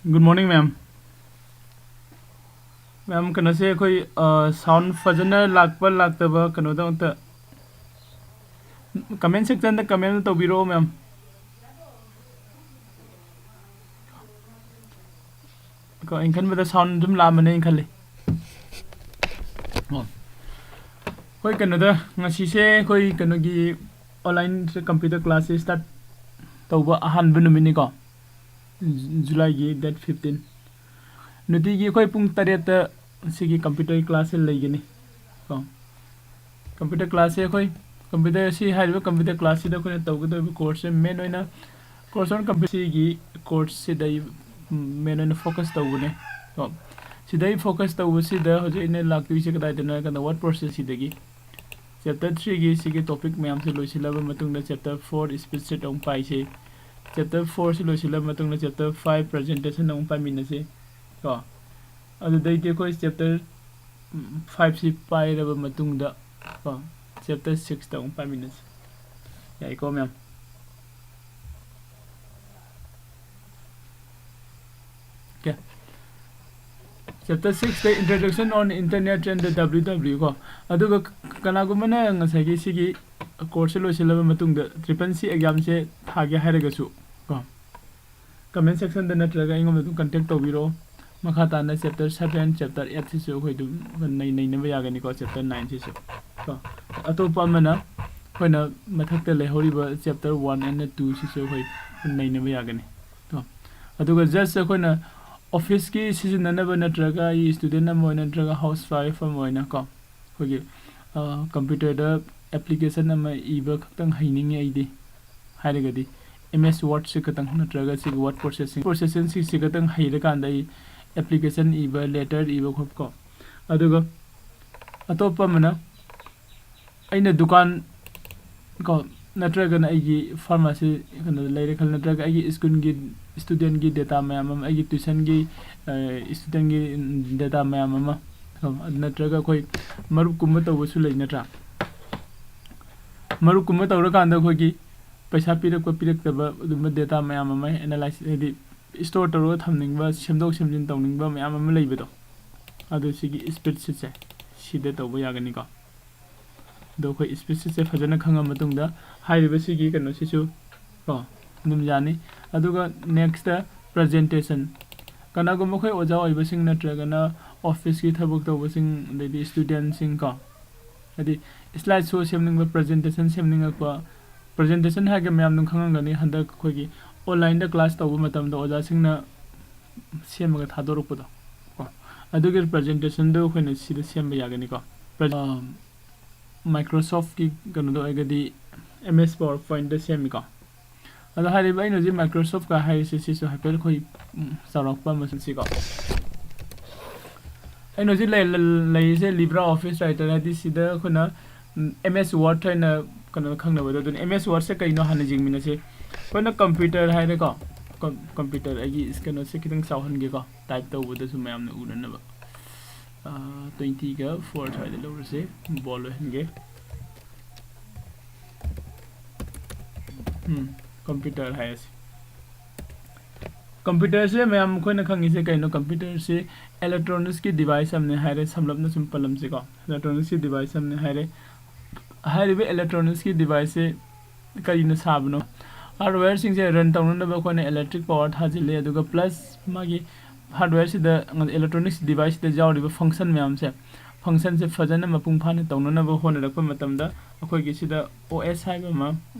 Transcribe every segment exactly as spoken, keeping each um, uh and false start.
Good morning, ma'am. Ma'am, ꯀꯩꯅꯣꯁꯦ ꯑꯩꯈꯣꯏ, ꯑ, sound ꯐꯖꯅ ꯂꯥꯛꯄ ꯂꯥꯛꯇꯕ ꯀꯩꯅꯣꯗ ꯑꯝꯇ comment sectionꯗ comment ꯇꯧꯕꯤꯔꯛꯑꯣ, ma'am. ꯀꯣ, ꯑꯩꯅ ꯈꯟꯕꯗ sound ꯑꯗꯨꯝ ꯂꯥꯛꯑꯝꯃꯅꯤ ꯑꯩꯅ ꯈꯜꯂꯤ꯫ ꯑꯣ꯫ ꯑꯩꯈꯣꯏ ꯀꯩꯅꯣꯗ, ꯉꯁꯤꯁꯦ ꯑꯩꯈꯣꯏ ꯀꯩꯅꯣꯒꯤ online computer classꯁꯦ start ꯇꯧꯕ ꯑꯍꯥꯟꯕ ꯅꯨꯃꯤꯠꯅꯤꯀꯣ꯫ Julyꯒꯤ date fifteen꯫ ꯅꯨꯡꯇꯤꯒꯤ ꯑꯩꯈꯣꯏ ꯄꯨꯡ ꯇꯔꯦꯠꯇ ꯁꯤꯒꯤ computer classꯁꯦ ꯂꯩꯒꯅꯤ꯫ ꯀꯣ꯫ Computer classꯁꯦ ꯑꯩꯈꯣꯏ computer, ꯁꯤ ꯍꯥꯏꯔꯤꯕ computer classꯁꯤꯗ ꯑꯩꯈꯣꯏꯅ ꯇꯧꯒꯗꯧꯔꯤꯕ courseꯁꯦ main ꯑꯣꯏꯅ course on computerꯒꯤ courseꯁꯤꯗ ꯑꯩ main ꯑꯣꯏꯅ focus ꯇꯧꯕꯅꯦ꯫ ꯀꯣ꯫ ꯁꯤꯗ ꯑꯩ focus ꯇꯧꯕꯁꯤꯗ ꯍꯧꯖꯤꯛ ꯑꯩꯅ ꯂꯥꯛꯇꯣꯏꯁꯦ ꯀꯗꯥꯏꯗꯅꯣ ꯍꯥꯏꯔ ꯀꯥꯟꯗ word processꯁꯤꯗꯒꯤ꯫ Chapter threeꯒꯤ ꯁꯤꯒꯤ topic ꯃꯌꯥꯝꯁꯦ ꯂꯣꯏꯁꯤꯜꯂꯕ ꯃꯇꯨꯡꯗ chapter four speech sheet ꯑꯃꯨꯛ ꯄꯥꯏꯁꯦ꯫ Chapter fourꯁꯤ ꯂꯣꯏꯁꯤꯜꯂꯕ ꯃꯇꯨꯡꯗ chapter five presentation ꯑꯃꯨꯛ ꯄꯥꯏꯃꯤꯟꯅꯁꯦ꯫ ꯀꯣ꯫ ꯑꯗꯨꯗꯩꯗꯤ ꯑꯩꯈꯣꯏ chapter fiveꯁꯤ ꯄꯥꯏꯔꯕ ꯃꯇꯨꯡꯗ ꯀꯣ, chapter sixꯇ ꯑꯃꯨꯛ ꯄꯥꯏꯃꯤꯟꯅꯁꯤ꯫ ꯌꯥꯏꯀꯣ, ma'am? Okay. Chapter sixꯇ Introduction on Internet and the W W W ꯀꯣ꯫ ꯑꯗꯨꯒ ꯀ-, ꯀꯅꯥꯒꯨꯝꯕꯅ ꯉꯁꯥꯏꯒꯤ ꯁꯤꯒꯤ courseꯁꯦ ꯂꯣꯏꯁꯤꯜꯂꯕ ꯃꯇꯨꯡꯗ triple C examꯁꯦ ꯊꯥꯒꯦ ꯍꯥꯏꯔꯒꯁꯨ ꯀꯣ, comment sectionꯗ ꯅꯠꯇ꯭ꯔꯒ ꯑꯩꯉꯣꯟꯗ ꯑꯗꯨꯝ contact ꯇꯧꯕꯤꯔꯛꯑꯣ꯫ ꯃꯈꯥ ꯇꯥꯅ chapter seven, chapter eightꯁꯤꯁꯨ ꯑꯩꯈꯣꯏ ꯑꯗꯨꯝ ꯅꯩ-, ꯅꯩꯅꯕ ꯌꯥꯒꯅꯤꯀꯣ, chapter nineꯁꯤꯁꯨ ꯀꯣ꯫ ꯑꯇꯣꯞꯄ ꯑꯃꯅ ꯑꯩꯈꯣꯏꯅ ꯃꯊꯛꯇ ꯂꯩꯍꯧꯔꯤꯕ chapter one and twoꯁꯤꯁꯨ ꯑꯩꯈꯣꯏ ꯅꯩꯅꯕ ꯌꯥꯒꯅꯤ ꯀꯣ꯫ ꯑꯗꯨꯒ just ꯑꯩꯈꯣꯏꯅ officeꯀꯤ ꯁꯤꯖꯤꯟꯅꯅꯕ ꯅꯠꯇ꯭ꯔꯒ ꯑꯩ student ꯑꯃ ꯑꯣꯏꯅ ꯅꯠꯇ꯭ꯔꯒ housewife ꯑꯃ ꯑꯣꯏꯅ ꯀꯣ, ꯑꯩꯈꯣꯏꯒꯤ, ꯑ, computerꯗ application ꯑꯃ ꯏꯕ ꯈꯛꯇꯪ ꯍꯩꯅꯤꯡꯉꯤ ꯑꯩꯗꯤ ꯍꯥꯏꯔꯒꯗꯤ, M S Wordꯁꯤ ꯈꯛꯇꯪ ꯅꯠꯇ꯭ꯔꯒ ꯁꯤꯒꯤ word processing, processingꯁꯤ ꯁꯤ ꯈꯛꯇꯪ ꯍꯩꯔꯀꯥꯟꯗ ꯑꯩ application ꯏꯕ, letter ꯏꯕ ꯈꯣꯠꯄ ꯀꯣ꯫ ꯑꯗꯨꯒ ꯑꯇꯣꯞꯄ ꯑꯃꯅ ꯑꯩꯅ ꯗꯨꯀꯥꯟ ꯀꯣ, ꯅꯠꯇ꯭ꯔꯒꯅ ꯑꯩꯒꯤ pharmacy ꯀꯩꯅꯣꯗ ꯂꯩꯔꯦ ꯈꯜꯂꯣ, ꯅꯠꯇ꯭ꯔꯒ ꯑꯩꯒꯤ schoolꯒꯤ studentꯀꯤ data ꯃꯌꯥꯝ ꯑꯃ, ꯑꯩꯒꯤ tuitionꯒꯤ, ꯑ, studentꯀꯤ data ꯃꯌꯥꯝ ꯑꯃ ꯀꯣ, ꯅꯠꯇ꯭ꯔꯒ ꯑꯩꯈꯣꯏ ꯃꯔꯨꯞꯀꯨꯝꯕ ꯇꯧꯕꯁꯨ ꯂꯩ ꯅꯠꯇ꯭ꯔꯥ? ꯃꯔꯨꯞꯀꯨꯝꯕ ꯇꯧꯔꯀꯥꯟꯗ ꯑꯩꯈꯣꯏꯒꯤ ꯄꯩꯁꯥ ꯄꯤꯔꯛꯄ ꯄꯤꯔꯛꯇꯕ ꯑꯗꯨꯝꯕ data ꯃꯌꯥꯝ ꯑꯃ analyse, ꯍꯥꯏꯗꯤ ꯏꯁꯇꯣꯔ ꯇꯧꯔꯒ ꯊꯝꯅꯤꯡꯕ, ꯁꯦꯝꯗꯣꯛ ꯁꯦꯝꯖꯤꯟ ꯇꯧꯅꯤꯡꯕ ꯃꯌꯥꯝ ꯑꯃ ꯂꯩꯕꯗꯣ, ꯑꯗꯨ ꯁꯤꯒꯤ ꯁ꯭ꯄ꯭ꯔꯦꯗꯁꯤꯠꯁꯦ ꯁꯤꯗ ꯇꯧꯕ ꯌꯥꯒꯅꯤꯀꯣ꯫ ꯑꯗꯣ ꯑꯩꯈꯣꯏ ꯁ꯭ꯄ꯭ꯔꯦꯗꯁꯤꯠꯁꯦ ꯐꯖꯅ ꯈꯪꯉ ꯃꯇꯨꯡꯗ ꯍꯥꯏꯔꯤꯕ ꯁꯤꯒꯤ ꯀꯩꯅꯣꯁꯤꯁꯨ ꯀꯣ ꯑꯗꯨꯝ ꯌꯥꯅꯤ꯫ ꯑꯗꯨꯒ ꯅꯦꯛꯁꯇ ꯄ꯭ꯔꯖꯦꯟꯇꯦꯁꯟ꯫ ꯀꯅꯥꯒꯨꯝꯕ ꯑꯩꯈꯣꯏ ꯑꯣꯖꯥ ꯑꯣꯏꯕꯁꯤꯡ ꯅꯠꯇ꯭ꯔꯒꯅ ꯑꯣꯐꯤꯁꯀꯤ ꯊꯕꯛ ꯇꯧꯕꯁꯤꯡ, ꯑꯗꯩꯗꯤ ꯁ꯭ꯇꯨꯗꯦꯟꯁꯤꯡ ꯀꯣ, ꯍꯥꯏꯗꯤ ꯁ꯭ꯂꯥꯏꯗ ꯁꯣ ꯁꯦꯝꯅꯤꯡꯕ, ꯄ꯭ꯔꯖꯦꯟꯇꯦꯁꯟ ꯁꯦꯝꯅꯤꯡꯉꯛꯄ꯫ ꯄ꯭ꯔꯖꯦꯟꯇꯦꯁꯟ ꯍꯥꯏꯔꯒ ꯃꯌꯥꯝ ꯑꯗꯨꯝ ꯈꯪꯉꯝꯒꯅꯤ, ꯍꯟꯗꯛ ꯑꯩꯈꯣꯏꯒꯤ ꯑꯣꯟꯂꯥꯏꯟꯗ ꯀ꯭ꯂꯥꯁ ꯇꯧꯕ ꯃꯇꯝꯗ ꯑꯣꯖꯥꯁꯤꯡꯅ ꯁꯦꯝꯃꯒ ꯊꯥꯗꯣꯔꯛꯄꯗꯣ ꯀꯣ, ꯑꯗꯨꯒꯤ ꯄ꯭ꯔꯖꯦꯟꯇꯦꯁꯟꯗꯨ ꯑꯩꯈꯣꯏꯅ ꯁꯤꯗ ꯁꯦꯝꯕ ꯌꯥꯒꯅꯤꯀꯣ꯫ ꯃꯥꯏꯀ꯭ꯔꯣꯁꯣꯐꯀꯤ ꯀꯩꯅꯣꯗ ꯑꯣꯏꯔꯒꯗꯤ ꯑꯦꯝ ꯑꯦꯁ ꯄꯥꯋꯔ ꯄꯣꯏꯟꯠꯇ ꯁꯦꯝꯃꯤꯀꯣ꯫ ꯑꯗꯣ ꯍꯥꯏꯔꯤꯕ ꯑꯩꯅ ꯍꯧꯖꯤꯛ ꯃꯥꯏꯀ꯭ꯔꯣꯁꯣꯐꯀ ꯍꯥꯏꯔꯤꯁꯦ ꯁꯤꯁꯨ ꯍꯥꯏꯐꯦꯠ ꯑꯩꯈꯣꯏ, ꯎꯝ, ꯆꯥꯎꯔꯥꯛꯄ ꯑꯃ ꯁꯤꯟꯁꯤꯀꯣ꯫ ꯑꯩꯅ ꯍꯧꯖꯤꯛ ꯂꯩ-, ꯂꯩ-, ꯂꯩꯔꯤꯁꯦ ꯂꯤꯕ꯭ꯔꯥ ꯑꯣꯐꯤꯁ ꯔꯥꯏꯇꯔ, ꯍꯥꯏꯗꯤ ꯁꯤꯗ ꯑꯩꯈꯣꯏꯅ, ꯎꯝ, ꯑꯦꯝ ꯑꯦꯁ ꯋꯥꯔꯗ ꯍꯥꯏꯅ ꯀꯩꯅꯣ ꯈꯪꯅꯕꯗꯣ, ꯑꯗꯨꯅ ꯑꯦꯝ ꯑꯦꯁ ꯋꯥꯔꯗꯁꯦ ꯀꯩꯅꯣ ꯍꯥꯟꯅ ꯌꯦꯡꯃꯤꯟꯅꯁꯤ꯫ ꯑꯩꯈꯣꯏꯅ ꯀꯝꯄ꯭ꯌꯨꯇꯔ ꯍꯥꯏꯔꯦꯀꯣ, ꯀꯝ-, ꯀꯝꯄ꯭ꯌꯨꯇꯔ ꯑꯩꯒꯤ ꯀꯩꯅꯣꯁꯦ ꯈꯤꯇꯪ ꯆꯥꯎꯍꯟꯒꯦꯀꯣ, ꯇꯥꯏꯞ ꯇꯧꯕꯗꯁꯨ ꯃꯌꯥꯝꯅ ꯎꯅꯅꯕ꯫ ꯇ꯭ꯋꯦꯟꯇꯤꯒ ꯐꯣꯔ ꯁ꯭ꯋꯥꯏꯗ ꯂꯧꯔꯁꯦ, ꯕꯣꯜ ꯑꯣꯏꯍꯟꯒꯦ꯫ ꯎꯝ, ꯀꯝꯄ꯭ꯌꯨꯇꯔ ꯍꯥꯏꯔꯁꯤ꯫ ꯀꯝꯄ꯭ꯌꯨꯇꯔꯁꯦ ꯃꯌꯥꯝ ꯑꯩꯈꯣꯏꯅ ꯈꯪꯉꯤꯁꯦ ꯀꯩꯅꯣ? ꯀꯝꯄ꯭ꯌꯨꯇꯔꯁꯦ ꯏꯂꯦꯛꯇ꯭ꯔꯣꯅꯤꯛꯁꯀꯤ ꯗꯤꯚꯥꯏꯁ ꯑꯃꯅꯤ ꯍꯥꯏꯔꯦ, ꯁꯝꯂꯞꯅ ꯁꯨꯝ ꯄꯜꯂꯝꯁꯤꯀꯣ꯫ ꯏꯂꯦꯛꯇ꯭ꯔꯣꯅꯤꯛꯁꯀꯤ ꯗꯤꯚꯥꯏꯁ ꯑꯃꯅꯤ ꯍꯥꯏꯔꯦ꯫ ꯍꯥꯏꯔꯤꯕ ꯏꯂꯦꯛꯇ꯭ꯔꯣꯅꯤꯛꯁꯀꯤ ꯗꯤꯚꯥꯏꯁꯁꯦ ꯀꯔꯤꯅ ꯁꯥꯕꯅꯣ? ꯍꯥꯔꯗꯋꯦꯌꯔꯁꯤꯡꯁꯦ ꯔꯟ ꯇꯧꯅꯅꯕ ꯑꯩꯈꯣꯏꯅ ꯏꯂꯦꯛꯇ꯭ꯔꯤꯛ ꯄꯥꯋꯔ ꯊꯥꯖꯤꯜꯂꯤ, ꯑꯗꯨꯒ ꯄ꯭ꯂꯁ ꯃꯥꯒꯤ ꯍꯥꯔꯗꯋꯦꯌꯔꯁꯤꯗ, ꯏꯂꯦꯛꯇ꯭ꯔꯣꯅꯤꯛꯁ ꯗꯤꯚꯥꯏꯁꯁꯤꯗ ꯌꯥꯎꯔꯤꯕ ꯐꯪꯁꯟ ꯃꯌꯥꯝꯁꯦ, ꯐꯪꯁꯟꯁꯦ ꯐꯖꯅ ꯃꯄꯨꯡ ꯐꯥꯅ ꯇꯧꯅꯅꯕ ꯍꯣꯠꯅꯔꯛꯄ ꯃꯇꯝꯗ ꯑꯩꯈꯣꯏꯒꯤ ꯁꯤꯗ ꯑꯣ ꯑꯦꯁ ꯍꯥꯏꯕ ꯑꯃ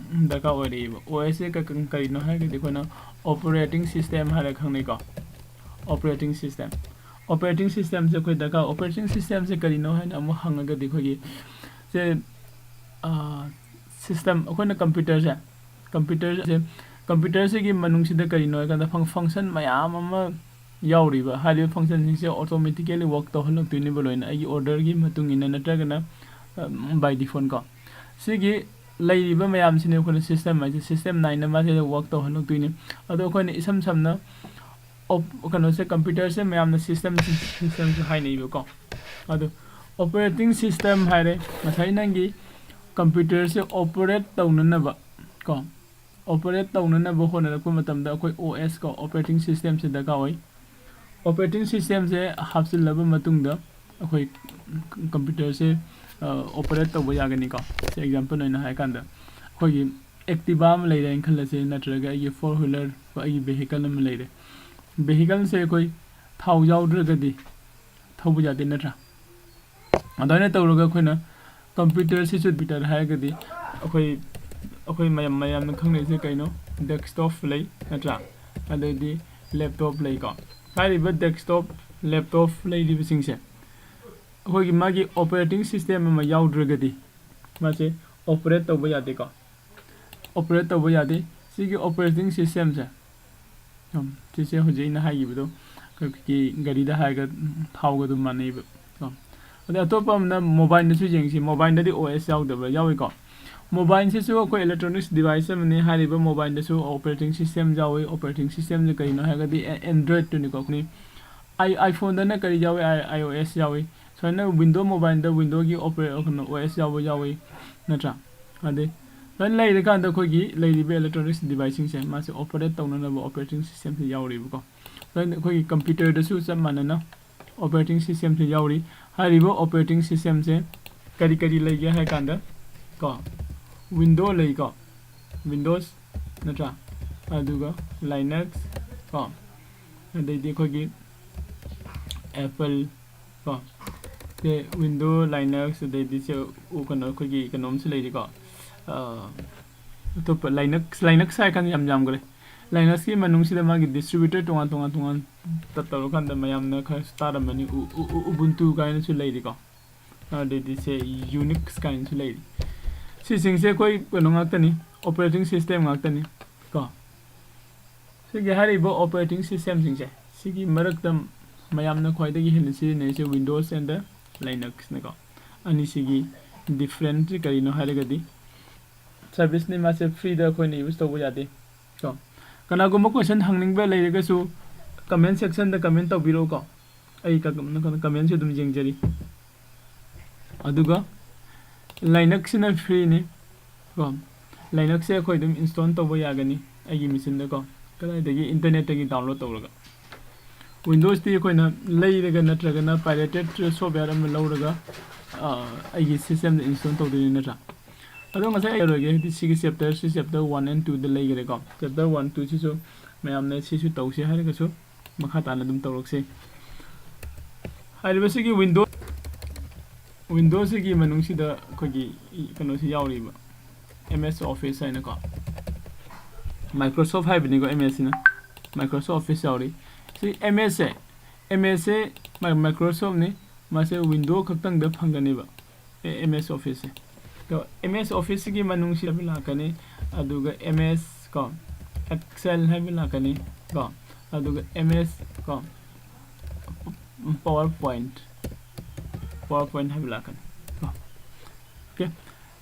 ꯗꯔꯀꯥꯔ ꯑꯣꯏꯔꯛꯏꯕ꯫ ꯑꯣ ꯑꯦꯁꯁꯦ ꯀ-, ꯀ-, ꯀꯔꯤꯅꯣ ꯍꯥꯏꯔꯒꯗꯤ ꯑꯩꯈꯣꯏꯅ ꯑꯣꯄꯔꯦꯇꯤꯡ ꯁꯤꯁꯇꯦꯝ ꯍꯥꯏꯔ ꯈꯪꯅꯩꯀꯣ꯫ ꯑꯣꯄꯔꯦꯇꯤꯡ ꯁꯤꯁꯇꯦꯝ, ꯑꯣꯄꯔꯦꯇꯤꯡ ꯁꯤꯁꯇꯦꯝꯁꯦ ꯑꯩꯈꯣꯏ ꯗꯔꯀꯥꯔ, ꯑꯣꯄꯔꯦꯇꯤꯡ ꯁꯤꯁꯇꯦꯝꯁꯦ ꯀꯔꯤꯅꯣ ꯍꯥꯏꯅ ꯑꯃꯨꯛ ꯍꯪꯉꯒꯗꯤ ꯑꯩꯈꯣꯏꯒꯤ ꯁꯦ, ꯑꯥ, ꯁꯤꯁꯇꯦꯝ, ꯑꯩꯈꯣꯏꯅ ꯀꯝꯄ꯭ꯌꯨꯇꯔꯁꯦ, ꯀꯝꯄ꯭ꯌꯨꯇꯔꯁꯦ, ꯀꯝꯄ꯭ꯌꯨꯇꯔꯁꯤꯒꯤ ꯃꯅꯨꯡꯁꯤꯗ ꯀꯔꯤꯅꯣ ꯍꯥꯏ ꯀꯥꯟꯗ ꯐꯪ-, ꯐꯪꯁꯟ ꯃꯌꯥꯝ ꯑꯃ ꯌꯥꯎꯔꯤꯕ꯫ ꯍꯥꯏꯔꯤꯕ ꯐꯪꯁꯟꯁꯤꯡꯁꯦ ꯑꯣꯇꯣꯃꯦꯇꯤꯀꯦꯂꯤ ꯋꯥꯛ ꯇꯧꯍꯜꯂꯛꯇꯣꯏꯅꯦꯕ ꯂꯣꯏꯅ, ꯑꯩꯒꯤ ꯑꯣꯔꯗꯔꯒꯤ ꯃꯇꯨꯡ ꯏꯟꯅ ꯅꯠꯇ꯭ꯔꯒꯅ, ꯑ, by default ꯀꯣ꯫ ꯁꯤꯒꯤ ꯂꯩꯔꯤꯕ ꯃꯌꯥꯝꯁꯤꯅꯤ ꯑꯩꯈꯣꯏꯅ ꯁꯤꯁꯇꯦꯝ ꯍꯥꯏꯁꯦ, ꯁꯤꯁꯇꯦꯝ ꯅꯥꯏꯅ ꯃꯥꯁꯦ ꯋꯥꯛ ꯇꯧꯍꯜꯂꯛꯇꯣꯏꯅꯤ꯫ ꯑꯗꯣ ꯑꯩꯈꯣꯏꯅ ꯏꯁꯝ ꯁꯝꯅ ꯑꯣꯞ-, ꯀꯩꯅꯣꯁꯦ, ꯀꯝꯄ꯭ꯌꯨꯇꯔꯁꯦ ꯃꯌꯥꯝꯅ ꯁꯤꯁꯇꯦꯝ, ꯁꯤꯁꯇꯦꯝꯁꯨ ꯍꯥꯏꯅꯩꯕꯀꯣ꯫ ꯑꯗꯣ ꯑꯣꯄꯔꯦꯇꯤꯡ ꯁꯤꯁꯇꯦꯝ ꯍꯥꯏꯔꯦ, ꯉꯁꯥꯏ ꯅꯪꯒꯤ ꯀꯝꯄ꯭ꯌꯨꯇꯔꯁꯦ ꯑꯣꯄꯔꯦꯠ ꯇꯧꯅꯅꯕ ꯀꯣ, ꯑꯣꯄꯔꯦꯠ ꯇꯧꯅꯅꯕ ꯍꯣꯠꯅꯔꯛꯄ ꯃꯇꯝꯗ ꯑꯩꯈꯣꯏ ꯑꯣ ꯑꯦꯁ ꯀꯣ, ꯑꯣꯄꯔꯦꯇꯤꯡ ꯁꯤꯁꯇꯦꯝꯁꯦ ꯗꯔꯀꯥꯔ ꯑꯣꯏ꯫ ꯑꯣꯄꯔꯦꯇꯤꯡ ꯁꯤꯁꯇꯦꯝꯁꯦ ꯍꯥꯞꯆꯤꯜꯂꯕ ꯃꯇꯨꯡꯗ ꯑꯩꯈꯣꯏ ꯀꯝꯄ꯭ꯌꯨꯇꯔꯁꯦ ꯑꯣꯄꯔꯦꯠ ꯇꯧꯕ ꯌꯥꯒꯅꯤꯀꯣ꯫ ꯁꯤ ꯑꯦꯛꯖꯥꯝꯄꯜ ꯑꯣꯏꯅ ꯍꯥꯏꯔꯀꯥꯟꯗ ꯑꯩꯈꯣꯏꯒꯤ ꯑꯦꯛꯇꯤꯚꯥ ꯑꯃ ꯂꯩꯔꯦꯅ ꯈꯜꯂꯁꯦ, ꯅꯠꯇ꯭ꯔꯒ ꯑꯩꯒꯤ ꯐꯣꯔ ꯍ꯭ꯋꯤꯂꯔ, ꯑꯩꯒꯤ ꯚꯦꯍꯤꯀꯜ ꯑꯃ ꯂꯩꯔꯦ꯫ ꯚꯦꯍꯤꯀꯜꯁꯦ ꯑꯩꯈꯣꯏ ꯊꯥꯎ ꯌꯥꯎꯗ꯭ꯔꯒꯗꯤ ꯊꯧꯕ ꯌꯥꯗꯦ ꯅꯠꯇ꯭ꯔꯥ? ꯑꯗꯨꯃꯥꯏꯅ ꯇꯧꯔꯒ ꯑꯩꯈꯣꯏꯅ ꯀꯝꯄ꯭ꯌꯨꯇꯔꯁꯤꯁꯨ, ꯀꯝꯄ꯭ꯌꯨꯇꯔ ꯍꯥꯏꯔꯒꯗꯤ ꯑꯩꯈꯣꯏ, ꯑꯩꯈꯣꯏ ꯃꯌꯥꯝ, ꯃꯌꯥꯝꯅ ꯈꯪꯅꯩꯁꯦ ꯀꯩꯅꯣ? ꯗꯦꯁꯛꯇꯣꯞ ꯂꯩ ꯅꯠꯇ꯭ꯔꯥ? ꯑꯗꯩꯗꯤ ꯂꯦꯞꯇꯣꯞ ꯂꯩꯀꯣ꯫ ꯍꯥꯏꯔꯤꯕ ꯗꯦꯁꯛꯇꯣꯞ, ꯂꯦꯞꯇꯣꯞ ꯂꯩꯔꯤꯕꯁꯤꯡꯁꯦ ꯑꯩꯈꯣꯏꯒꯤ ꯃꯥꯒꯤ ꯑꯣꯄꯔꯦꯇꯤꯡ ꯁꯤꯁꯇꯦꯝ ꯑꯃ ꯌꯥꯎꯗ꯭ꯔꯒꯗꯤ ꯃꯥꯁꯦ ꯑꯣꯄꯔꯦꯠ ꯇꯧꯕ ꯌꯥꯗꯦꯀꯣ꯫ ꯑꯣꯄꯔꯦꯠ ꯇꯧꯕ ꯌꯥꯗꯦ꯫ ꯁꯤꯒꯤ ꯑꯣꯄꯔꯦꯇꯤꯡ ꯁꯤꯁꯇꯦꯝꯁꯦ, ꯎꯝ, ꯁꯤꯁꯦ ꯍꯧꯖꯤꯛ ꯑꯩꯅ ꯍꯥꯏꯈꯤꯕꯗꯣ ꯑꯩꯈꯣꯏꯒꯤ ꯒꯥꯔꯤꯗ ꯍꯥꯏꯔꯒ, ꯎꯝ, ꯊꯥꯎꯒ ꯑꯗꯨꯝ ꯃꯥꯟꯅꯩꯕ ꯀꯣ꯫ ꯑꯗꯩ ꯑꯇꯣꯞꯄ ꯑꯃꯅ ꯃꯣꯕꯥꯏꯜꯗꯁꯨ ꯌꯦꯡꯁꯤ꯫ ꯃꯣꯕꯥꯏꯜꯗꯗꯤ ꯑꯣ ꯑꯦꯁ ꯌꯥꯎꯗꯕ꯭ꯔꯥ? ꯌꯥꯎꯏꯀꯣ꯫ ꯃꯣꯕꯥꯏꯜꯁꯤꯁꯨ ꯑꯩꯈꯣꯏ ꯏꯂꯦꯛꯇ꯭ꯔꯣꯅꯤꯛꯁ ꯗꯤꯚꯥꯏꯁ ꯑꯃꯅꯤ꯫ ꯍꯥꯏꯔꯤꯕ ꯃꯣꯕꯥꯏꯜꯗꯁꯨ ꯑꯣꯄꯔꯦꯇꯤꯡ ꯁꯤꯁꯇꯦꯝ ꯌꯥꯎꯏ꯫ ꯑꯣꯄꯔꯦꯇꯤꯡ ꯁꯤꯁꯇꯦꯝꯁꯦ ꯀꯔꯤꯅꯣ ꯍꯥꯏꯔꯒꯗꯤ ꯑꯦ-, ꯑꯦꯟꯗ꯭ꯔꯣꯏꯗꯇꯨꯅꯤꯀꯣ꯫ ꯑꯩꯈꯣꯏ ꯑꯥꯏ-, ꯑꯥꯏꯐꯣꯟꯗꯅ ꯀꯔꯤ ꯌꯥꯎꯏ? ꯑꯥꯏ-, ꯑꯥꯏ ꯑꯣ ꯑꯦꯁ ꯌꯥꯎꯏ꯫ ꯁꯨꯃꯥꯏꯅ ꯋꯤꯟꯗꯣ ꯃꯣꯕꯥꯏꯜꯗ ꯋꯤꯟꯗꯣꯒꯤ ꯑꯣꯄꯔꯦ-, ꯀꯩꯅꯣ, ꯑꯣ ꯑꯦꯁ ꯌꯥꯎꯕ ꯌꯥꯎꯏ ꯅꯠꯇ꯭ꯔꯥ? ꯑꯗꯩ ꯂꯣꯏꯅ ꯂꯩꯔꯀꯥꯟꯗ ꯑꯩꯈꯣꯏꯒꯤ ꯂꯩꯔꯤꯕ ꯏꯂꯦꯛꯇ꯭ꯔꯣꯅꯤꯛꯁ ꯗꯤꯚꯥꯏꯁꯁꯤꯡꯁꯦ ꯃꯥꯁꯦ ꯑꯣꯄꯔꯦꯠ ꯇꯧꯅꯅꯕ ꯑꯣꯄꯔꯦꯇꯤꯡ ꯁꯤꯁꯇꯦꯝꯁꯦ ꯌꯥꯎꯔꯤꯕꯀꯣ꯫ ꯂꯣꯏꯅ ꯑꯩꯈꯣꯏꯒꯤ ꯀꯝꯄ꯭ꯌꯨꯇꯔꯗꯁꯨ ꯆꯞ ꯃꯥꯟꯅꯅ ꯑꯣꯄꯔꯦꯇꯤꯡ ꯁꯤꯁꯇꯦꯝꯁꯦ ꯌꯥꯎꯔꯤ꯫ ꯍꯥꯏꯔꯤꯕ ꯑꯣꯄꯔꯦꯇꯤꯡ ꯁꯤꯁꯇꯦꯝꯁꯦ ꯀꯔꯤ ꯀꯔꯤ ꯂꯩꯒꯦ ꯍꯥꯏ ꯀꯥꯟꯗ ꯀꯣ, ꯋꯤꯟꯗꯣ ꯂꯩꯀꯣ, ꯋꯤꯟꯗꯣꯁ ꯅꯠꯇ꯭ꯔꯥ? ꯑꯗꯨꯒ ꯂꯥꯏꯅꯛꯁ ꯀꯣ, ꯑꯗꯩꯗꯤ ꯑꯩꯈꯣꯏꯒꯤ ꯑꯦꯄꯜ ꯀꯣ, ꯁꯦ ꯋꯤꯟꯗꯣ, ꯂꯥꯏꯅꯛꯁ, ꯑꯗꯩꯗꯤ ꯁꯦ ꯎ-, ꯀꯩꯅꯣ, ꯑꯩꯈꯣꯏꯒꯤ ꯀꯩꯅꯣꯝꯁꯨ ꯂꯩꯔꯤꯀꯣ, ꯑ, ꯑꯇꯣꯞꯄ ꯂꯥꯏꯅꯛꯁ, ꯂꯥꯏꯅꯛꯁ ꯍꯥꯏꯔ ꯀꯥꯟꯗ ꯌꯥꯝ ꯌꯥꯝꯈ꯭ꯔꯦ꯫ ꯂꯥꯏꯅꯛꯁꯀꯤ ꯃꯅꯨꯡꯁꯤꯗ ꯃꯥꯒꯤ ꯗꯤꯁꯇ꯭ꯔꯤꯕ꯭ꯌꯨꯇꯔ ꯇꯣꯉꯥꯟ ꯇꯣꯉꯥꯟ ꯇꯣꯉꯥꯟ ꯇ-, ꯇꯧꯔꯀꯥꯟꯗ ꯃꯌꯥꯝꯅ ꯈꯔꯁꯨ ꯇꯥꯔꯝꯃꯅꯤ꯫ ꯎ-, ꯎ-, ꯎ-, ꯎꯕꯨꯟꯇꯨ ꯀꯥꯏꯅꯁꯨ ꯂꯩꯔꯤꯀꯣ, ꯑꯗꯩꯗꯤ ꯁꯦ ꯌꯨꯅꯤꯛꯁ ꯀꯥꯏꯅꯁꯨ ꯂꯩꯔꯤ꯫ ꯁꯤꯁꯤꯡꯁꯦ ꯑꯩꯈꯣꯏ ꯀꯩꯅꯣ ꯉꯥꯛꯇꯅꯤ, ꯑꯣꯄꯔꯦꯇꯤꯡ ꯁꯤꯁꯇꯦꯝ ꯉꯥꯛꯇꯅꯤ ꯀꯣ꯫ ꯁꯤꯒꯤ ꯍꯥꯏꯔꯤꯕ ꯑꯣꯄꯔꯦꯇꯤꯡ ꯁꯤꯁꯇꯦꯝꯁꯤꯡꯁꯦ, ꯁꯤꯒꯤ ꯃꯔꯛꯇ ꯃꯌꯥꯝꯅ ꯈ꯭ꯋꯥꯏꯗꯒꯤ ꯍꯦꯟꯅ ꯁꯤꯖꯤꯟꯅꯔꯤꯁꯦ ꯋꯤꯟꯗꯣꯁ ꯑꯦꯟ ꯗ ꯂꯥꯏꯅꯛꯁꯅꯤꯀꯣ꯫ ꯑꯅꯤꯁꯤꯒꯤ ꯗꯤꯐ꯭ꯔꯦꯟꯁꯁꯤ ꯀꯔꯤꯅꯣ ꯍꯥꯏꯔꯒꯗꯤ, ꯁꯔꯚꯤꯁꯅꯤ, ꯃꯥꯁꯦ ꯐ꯭ꯔꯤꯗ ꯑꯩꯈꯣꯏꯅ ꯌꯨꯁ ꯇꯧꯕ ꯌꯥꯗꯦ ꯀꯣ꯫ ꯀꯅꯥꯒꯨꯝꯕ ꯀꯣꯏꯁꯟ ꯍꯪꯅꯤꯡꯕ ꯂꯩꯔꯒꯁꯨ ꯀꯃꯦꯟ ꯁꯦꯛꯁꯟꯗ ꯀꯃꯦꯟ ꯇꯧꯕꯤꯔꯛꯎꯀꯣ꯫ ꯑꯩ ꯀ-, ꯀꯃꯦꯟꯁꯨ ꯑꯗꯨꯝ ꯌꯦꯡꯖꯔꯤ꯫ ꯑꯗꯨꯒ ꯂꯥꯏꯅꯛꯁꯤꯅ ꯐ꯭ꯔꯤꯅꯤ ꯀꯣ꯫ ꯂꯥꯏꯅꯛꯁꯁꯦ ꯑꯩꯈꯣꯏ ꯑꯗꯨꯝ ꯏꯟꯁꯇꯣꯜ ꯇꯧꯕ ꯌꯥꯒꯅꯤ ꯑꯩꯒꯤ ꯃꯦꯆꯤꯟꯗꯀꯣ꯫ ꯀꯗꯥꯏꯗꯒꯤ? ꯏꯟꯇꯔꯅꯦꯠꯇꯒꯤ ꯗꯥꯎꯟꯂꯣꯗ ꯇꯧꯔꯒ꯫ ꯋꯤꯟꯗꯣꯁꯇꯤ ꯑꯩꯈꯣꯏꯅ ꯂꯩꯔꯒ ꯅꯠꯇ꯭ꯔꯒꯅ ꯄꯥꯏꯔꯦꯇꯦꯠ ꯁꯣꯞꯋꯦꯌꯔ ꯑꯃ ꯂꯧꯔꯒ, ꯑ, ꯑꯩꯒꯤ ꯁꯤꯁꯇꯦꯝꯗ ꯏꯟꯁꯇꯣꯜ ꯇꯧꯗꯣꯏꯅꯤ ꯅꯠꯇ꯭ꯔꯥ? ꯑꯗꯣ ꯉꯁꯥꯏ ꯑꯩ ꯂꯣꯏꯔꯒꯦ, ꯍꯥꯏꯗꯤ ꯁꯤꯒꯤ ꯆꯦꯞꯇꯔꯁꯤ, ꯆꯦꯞꯇꯔ ꯋꯥꯟ ꯑꯦꯟ ꯇꯨꯗ ꯂꯩꯈꯔꯦꯀꯣ꯫ ꯆꯦꯞꯇꯔ ꯋꯥꯟ, ꯇꯨꯁꯤꯁꯨ ꯃꯌꯥꯝꯅ ꯁꯤꯁꯨ ꯇꯧꯁꯤ ꯍꯥꯏꯔꯒꯁꯨ ꯃꯈꯥ ꯇꯥꯅ ꯑꯗꯨꯝ ꯇꯧꯔꯛꯁꯤ꯫ ꯍꯥꯏꯔꯤꯕꯁꯤꯒꯤ ꯋꯤꯟꯗꯣ, ꯋꯤꯟꯗꯣꯁꯤꯒꯤ ꯃꯅꯨꯡꯁꯤꯗ ꯑꯩꯈꯣꯏꯒꯤ ꯀꯩꯅꯣꯁꯤ ꯌꯥꯎꯔꯤꯕ, ꯑꯦꯝ ꯑꯦꯁ ꯑꯣꯐꯤꯁ ꯍꯥꯏꯅꯀꯣ꯫ ꯃꯥꯏꯀ꯭ꯔꯣꯁꯣꯐ ꯍꯥꯏꯕꯅꯤꯀꯣ ꯑꯦꯝ ꯑꯦꯁꯁꯤꯅ꯫ ꯃꯥꯏꯀ꯭ꯔꯣꯁꯣꯐ ꯑꯣꯐꯤꯁ ꯌꯥꯎꯔꯤ꯫ ꯁꯤ ꯑꯦꯝ ꯑꯦꯁꯁꯦ, ꯑꯦꯝ ꯑꯦꯁꯁꯦ ꯃꯥꯏ-, ꯃꯥꯏꯀ꯭ꯔꯣꯁꯣꯐꯅꯤ꯫ ꯃꯥꯁꯦ ꯋꯤꯟꯗꯣ ꯈꯛꯇꯪꯗ ꯐꯪꯒꯅꯦꯕ, ꯑꯦꯝ ꯑꯦꯁ ꯑꯣꯐꯤꯁꯁꯦ꯫ ꯑꯗꯣ ꯑꯦꯝ ꯑꯦꯁ ꯑꯣꯐꯤꯁꯁꯤꯒꯤ ꯃꯅꯨꯡꯁꯤꯗ ꯍꯥꯏꯕ ꯂꯥꯛꯀꯅꯤ, ꯑꯗꯨꯒ ꯑꯦꯝ ꯑꯦꯁ ꯀꯣ, ꯑꯦꯛꯁꯦꯜ ꯍꯥꯏꯕ ꯂꯥꯛꯀꯅꯤ ꯀꯣ, ꯑꯗꯨꯒ ꯑꯦꯝ ꯑꯦꯁ ꯀꯣ, ꯄꯥꯋꯔ ꯄꯣꯏꯟꯠ, ꯄꯥꯋꯔ ꯄꯣꯏꯟꯠ ꯍꯥꯏꯕ ꯂꯥꯛꯀꯅꯤ ꯀꯣ꯫ ꯑꯣꯀꯦ,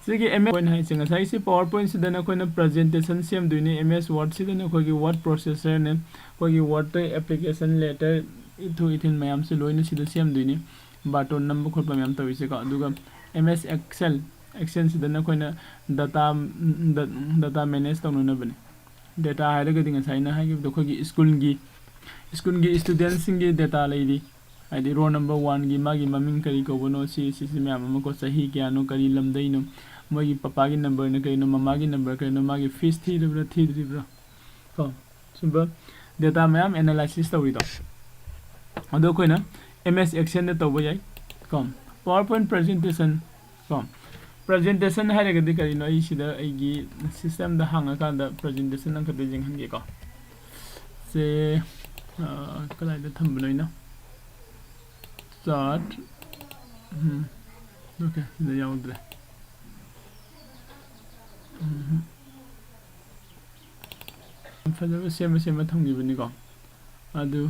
ꯁꯤꯒꯤ ꯑꯦꯝ ꯑꯦꯁ ꯄꯣꯏꯟꯠ ꯍꯥꯏꯁꯦ ꯉꯁꯥꯏꯒꯤ ꯁꯤ ꯄꯥꯋꯔ ꯄꯣꯏꯟꯠꯁꯤꯗ ꯅꯈꯣꯏꯅ ꯄ꯭ꯔꯖꯦꯟꯇꯦꯁꯟ ꯁꯦꯝꯗꯣꯏꯅꯤ꯫ ꯑꯦꯝ ꯑꯦꯁ ꯋꯥꯔꯗꯁꯤꯗ ꯅꯈꯣꯏꯒꯤ ꯋꯥꯔꯗ ꯄ꯭ꯔꯣꯁꯦꯁꯔꯅꯦ, ꯑꯩꯈꯣꯏꯒꯤ ꯋꯥꯔꯗꯇ ꯑꯦꯄ꯭ꯂꯤꯀꯦꯁꯟ, ꯂꯦꯇꯔ, ꯏꯊꯨ ꯏꯊꯤꯟ ꯃꯌꯥꯝꯁꯦ ꯂꯣꯏꯅ ꯁꯤꯗ ꯁꯦꯝꯗꯣꯏꯅꯤ꯫ ꯕꯥꯔꯇꯣꯟ ꯅꯝꯕ ꯈꯣꯠꯄ ꯃꯌꯥꯝ ꯇꯧꯔꯤꯁꯦꯀꯣ꯫ ꯑꯗꯨꯒ ꯑꯦꯝ ꯑꯦꯁ ꯑꯦꯛꯁꯦꯜ, ꯑꯦꯛꯁꯦꯜꯁꯤꯗ ꯅꯈꯣꯏꯅ ꯗꯇꯥ, ꯗꯇꯥ ꯃꯦꯅꯦꯖ ꯇꯧꯅꯅꯕꯅꯤ꯫ ꯗꯇꯥ ꯍꯥꯏꯔꯒꯗꯤ ꯉꯁꯥꯏ ꯑꯩꯅ ꯍꯥꯏꯈꯤꯕꯗꯣ ꯑꯩꯈꯣꯏꯒꯤ ꯁ꯭ꯀꯨꯜꯒꯤ, ꯁ꯭ꯀꯨꯜꯒꯤ ꯁ꯭ꯇꯨꯗꯦꯟꯠꯁꯤꯡꯒꯤ ꯗꯇꯥ ꯂꯩꯔꯤ꯫ ꯍꯥꯏꯗꯤ ꯔꯣꯜ ꯅꯝꯕꯔ ꯋꯥꯟꯒꯤ ꯃꯥꯒꯤ ꯃꯃꯤꯡ ꯀꯔꯤ ꯀꯧꯕꯅꯣ, ꯁꯤ, ꯁꯤꯁꯤ ꯃꯌꯥꯝ ꯑꯃꯀꯣ, ꯆꯍꯤ ꯀꯌꯥꯅꯣ, ꯀꯔꯤ ꯂꯝꯗꯩꯅꯣ, ꯃꯣꯏꯒꯤ ꯄꯄꯥꯒꯤ ꯅꯝꯕꯔꯅ ꯀꯔꯤꯅꯣ, ꯃꯃꯥꯒꯤ ꯅꯝꯕꯔ ꯀꯔꯤꯅꯣ, ꯃꯥꯒꯤ ꯐꯤꯁ ꯊꯤꯔꯤꯕ꯭ꯔꯥ ꯊꯤꯗ꯭ꯔꯤꯕ꯭ꯔꯥ ꯀꯣ, ꯁꯨꯝꯕ ꯗꯇꯥ ꯃꯌꯥꯝ ꯑꯦꯅꯥꯂꯥꯏꯁꯤꯁ ꯇꯧꯔꯤꯗꯣ꯫ ꯑꯗꯣ ꯑꯩꯈꯣꯏꯅ ꯑꯦꯝ ꯑꯦꯁ ꯑꯦꯛꯁꯦꯜꯗ ꯇꯧꯕ ꯌꯥꯏ ꯀꯣ꯫ ꯄꯥꯋꯔ ꯄꯣꯏꯟꯠ ꯄ꯭ꯔꯖꯦꯟꯇꯦꯁꯟ ꯀꯣ꯫ ꯄ꯭ꯔꯖꯦꯟꯇꯦꯁꯟ ꯍꯥꯏꯔꯒꯗꯤ ꯀꯔꯤꯅꯣ? ꯑꯩ ꯁꯤꯗ ꯑꯩꯒꯤ ꯁꯤꯁꯇꯦꯝꯗ ꯍꯥꯡꯉꯀꯥꯟꯗ ꯄ꯭ꯔꯖꯦꯟꯇꯦꯁꯟ ꯑꯃꯈꯛꯇ ꯌꯦꯡꯍꯟꯒꯦꯀꯣ꯫ ꯁꯦ, ꯑ, ꯀꯗꯥꯏꯗ ꯊꯝꯕꯅꯣ ꯑꯩꯅ? ꯆꯥꯔꯠ꯫ ꯎꯝ꯫ ꯑꯣꯀꯦ, ꯁꯤꯗ ꯌꯥꯎꯗ꯭ꯔꯦ꯫ ꯎꯝ꯫ ꯐꯖꯕ ꯁꯦꯝꯃ ꯁꯦꯝꯃ ꯊꯝꯈꯤꯕꯅꯤꯀꯣ꯫ ꯑꯗꯨ,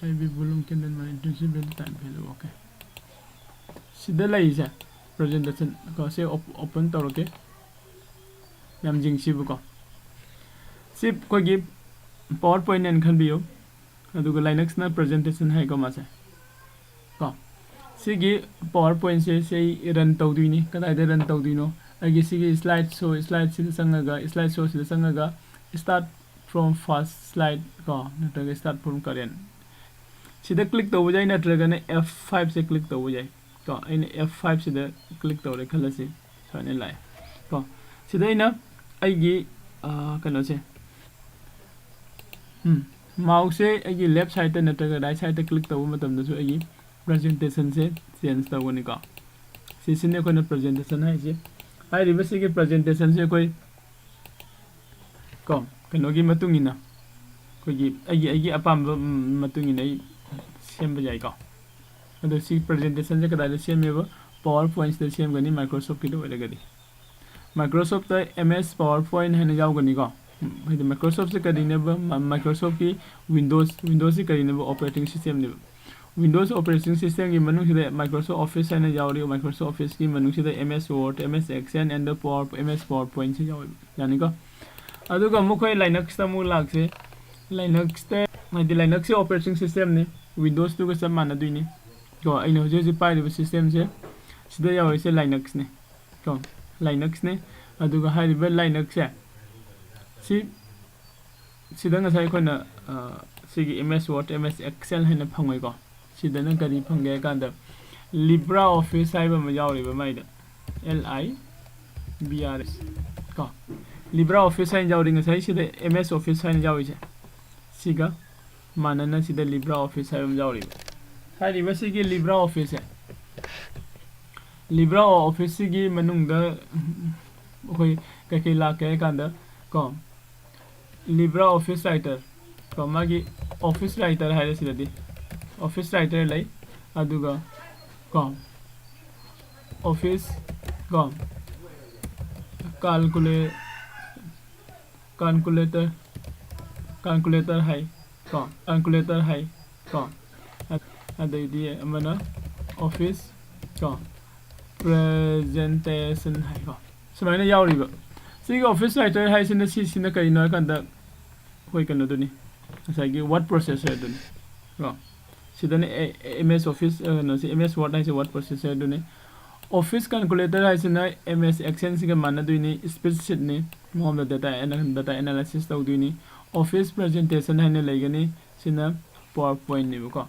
ꯑꯩ ꯚꯤ ꯕꯣꯂꯨꯝ ꯀꯦꯟꯗꯜ ꯃꯥꯏ ꯏꯟꯇꯦꯟꯁꯤꯚ ꯚꯦꯂꯨ ꯇꯥꯏꯝ ꯚꯦꯂꯨ, ꯑꯣꯀꯦ꯫ ꯁꯤꯗ ꯂꯩꯔꯤꯁꯦ ꯄ꯭ꯔꯖꯦꯟꯇꯦꯁꯟ ꯀꯣ, ꯁꯤ ꯑꯣꯞ-, ꯑꯣꯄꯟ ꯇꯧꯔꯛꯀꯦ꯫ ꯌꯥꯝ ꯌꯦꯡꯁꯤꯕꯀꯣ꯫ ꯁꯤ ꯑꯩꯈꯣꯏꯒꯤ ꯄꯥꯋꯔ ꯄꯣꯏꯟꯠ ꯍꯥꯏꯅ ꯈꯟꯕꯤꯌꯨ꯫ ꯑꯗꯨꯒ ꯂꯥꯏꯅꯛꯁꯅ ꯄ꯭ꯔꯖꯦꯟꯇꯦꯁꯟ ꯍꯥꯏꯀꯣ ꯃꯥꯁꯦ꯫ ꯀꯣ, ꯁꯤꯒꯤ ꯄꯥꯋꯔ ꯄꯣꯏꯟꯠꯁꯦ ꯁꯤ ꯑꯩ ꯔꯟ ꯇꯧꯗꯣꯏꯅꯤ꯫ ꯀꯗꯥꯏꯗ ꯔꯟ ꯇꯧꯗꯣꯏꯅꯣ? ꯑꯩꯒꯤ ꯁꯤꯒꯤ slide show, slide ꯁꯤꯗ ꯆꯪꯉꯒ, slide show ꯁꯤꯗ ꯆꯪꯉꯒ start from first slide ꯀꯣ, ꯅꯠꯇ꯭ꯔꯒ start from current ꯁꯤꯗ click ꯇꯧꯕ ꯌꯥꯏ, ꯅꯠꯇ꯭ꯔꯒꯅ F five ꯁꯦ click ꯇꯧꯕ ꯌꯥꯏ ꯀꯣ꯫ ꯑꯩꯅ F five ꯁꯤꯗ click ꯇꯧꯔꯦ ꯈꯜꯂꯁꯤ, ꯁꯨꯃꯥꯏꯅ ꯂꯥꯛꯑꯦ ꯀꯣ꯫ ꯁꯤꯗ ꯑꯩꯅ ꯑꯩꯒꯤ, ꯑ, ꯀꯩꯅꯣꯁꯦ, ꯎꯝ, mouse ꯁꯦ ꯑꯩꯒꯤ left side ꯇ ꯅꯠꯇ꯭ꯔꯒ right side ꯇ click ꯇꯧꯕ ꯃꯇꯝꯗꯁꯨ ꯑꯩꯒꯤ presentation ꯁꯦ change ꯇꯧꯒꯅꯤꯀꯣ꯫ ꯁꯤꯁꯤꯅꯤ ꯑꯩꯈꯣꯏꯅ presentation ꯍꯥꯏꯁꯦ꯫ ꯍꯥꯏꯔꯤꯕꯁꯤꯒꯤ presentation ꯁꯦ ꯑꯩꯈꯣꯏ ꯀꯣ, ꯀꯩꯅꯣꯒꯤ ꯃꯇꯨꯡ ꯏꯟꯅ, ꯑꯩꯈꯣꯏꯒꯤ, ꯑꯩꯒꯤ, ꯑꯩꯒꯤ ꯑꯄꯥꯝꯕ, ꯎꯝ, ꯃꯇꯨꯡ ꯏꯟꯅ ꯑꯩ ꯁꯦꯝꯕ ꯌꯥꯏꯀꯣ꯫ ꯑꯗꯣ ꯁꯤ presentation ꯁꯦ ꯀꯗꯥꯏꯗ ꯁꯦꯝꯃꯦꯕ? PowerPoint ꯁꯤꯗ ꯁꯦꯝꯒꯅꯤ, Microsoft ꯀꯤꯗ ꯑꯣꯏꯔꯒꯗꯤ꯫ Microsoft ꯇ M S PowerPoint ꯍꯥꯏꯅ ꯌꯥꯎꯒꯅꯤꯀꯣ꯫ ꯎꯝ, ꯍꯥꯏꯗꯤ Microsoft ꯁꯦ ꯀꯔꯤꯅꯦꯕ? ꯃ-, Microsoft ꯀꯤ Windows, Windows ꯁꯤ ꯀꯔꯤꯅꯦꯕ? Operating system ꯅꯦꯕ꯫ Windows operating system ꯒꯤ ꯃꯅꯨꯡꯁꯤꯗ Microsoft Office ꯍꯥꯏꯅ ꯌꯥꯎꯔꯤ, Microsoft Office ꯀꯤ ꯃꯅꯨꯡꯁꯤꯗ M S Word, M S Excel and the Power, M S PowerPoint ꯁꯤ ꯌꯥꯎꯋꯦꯕ, ꯌꯥꯅꯤꯀꯣ? ꯑꯗꯨꯒ ꯑꯃꯨꯛ ꯑꯩꯈꯣꯏ Linux ꯇ ꯑꯃꯨꯛ ꯂꯥꯛꯁꯦ꯫ Linux ꯇ, ꯍꯥꯏꯗꯤ Linux ꯁꯤ operating system ꯅꯤ, Windows ꯇꯨꯒ ꯆꯞ ꯃꯥꯟꯅꯗꯣꯏꯅꯤ ꯀꯣ꯫ ꯑꯩꯅ ꯍꯧꯖꯤꯛ ꯍꯧꯖꯤꯛ ꯄꯥꯏꯔꯤꯕ system ꯁꯦ, ꯁꯤꯗ ꯌꯥꯎꯔꯤꯁꯦ Linux ꯅꯤ ꯀꯣ, Linux ꯅꯤ꯫ ꯑꯗꯨꯒ ꯍꯥꯏꯔꯤꯕ Linux ꯁꯦ, ꯁꯤ, ꯁꯤꯗ ꯉꯁꯥꯏ ꯑꯩꯈꯣꯏꯅ, ꯑ, ꯁꯤꯒꯤ M S Word, M S Excel ꯍꯥꯏꯅ ꯐꯪꯉꯣꯏꯀꯣ꯫ ꯁꯤꯗꯅ ꯀꯔꯤ ꯐꯪꯒꯦ ꯍꯥꯏ ꯀꯥꯟꯗ, LibreOffice ꯍꯥꯏꯕ ꯑꯃ ꯌꯥꯎꯔꯤꯕ ꯃꯥꯏꯗ, L I B R S ꯀꯣ꯫ LibreOffice ꯍꯥꯏꯅ ꯌꯥꯎꯔꯤ, ꯉꯁꯥꯏ ꯁꯤꯗ M S Office ꯍꯥꯏꯅ ꯌꯥꯎꯔꯤꯁꯦ, ꯁꯤꯒ ꯃꯥꯟꯅꯅ ꯁꯤꯗ LibreOffice ꯍꯥꯏꯕ ꯑꯃ ꯌꯥꯎꯔꯤꯕ꯫ ꯍꯥꯏꯔꯤꯕ ꯁꯤꯒꯤ LibreOffice ꯁꯦ, LibreOffice ꯁꯤꯒꯤ ꯃꯅꯨꯡꯗ ꯑꯩꯈꯣꯏ ꯀꯩꯀꯩ ꯂꯥꯛꯀꯦ ꯍꯥꯏ ꯀꯥꯟꯗ ꯀꯣ, LibreOffice Writer ꯀꯣ, ꯃꯥꯒꯤ Office Writer ꯍꯥꯏꯔꯦ ꯁꯤꯗꯗꯤ꯫ Office Writer ꯂꯩ, ꯑꯗꯨꯒ ꯀꯣ, Office ꯀꯣ, Calcula-, Calculator, Calculator ꯍꯥꯏ ꯀꯣ, Calculator ꯍꯥꯏ ꯀꯣ꯫ ꯑ-, ꯑꯗꯩꯗꯤ ꯑꯃꯅ Office ꯀꯣ, Presentation ꯍꯥꯏ ꯀꯣ꯫ ꯁꯨꯃꯥꯏꯅ ꯌꯥꯎꯔꯤꯕ꯫ ꯁꯤꯒꯤ Office Writer ꯍꯥꯏꯁꯤꯅ, ꯁꯤꯁꯤꯅ ꯀꯔꯤꯅꯣ ꯍꯥꯏ ꯀꯥꯟꯗ, ꯑꯩꯈꯣꯏ ꯀꯩꯅꯣꯗꯨꯅꯤ, ꯉꯁꯥꯏꯒꯤ word processor ꯗꯨꯅꯤ ꯀꯣ꯫ ꯁꯤꯗꯅ ꯑꯦ-, ꯑꯦ-, M S Office, ꯑ, ꯀꯩꯅꯣꯁꯤ, M S Word ꯍꯥꯏꯁꯦ word processor ꯗꯨꯅꯤ꯫ Office Calculator ꯍꯥꯏꯁꯤꯅ M S Excel ꯁꯤꯒ ꯃꯥꯟꯅꯗꯣꯏꯅꯤ, spreadsheet ꯅꯤ, ꯃꯉꯣꯟꯗ data ana-, data analysis ꯇꯧꯗꯣꯏꯅꯤ꯫ Office Presentation ꯍꯥꯏꯅ ꯂꯩꯒꯅꯤ, ꯁꯤꯅ PowerPoint ꯅꯦꯕꯀꯣ꯫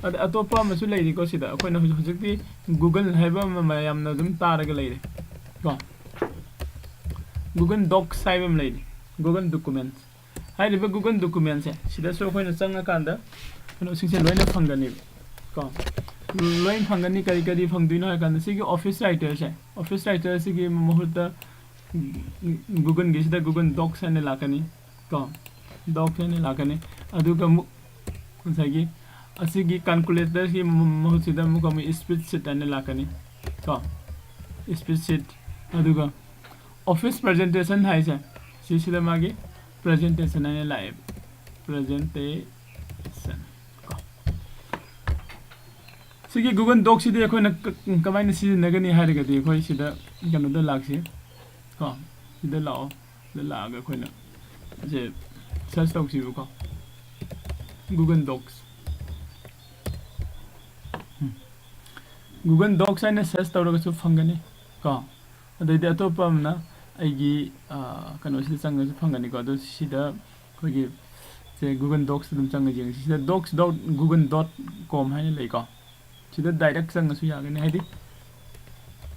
ꯑꯗ ꯑꯇꯣꯞꯄ ꯑꯃꯁꯨ ꯂꯩꯔꯤꯀꯣ ꯁꯤꯗ, ꯑꯩꯈꯣꯏꯅ ꯍꯧꯖꯤꯛ, ꯍꯧꯖꯤꯛꯇꯤ Google ꯍꯥꯏꯕ ꯑꯃ ꯃꯌꯥꯝꯅ ꯑꯗꯨꯝ ꯇꯥꯔꯒ ꯂꯩꯔꯦ ꯀꯣ꯫ Google Docs ꯍꯥꯏꯕ ꯑꯃ ꯂꯩꯔꯤ, Google Documents꯫ ꯍꯥꯏꯔꯤꯕ Google Documents ꯁꯦ ꯁꯤꯗꯁꯨ ꯑꯩꯈꯣꯏꯅ ꯆꯪꯉꯀꯥꯟꯗ ꯀꯩꯅꯣꯁꯤꯡꯁꯦ ꯂꯣꯏꯅ ꯐꯪꯒꯅꯦꯕ ꯀꯣ꯫ ꯂꯣꯏ ꯐꯪꯒꯅꯤ꯫ ꯀꯔꯤ ꯀꯔꯤ ꯐꯪꯗꯣꯏꯅꯣ ꯍꯥꯏ ꯀꯥꯟꯗ, ꯁꯤꯒꯤ Office Writer ꯁꯦ, Office Writer ꯁꯤꯒꯤ ꯃꯍꯨꯠꯇ Google ꯒꯤꯁꯤꯗ Google Docs ꯍꯥꯏꯅ ꯂꯥꯛꯀꯅꯤ ꯀꯣ, Docs ꯍꯥꯏꯅ ꯂꯥꯛꯀꯅꯤ꯫ ꯑꯗꯨꯒ ꯑꯃꯨꯛ ꯉꯁꯥꯏꯒꯤ ꯑꯁꯤꯒꯤ Calculator ꯒꯤ ꯃ-, ꯃꯍꯨꯠꯁꯤꯗ ꯑꯃꯨꯛꯀ ꯑꯃꯨꯛ Spreadsheet ꯍꯥꯏꯅ ꯂꯥꯛꯀꯅꯤ ꯀꯣ, Spreadsheet꯫ ꯑꯗꯨꯒ Office Presentation ꯍꯥꯏꯁꯦ ꯁꯤꯁꯤꯗ ꯃꯥꯒꯤ Presentation ꯍꯥꯏꯅ ꯂꯥꯛꯑꯦꯕ, Presentation ꯀꯣ꯫ ꯁꯤꯒꯤ Google Docs ꯁꯤꯗꯤ ꯑꯩꯈꯣꯏꯅ ꯀ-, ꯀꯃꯥꯏꯅ ꯁꯤꯖꯤꯟꯅꯒꯅꯤ ꯍꯥꯏꯔꯒꯗꯤ, ꯑꯩꯈꯣꯏ ꯁꯤꯗ ꯀꯩꯅꯣꯗ ꯂꯥꯛꯁꯤ ꯀꯣ, ꯁꯤꯗ ꯂꯥꯛꯑꯣ꯫ ꯁꯤꯗ ꯂꯥꯛꯑꯒ ꯑꯩꯈꯣꯏꯅ ꯁꯦ search ꯇꯧꯁꯤꯕꯀꯣ, Google Docs꯫ ꯎꯝ꯫ Google Docs ꯍꯥꯏꯅ search ꯇꯧꯔꯒꯁꯨ ꯐꯪꯒꯅꯤ ꯀꯣ꯫ ꯑꯗꯩꯗꯤ ꯑꯇꯣꯞꯄ ꯑꯃꯅ ꯑꯩꯒꯤ, ꯑ, ꯀꯩꯅꯣꯁꯤꯗ ꯆꯪꯉꯁꯨ ꯐꯪꯒꯅꯤꯀꯣ꯫ ꯑꯗꯣ ꯁꯤꯗ ꯑꯩꯈꯣꯏꯒꯤ ꯁꯦ Google Docs ꯑꯗꯨꯝ ꯆꯪꯉ ꯌꯦꯡꯁꯤ꯫ ꯁꯤꯗ docs dot google dot com ꯍꯥꯏꯅ ꯂꯩꯀꯣ꯫ ꯁꯤꯗ direct ꯆꯪꯉꯁꯨ ꯌꯥꯒꯅꯤ, ꯍꯥꯏꯗꯤ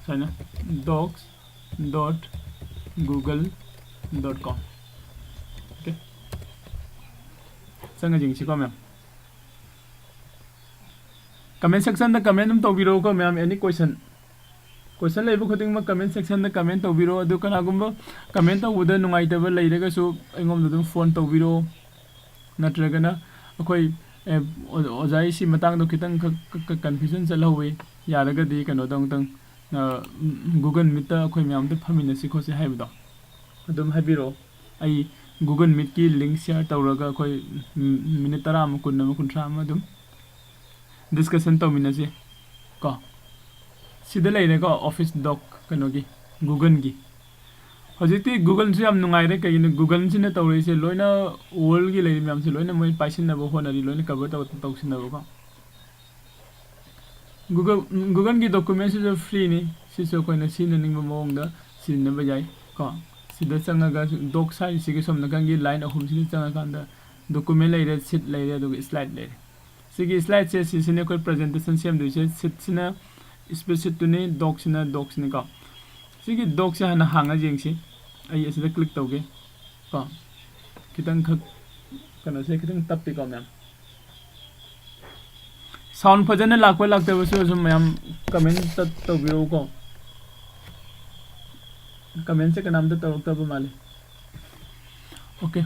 ꯁꯨꯃꯥꯏꯅ docs dot google dot com꯫ Okay, ꯆꯪꯉ ꯌꯦꯡꯁꯤꯀꯣ ꯃꯌꯥꯝ꯫ Comment section ꯗ comment ꯑꯗꯨꯝ ꯇꯧꯕꯤꯔꯛꯎꯀꯣ ꯃꯌꯥꯝ, any question꯫ Question ꯂꯩꯕ ꯈꯨꯗꯤꯡꯃꯛ comment section ꯗ comment ꯇꯧꯕꯤꯔꯛꯑꯣ꯫ ꯑꯗꯨ ꯀꯅꯥꯒꯨꯝꯕ comment ꯇꯧꯕꯗ ꯅꯨꯡꯉꯥꯏꯇꯕ ꯂꯩꯔꯒꯁꯨ ꯑꯩꯉꯣꯟꯗ ꯑꯗꯨꯝ phone ꯇꯧꯕꯤꯔꯛꯑꯣ꯫ ꯅꯠꯇ꯭ꯔꯒꯅ ꯑꯩꯈꯣꯏ, ꯑꯦ, ꯑꯣ-, ꯑꯣꯖꯥ ꯑꯩ ꯁꯤ ꯃꯇꯥꯡꯗ ꯈꯤꯇꯪ ꯈꯛ ꯀ-, ꯀ-, confusion ꯆꯠꯍꯧꯋꯤ, ꯌꯥꯔꯒꯗꯤ ꯀꯩꯅꯣꯗ ꯑꯃꯨꯛꯇꯪ, ꯑ, Google Meet ꯇ ꯑꯩꯈꯣꯏ ꯃꯌꯥꯝꯗ ꯐꯝꯃꯤꯟꯅꯁꯤ ꯈꯣꯠꯁꯤ ꯍꯥꯏꯕꯗꯣ ꯑꯗꯨꯝ ꯍꯥꯏꯕꯤꯔꯛꯑꯣ꯫ ꯑꯩ Google Meet ꯀꯤ link share ꯇꯧꯔꯒ ꯑꯩꯈꯣꯏ, ꯎꯝ, minute ꯇꯔꯥ ꯑꯃ, ꯀꯨꯟ ꯑꯃ, ꯀꯨꯟꯊ꯭ꯔꯥ ꯑꯃ ꯑꯗꯨꯝ discussion ꯇꯧꯃꯤꯟꯅꯁꯤ ꯀꯣ꯫ ꯁꯤꯗ ꯂꯩꯔꯦꯀꯣ, Office Doc ꯀꯩꯅꯣꯒꯤ, Google ꯒꯤ꯫ ꯍꯧꯖꯤꯛꯇꯤ Google ꯁꯨ ꯌꯥꯝ ꯅꯨꯡꯉꯥꯏꯔꯦ꯫ ꯀꯩꯒꯤꯅꯣ, Google ꯁꯤꯅ ꯇꯧꯔꯤꯁꯦ ꯂꯣꯏꯅ, world ꯒꯤ ꯂꯩꯔꯤ ꯃꯌꯥꯝꯁꯦ ꯂꯣꯏꯅ ꯃꯣꯏ ꯄꯥꯏꯁꯤꯟꯅꯕ ꯍꯣꯠꯅꯔꯤ, ꯂꯣꯏꯅ cover ꯇꯧ-, ꯇꯧꯁꯤꯟꯅꯕꯀꯣ꯫ Google Googleꯒꯤ documentꯁꯤꯁꯨ freeꯅꯤ꯫ ꯁꯤꯁꯨ ꯑꯩꯈꯣꯏꯅ ꯁꯤꯖꯤꯟꯅꯅꯤꯡꯕ ꯃꯑꯣꯡꯗ ꯁꯤꯖꯤꯟꯅꯕ ꯌꯥꯏ ꯀꯣ꯫ ꯁꯤꯗ ꯆꯪꯉꯒ docs ꯍꯥꯏꯔꯤꯁꯤꯒꯤ ꯁꯣꯝ ꯅꯥꯀꯟꯒꯤ line ꯑꯍꯨꯝꯁꯤꯗ ꯆꯪꯉꯀꯥꯟꯗ document ꯂꯩꯔꯦ, sheet ꯂꯩꯔꯦ, ꯑꯗꯨꯒ slide ꯂꯩꯔꯦ꯫ ꯁꯤꯒꯤ slideꯁꯦ, ꯁꯤꯁꯤꯅ ꯑꯩꯈꯣꯏ presentation ꯁꯦꯝꯗꯣꯏꯁꯦ꯫ Sheetꯁꯤꯅ spreadsheetꯇꯨꯅꯤ, docꯁꯤꯅ docꯁꯤꯅꯤꯀꯣ꯫ ꯁꯤꯒꯤ docꯁꯦ ꯍꯥꯟꯅ ꯍꯥꯡꯉ ꯌꯦꯡꯁꯤ꯫ ꯑꯩ ꯑꯁꯤꯗ click ꯇꯧꯒꯦ ꯀꯣ꯫ ꯈꯤꯇꯪꯈꯛ ꯀꯩꯅꯣꯁꯦ ꯈꯤꯇꯪ ꯇꯞꯄꯤꯀꯣ ꯃꯌꯥꯝ꯫ Sound ꯐꯖꯅ ꯂꯥꯛꯄ ꯂꯥꯛꯇꯕꯁꯨ ꯑꯗꯨꯝ ꯃꯌꯥꯝ comment ꯇꯧꯕꯤꯔꯛꯎꯀꯣ꯫ Commentꯁꯦ ꯀꯅꯥꯝꯇ ꯇꯧꯔꯛꯇꯕ ꯃꯥꯜꯂꯤ꯫ Okay꯫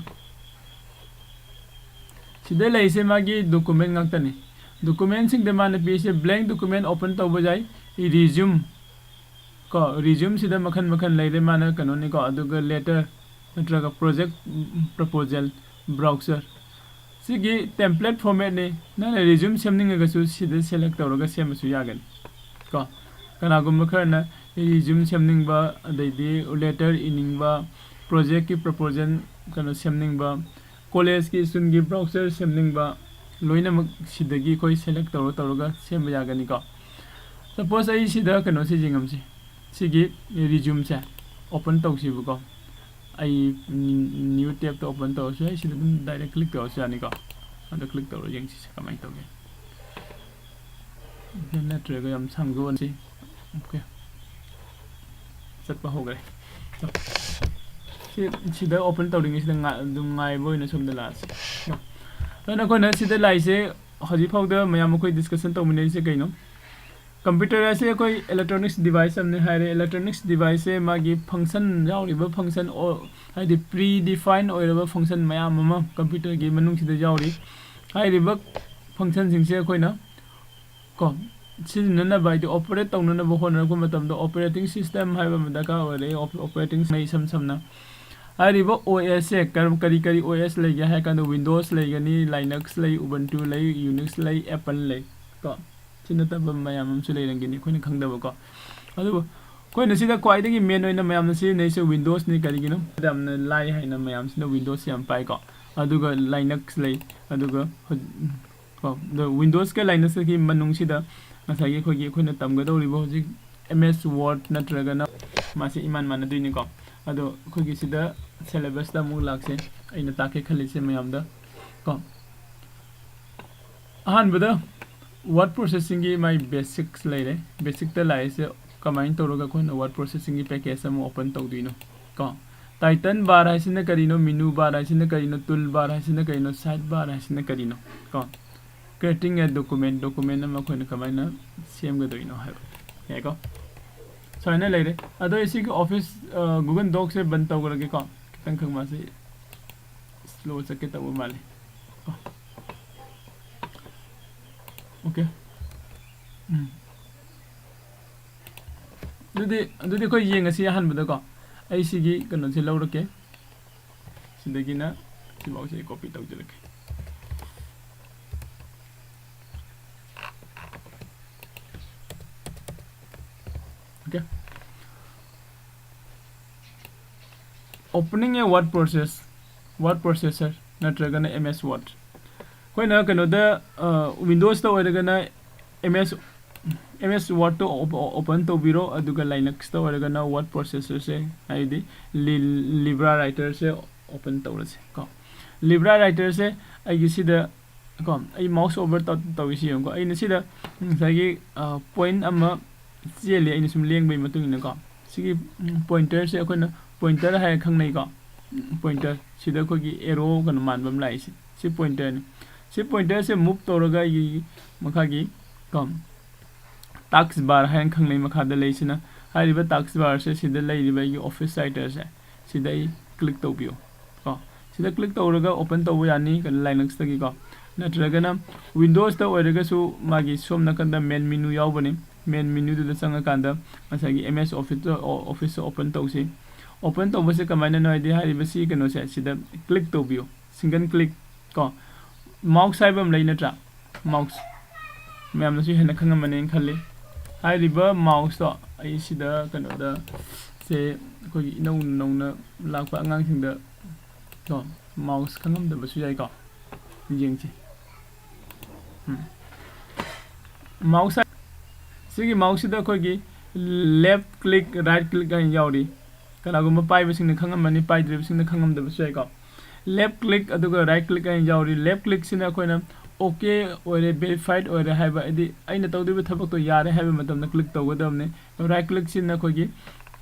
ꯁꯤꯗ ꯂꯩꯔꯤꯁꯦ ꯃꯥꯒꯤ document ꯉꯥꯛꯇꯅꯤ꯫ Documentꯁꯤꯡꯗ ꯃꯥꯅ ꯄꯤꯔꯤꯁꯦ blank document open ꯇꯧꯕ ꯌꯥꯏ, resume ꯀꯣ, resumeꯁꯤꯗ ꯃꯈꯜ ꯃꯈꯜ ꯂꯩꯔꯦ, ꯃꯥꯅ ꯀꯩꯅꯣꯅꯤꯀꯣ, ꯑꯗꯨꯒ letter ꯅꯠꯇ꯭ꯔꯒ project proposal, brochure꯫ ꯁꯤꯒꯤ template formatꯅꯤ꯫ ꯅꯪꯅ resume ꯁꯦꯝꯅꯤꯡꯉꯒꯁꯨ ꯁꯤꯗ select ꯇꯧꯔꯒ ꯁꯦꯝꯕꯁꯨ ꯌꯥꯒꯅꯤ ꯀꯣ꯫ ꯀꯅꯥꯒꯨꯝꯕ ꯈꯔꯅ resume ꯁꯦꯝꯅꯤꯡꯕ, ꯑꯗꯩꯗꯤ letter ꯏꯅꯤꯡꯕ, projectꯀꯤ proposal ꯀꯩꯅꯣ ꯁꯦꯝꯅꯤꯡꯕ, collegeꯀꯤ studentꯀꯤ brochure ꯁꯦꯝꯅꯤꯡꯕ, ꯂꯣꯏꯅꯃꯛ ꯁꯤꯗꯒꯤ ꯑꯩꯈꯣꯏ select ꯇꯧꯔ ꯇꯧꯔꯒ ꯁꯦꯝꯕ ꯌꯥꯒꯅꯤꯀꯣ꯫ Suppose ꯑꯩ ꯁꯤꯗ ꯀꯩꯅꯣꯁꯦ ꯌꯦꯡꯉꯝꯁꯤ, ꯁꯤꯒꯤ resumeꯁꯦ open ꯇꯧꯁꯤꯕꯀꯣ꯫ ꯑꯩ new tabꯇ open ꯇꯧꯔꯁꯨ ꯌꯥꯏ, ꯁꯤꯗ ꯑꯗꯨꯝ direct click ꯇꯧꯔꯁꯨ ꯌꯥꯅꯤꯀꯣ꯫ ꯑꯗꯣ click ꯇꯧꯔ ꯌꯦꯡꯁꯤꯁꯦ ꯀꯃꯥꯏꯅ ꯇꯧꯒꯦ꯫ ꯅꯠꯇ꯭ꯔꯒ ꯌꯥꯝ ꯁꯥꯡꯗꯣꯛꯍꯟꯁꯤ꯫ Okay꯫ ꯆꯠꯄ ꯍꯧꯈ꯭ꯔꯦ꯫ ꯁꯤ, ꯁꯤꯗ open ꯇꯧꯔꯤꯉꯩꯁꯤꯗ ꯉꯥ-, ꯑꯗꯨꯝ ꯉꯥꯏꯕ ꯑꯣꯏꯅ ꯁꯣꯝꯗ ꯂꯥꯛꯑꯁꯤ꯫ ꯑꯗꯨꯅ ꯑꯩꯈꯣꯏꯅ ꯁꯤꯗ ꯂꯥꯛꯏꯁꯦ, ꯍꯧꯖꯤꯛ ꯐꯥꯎꯗ ꯃꯌꯥꯝ ꯑꯩꯈꯣꯏ discussion ꯇꯧꯃꯤꯟꯅꯔꯤꯁꯦ ꯀꯩꯅꯣ? Computer ꯑꯁꯦ ꯑꯩꯈꯣꯏ electronics device ꯑꯃꯅꯤ ꯍꯥꯏꯔꯦ꯫ Electronics deviceꯁꯦ ꯃꯥꯒꯤ function ꯌꯥꯎꯔꯤꯕ function ꯑꯣ-, ꯍꯥꯏꯗꯤ predefined ꯑꯣꯏꯔꯕ function ꯃꯌꯥꯝ ꯑꯃ computerꯒꯤ ꯃꯅꯨꯡꯁꯤꯗ ꯌꯥꯎꯔꯤ꯫ ꯍꯥꯏꯔꯤꯕ functionꯁꯤꯡꯁꯦ ꯑꯩꯈꯣꯏꯅ ꯀꯣ, ꯁꯤꯖꯤꯟꯅꯅꯕ, ꯍꯥꯏꯗꯤ operate ꯇꯧꯅꯅꯕ ꯍꯣꯠꯅꯔꯛꯄ ꯃꯇꯝꯗ operating system ꯍꯥꯏꯕ ꯑꯃ ꯗꯔꯀꯥꯔ ꯑꯣꯏꯔꯛꯏ꯫ Op-, operating system ꯏꯁꯝ ꯁꯝꯅ ꯍꯥꯏꯔꯤꯕ OSꯁꯦ ꯀꯔꯝ-, ꯀꯔꯤ ꯀꯔꯤ OS ꯂꯩꯒꯦ ꯍꯥꯏꯔ ꯀꯥꯟꯗ Windows ꯂꯩꯒꯅꯤ, Linux ꯂꯩ, Ubuntu ꯂꯩ, Unix ꯂꯩ, Apple ꯂꯩ ꯀꯣ꯫ ꯁꯤ ꯅꯠꯇꯕ ꯃꯌꯥꯝ ꯑꯃꯁꯨ ꯂꯩꯔꯝꯒꯅꯤ ꯑꯩꯈꯣꯏꯅ ꯈꯪꯗꯕꯀꯣ꯫ ꯑꯗꯨꯕꯨ ꯑꯩꯈꯣꯏꯅ ꯁꯤꯗ ꯈ꯭ꯋꯥꯏꯗꯒꯤ main ꯑꯣꯏꯅ ꯃꯌꯥꯝꯅ ꯁꯤꯖꯤꯟꯅꯔꯤꯁꯦ Windowsꯅꯤ꯫ ꯀꯔꯤꯒꯤꯅꯣ? ꯌꯥꯝꯅ ꯂꯥꯏ ꯍꯥꯏꯅ ꯃꯌꯥꯝꯁꯤꯅ Windows ꯌꯥꯝ ꯄꯥꯏꯀꯣ꯫ ꯑꯗꯨꯒ Linux ꯂꯩ, ꯑꯗꯨꯒ ꯍꯧꯖꯤꯛ ꯀꯣ, ꯑꯗꯣ Windowsꯀ Linuxꯀꯤ ꯃꯅꯨꯡꯁꯤꯗ ꯉꯁꯥꯏꯒꯤ ꯑꯩꯈꯣꯏꯒꯤ ꯑꯩꯈꯣꯏꯅ ꯇꯝꯒꯗꯧꯔꯤꯕ ꯍꯧꯖꯤꯛ M S Word ꯅꯠꯇ꯭ꯔꯒꯅ ꯃꯥꯁꯦ ꯏꯃꯥꯟ ꯃꯥꯟꯅꯗꯣꯏꯅꯤꯀꯣ꯫ ꯑꯗꯣ ꯑꯩꯈꯣꯏꯒꯤ ꯁꯤꯗ syllabus ꯇ ꯑꯃꯨꯛ ꯂꯥꯛꯁꯦ, ꯑꯩꯅ ꯇꯥꯛꯀꯦ ꯈꯜꯂꯤꯁꯦ ꯃꯌꯥꯝꯗ ꯀꯣ꯫ ꯑꯍꯥꯟꯕꯗ word processing ꯒꯤ ꯃꯥꯏ basics ꯂꯩꯔꯦ꯫ Basic ꯇ ꯂꯥꯛꯏꯁꯦ ꯀꯃꯥꯏꯅ ꯇꯧꯔꯒ ꯑꯩꯈꯣꯏꯅ word processing ꯒꯤ package ꯑꯃ open ꯇꯧꯗꯣꯏꯅꯣ ꯀꯣ꯫ Title bar ꯍꯥꯏꯁꯤꯅ ꯀꯔꯤꯅꯣ, menu bar ꯍꯥꯏꯁꯤꯅ ꯀꯔꯤꯅꯣ, tool bar ꯍꯥꯏꯁꯤꯅ ꯀꯔꯤꯅꯣ, sidebar ꯍꯥꯏꯁꯤꯅ ꯀꯔꯤꯅꯣ ꯀꯣ꯫ Creating a document, document ꯑꯃ ꯑꯩꯈꯣꯏꯅ ꯀꯃꯥꯏꯅ ꯁꯦꯝꯒꯗꯣꯏꯅꯣ ꯍꯥꯏꯕ꯫ ꯌꯥꯏꯀꯣ? ꯁꯨꯃꯥꯏꯅ ꯂꯩꯔꯦ꯫ ꯑꯗꯣ ꯑꯩ ꯁꯤꯒꯤ Office, ꯑ, Google Docs ꯁꯦ ꯕꯟ ꯇꯧꯈ꯭ꯔꯒꯦꯀꯣ꯫ ꯈꯤꯇꯪꯈꯛ ꯃꯥꯁꯤ slow ꯆꯠꯀꯦ ꯇꯧꯕ ꯃꯥꯜꯂꯦ꯫ OK꯫ ꯎꯝ꯫ ꯑꯗꯨꯗꯤ, ꯑꯗꯨꯗꯤ ꯑꯩꯈꯣꯏ ꯌꯦꯡꯉꯁꯤ ꯑꯍꯥꯟꯕꯗꯀꯣ꯫ ꯑꯩ ꯁꯤꯒꯤ ꯀꯩꯅꯣꯁꯦ ꯂꯧꯔꯛꯀꯦ꯫ ꯁꯤꯗꯒꯤꯅ ꯁꯤꯐꯥꯎꯁꯦ ꯑꯩ copy ꯇꯧꯖꯔꯛꯀꯦ꯫ OK꯫ Opening a word process, word processor ꯅꯠꯇ꯭ꯔꯒꯅ M S Word꯫ ꯑꯩꯈꯣꯏꯅ ꯀꯩꯅꯣꯗ, ꯑ, Windows ꯇ ꯑꯣꯏꯔꯒꯅ M S, M S Word ꯇꯣ op-, open ꯇꯧꯕꯤꯔꯣ, ꯑꯗꯨꯒ Linux ꯇ ꯑꯣꯏꯔꯒꯅ word processor ꯁꯦ, ꯍꯥꯏꯗꯤ Li-, Libra Writer ꯁꯦ open ꯇꯧꯔꯁꯦ ꯀꯣ꯫ Libra Writer ꯁꯦ ꯑꯩꯒꯤ ꯁꯤꯗ ꯀꯣ, ꯑꯩ mouse over ꯇꯧ-, ꯇꯧꯔꯤꯁꯤ ꯌꯦꯡꯉꯨꯀꯣ꯫ ꯑꯩꯅ ꯁꯤꯗ ꯉꯁꯥꯏꯒꯤ, ꯑ, point ꯑꯃ ꯆꯦꯜꯂꯤ, ꯑꯩꯅ ꯁꯨꯝ ꯂꯦꯡꯕꯒꯤ ꯃꯇꯨꯡ ꯏꯟꯅꯀꯣ꯫ ꯁꯤꯒꯤ, ꯎꯝ, pointer ꯁꯦ ꯑꯩꯈꯣꯏꯅ pointer ꯍꯥꯏꯔ ꯈꯪꯅꯩꯀꯣ꯫ ꯎꯝ, pointer꯫ ꯁꯤꯗ ꯑꯩꯈꯣꯏꯒꯤ arrow ꯀꯩꯅꯣ ꯃꯥꯟꯕ ꯑꯃ ꯂꯥꯛꯏꯁꯦ꯫ ꯁꯤ pointer ꯅꯤ꯫ ꯁꯤ pointer ꯁꯦ move ꯇꯧꯔꯒ ꯑꯩꯒꯤ ꯃꯈꯥꯒꯤ ꯀꯣ, task bar ꯍꯥꯏꯅ ꯈꯪꯅꯩ ꯃꯈꯥꯗ ꯂꯩꯁꯤꯅ꯫ ꯍꯥꯏꯔꯤꯕ task bar ꯁꯦ ꯁꯤꯗ ꯂꯩꯔꯤꯕ ꯑꯩꯒꯤ Office Writer ꯁꯦ ꯁꯤꯗ ꯑꯩ click ꯇꯧꯕꯤꯌꯨ ꯀꯣ꯫ ꯁꯤꯗ click ꯇꯧꯔꯒ open ꯇꯧꯕ ꯌꯥꯅꯤ, ꯀꯩꯅꯣ, Linux ꯇꯒꯤꯀꯣ꯫ ꯅꯠꯇ꯭ꯔꯒꯅ Windows ꯇ ꯑꯣꯏꯔꯒꯁꯨ ꯃꯥꯒꯤ ꯁꯣꯝ ꯅꯥꯀꯟꯗ main menu ꯌꯥꯎꯕꯅꯤ꯫ Main menu ꯗꯨꯗ ꯆꯪꯉꯀꯥꯟꯗ ꯉꯁꯥꯏꯒꯤ M S Office ꯇ, ꯑꯣ, Office ꯇ open ꯇꯧꯁꯤ꯫ Open ꯇꯧꯕꯁꯦ ꯀꯃꯥꯏꯅꯅꯣ ꯍꯥꯏꯗꯤ, ꯍꯥꯏꯔꯤꯕ ꯁꯤ ꯀꯩꯅꯣꯁꯦ ꯁꯤꯗ click ꯇꯧꯕꯤꯌꯨ, single click ꯀꯣ꯫ Mouse ꯍꯥꯏꯕ ꯑꯃ ꯂꯩ ꯅꯠꯇ꯭ꯔꯥ? Mouse꯫ ꯃꯌꯥꯝꯅꯁꯨ ꯍꯦꯟꯅ ꯈꯪꯉꯝꯃꯅꯦꯅ ꯈꯜꯂꯤ꯫ ꯍꯥꯏꯔꯤꯕ mouse ꯇꯣ ꯑꯩ ꯁꯤꯗ ꯀꯩꯅꯣꯗ ꯁꯦ ꯑꯩꯈꯣꯏꯒꯤ ꯏꯅꯧ ꯅꯧꯅ ꯂꯥꯛꯄ ꯑꯉꯥꯡꯁꯤꯡꯗ ꯀꯣ, mouse ꯈꯪꯉꯝꯗꯕꯁꯨ ꯌꯥꯏꯀꯣ꯫ ꯌꯦꯡꯁꯤ꯫ ꯎꯝ꯫ Mouse ꯍꯥꯏ-, ꯁꯤꯒꯤ ꯃꯥꯎꯁꯁꯤꯗ ꯑꯩꯈꯣꯏꯒꯤ left click, right click ꯍꯥꯏꯅ ꯌꯥꯎꯔꯤ꯫ ꯀꯅꯥꯒꯨꯝꯕ ꯄꯥꯏꯕꯁꯤꯡꯅ ꯈꯪꯉꯝꯃꯅꯤ, ꯄꯥꯏꯗ꯭ꯔꯤꯕꯁꯤꯡꯅ ꯈꯪꯉꯝꯗꯕꯁꯨ ꯌꯥꯏꯀꯣ꯫ Left click ꯑꯗꯨꯒ right click ꯍꯥꯏꯅ ꯌꯥꯎꯔꯤ꯫ Left clickꯁꯤꯅ ꯑꯩꯈꯣꯏꯅ OK ꯑꯣꯏꯔꯦ, verified ꯑꯣꯏꯔꯦ ꯍꯥꯏꯕ, ꯍꯥꯏꯗꯤ ꯑꯩꯅ ꯇꯧꯗꯣꯏꯕ ꯊꯕꯛꯇꯣ ꯌꯥꯔꯦ ꯍꯥꯏꯕ ꯃꯇꯝꯗ click ꯇꯧꯒꯗꯕꯅꯤ꯫ Right clickꯁꯤꯅ ꯑꯩꯈꯣꯏꯒꯤ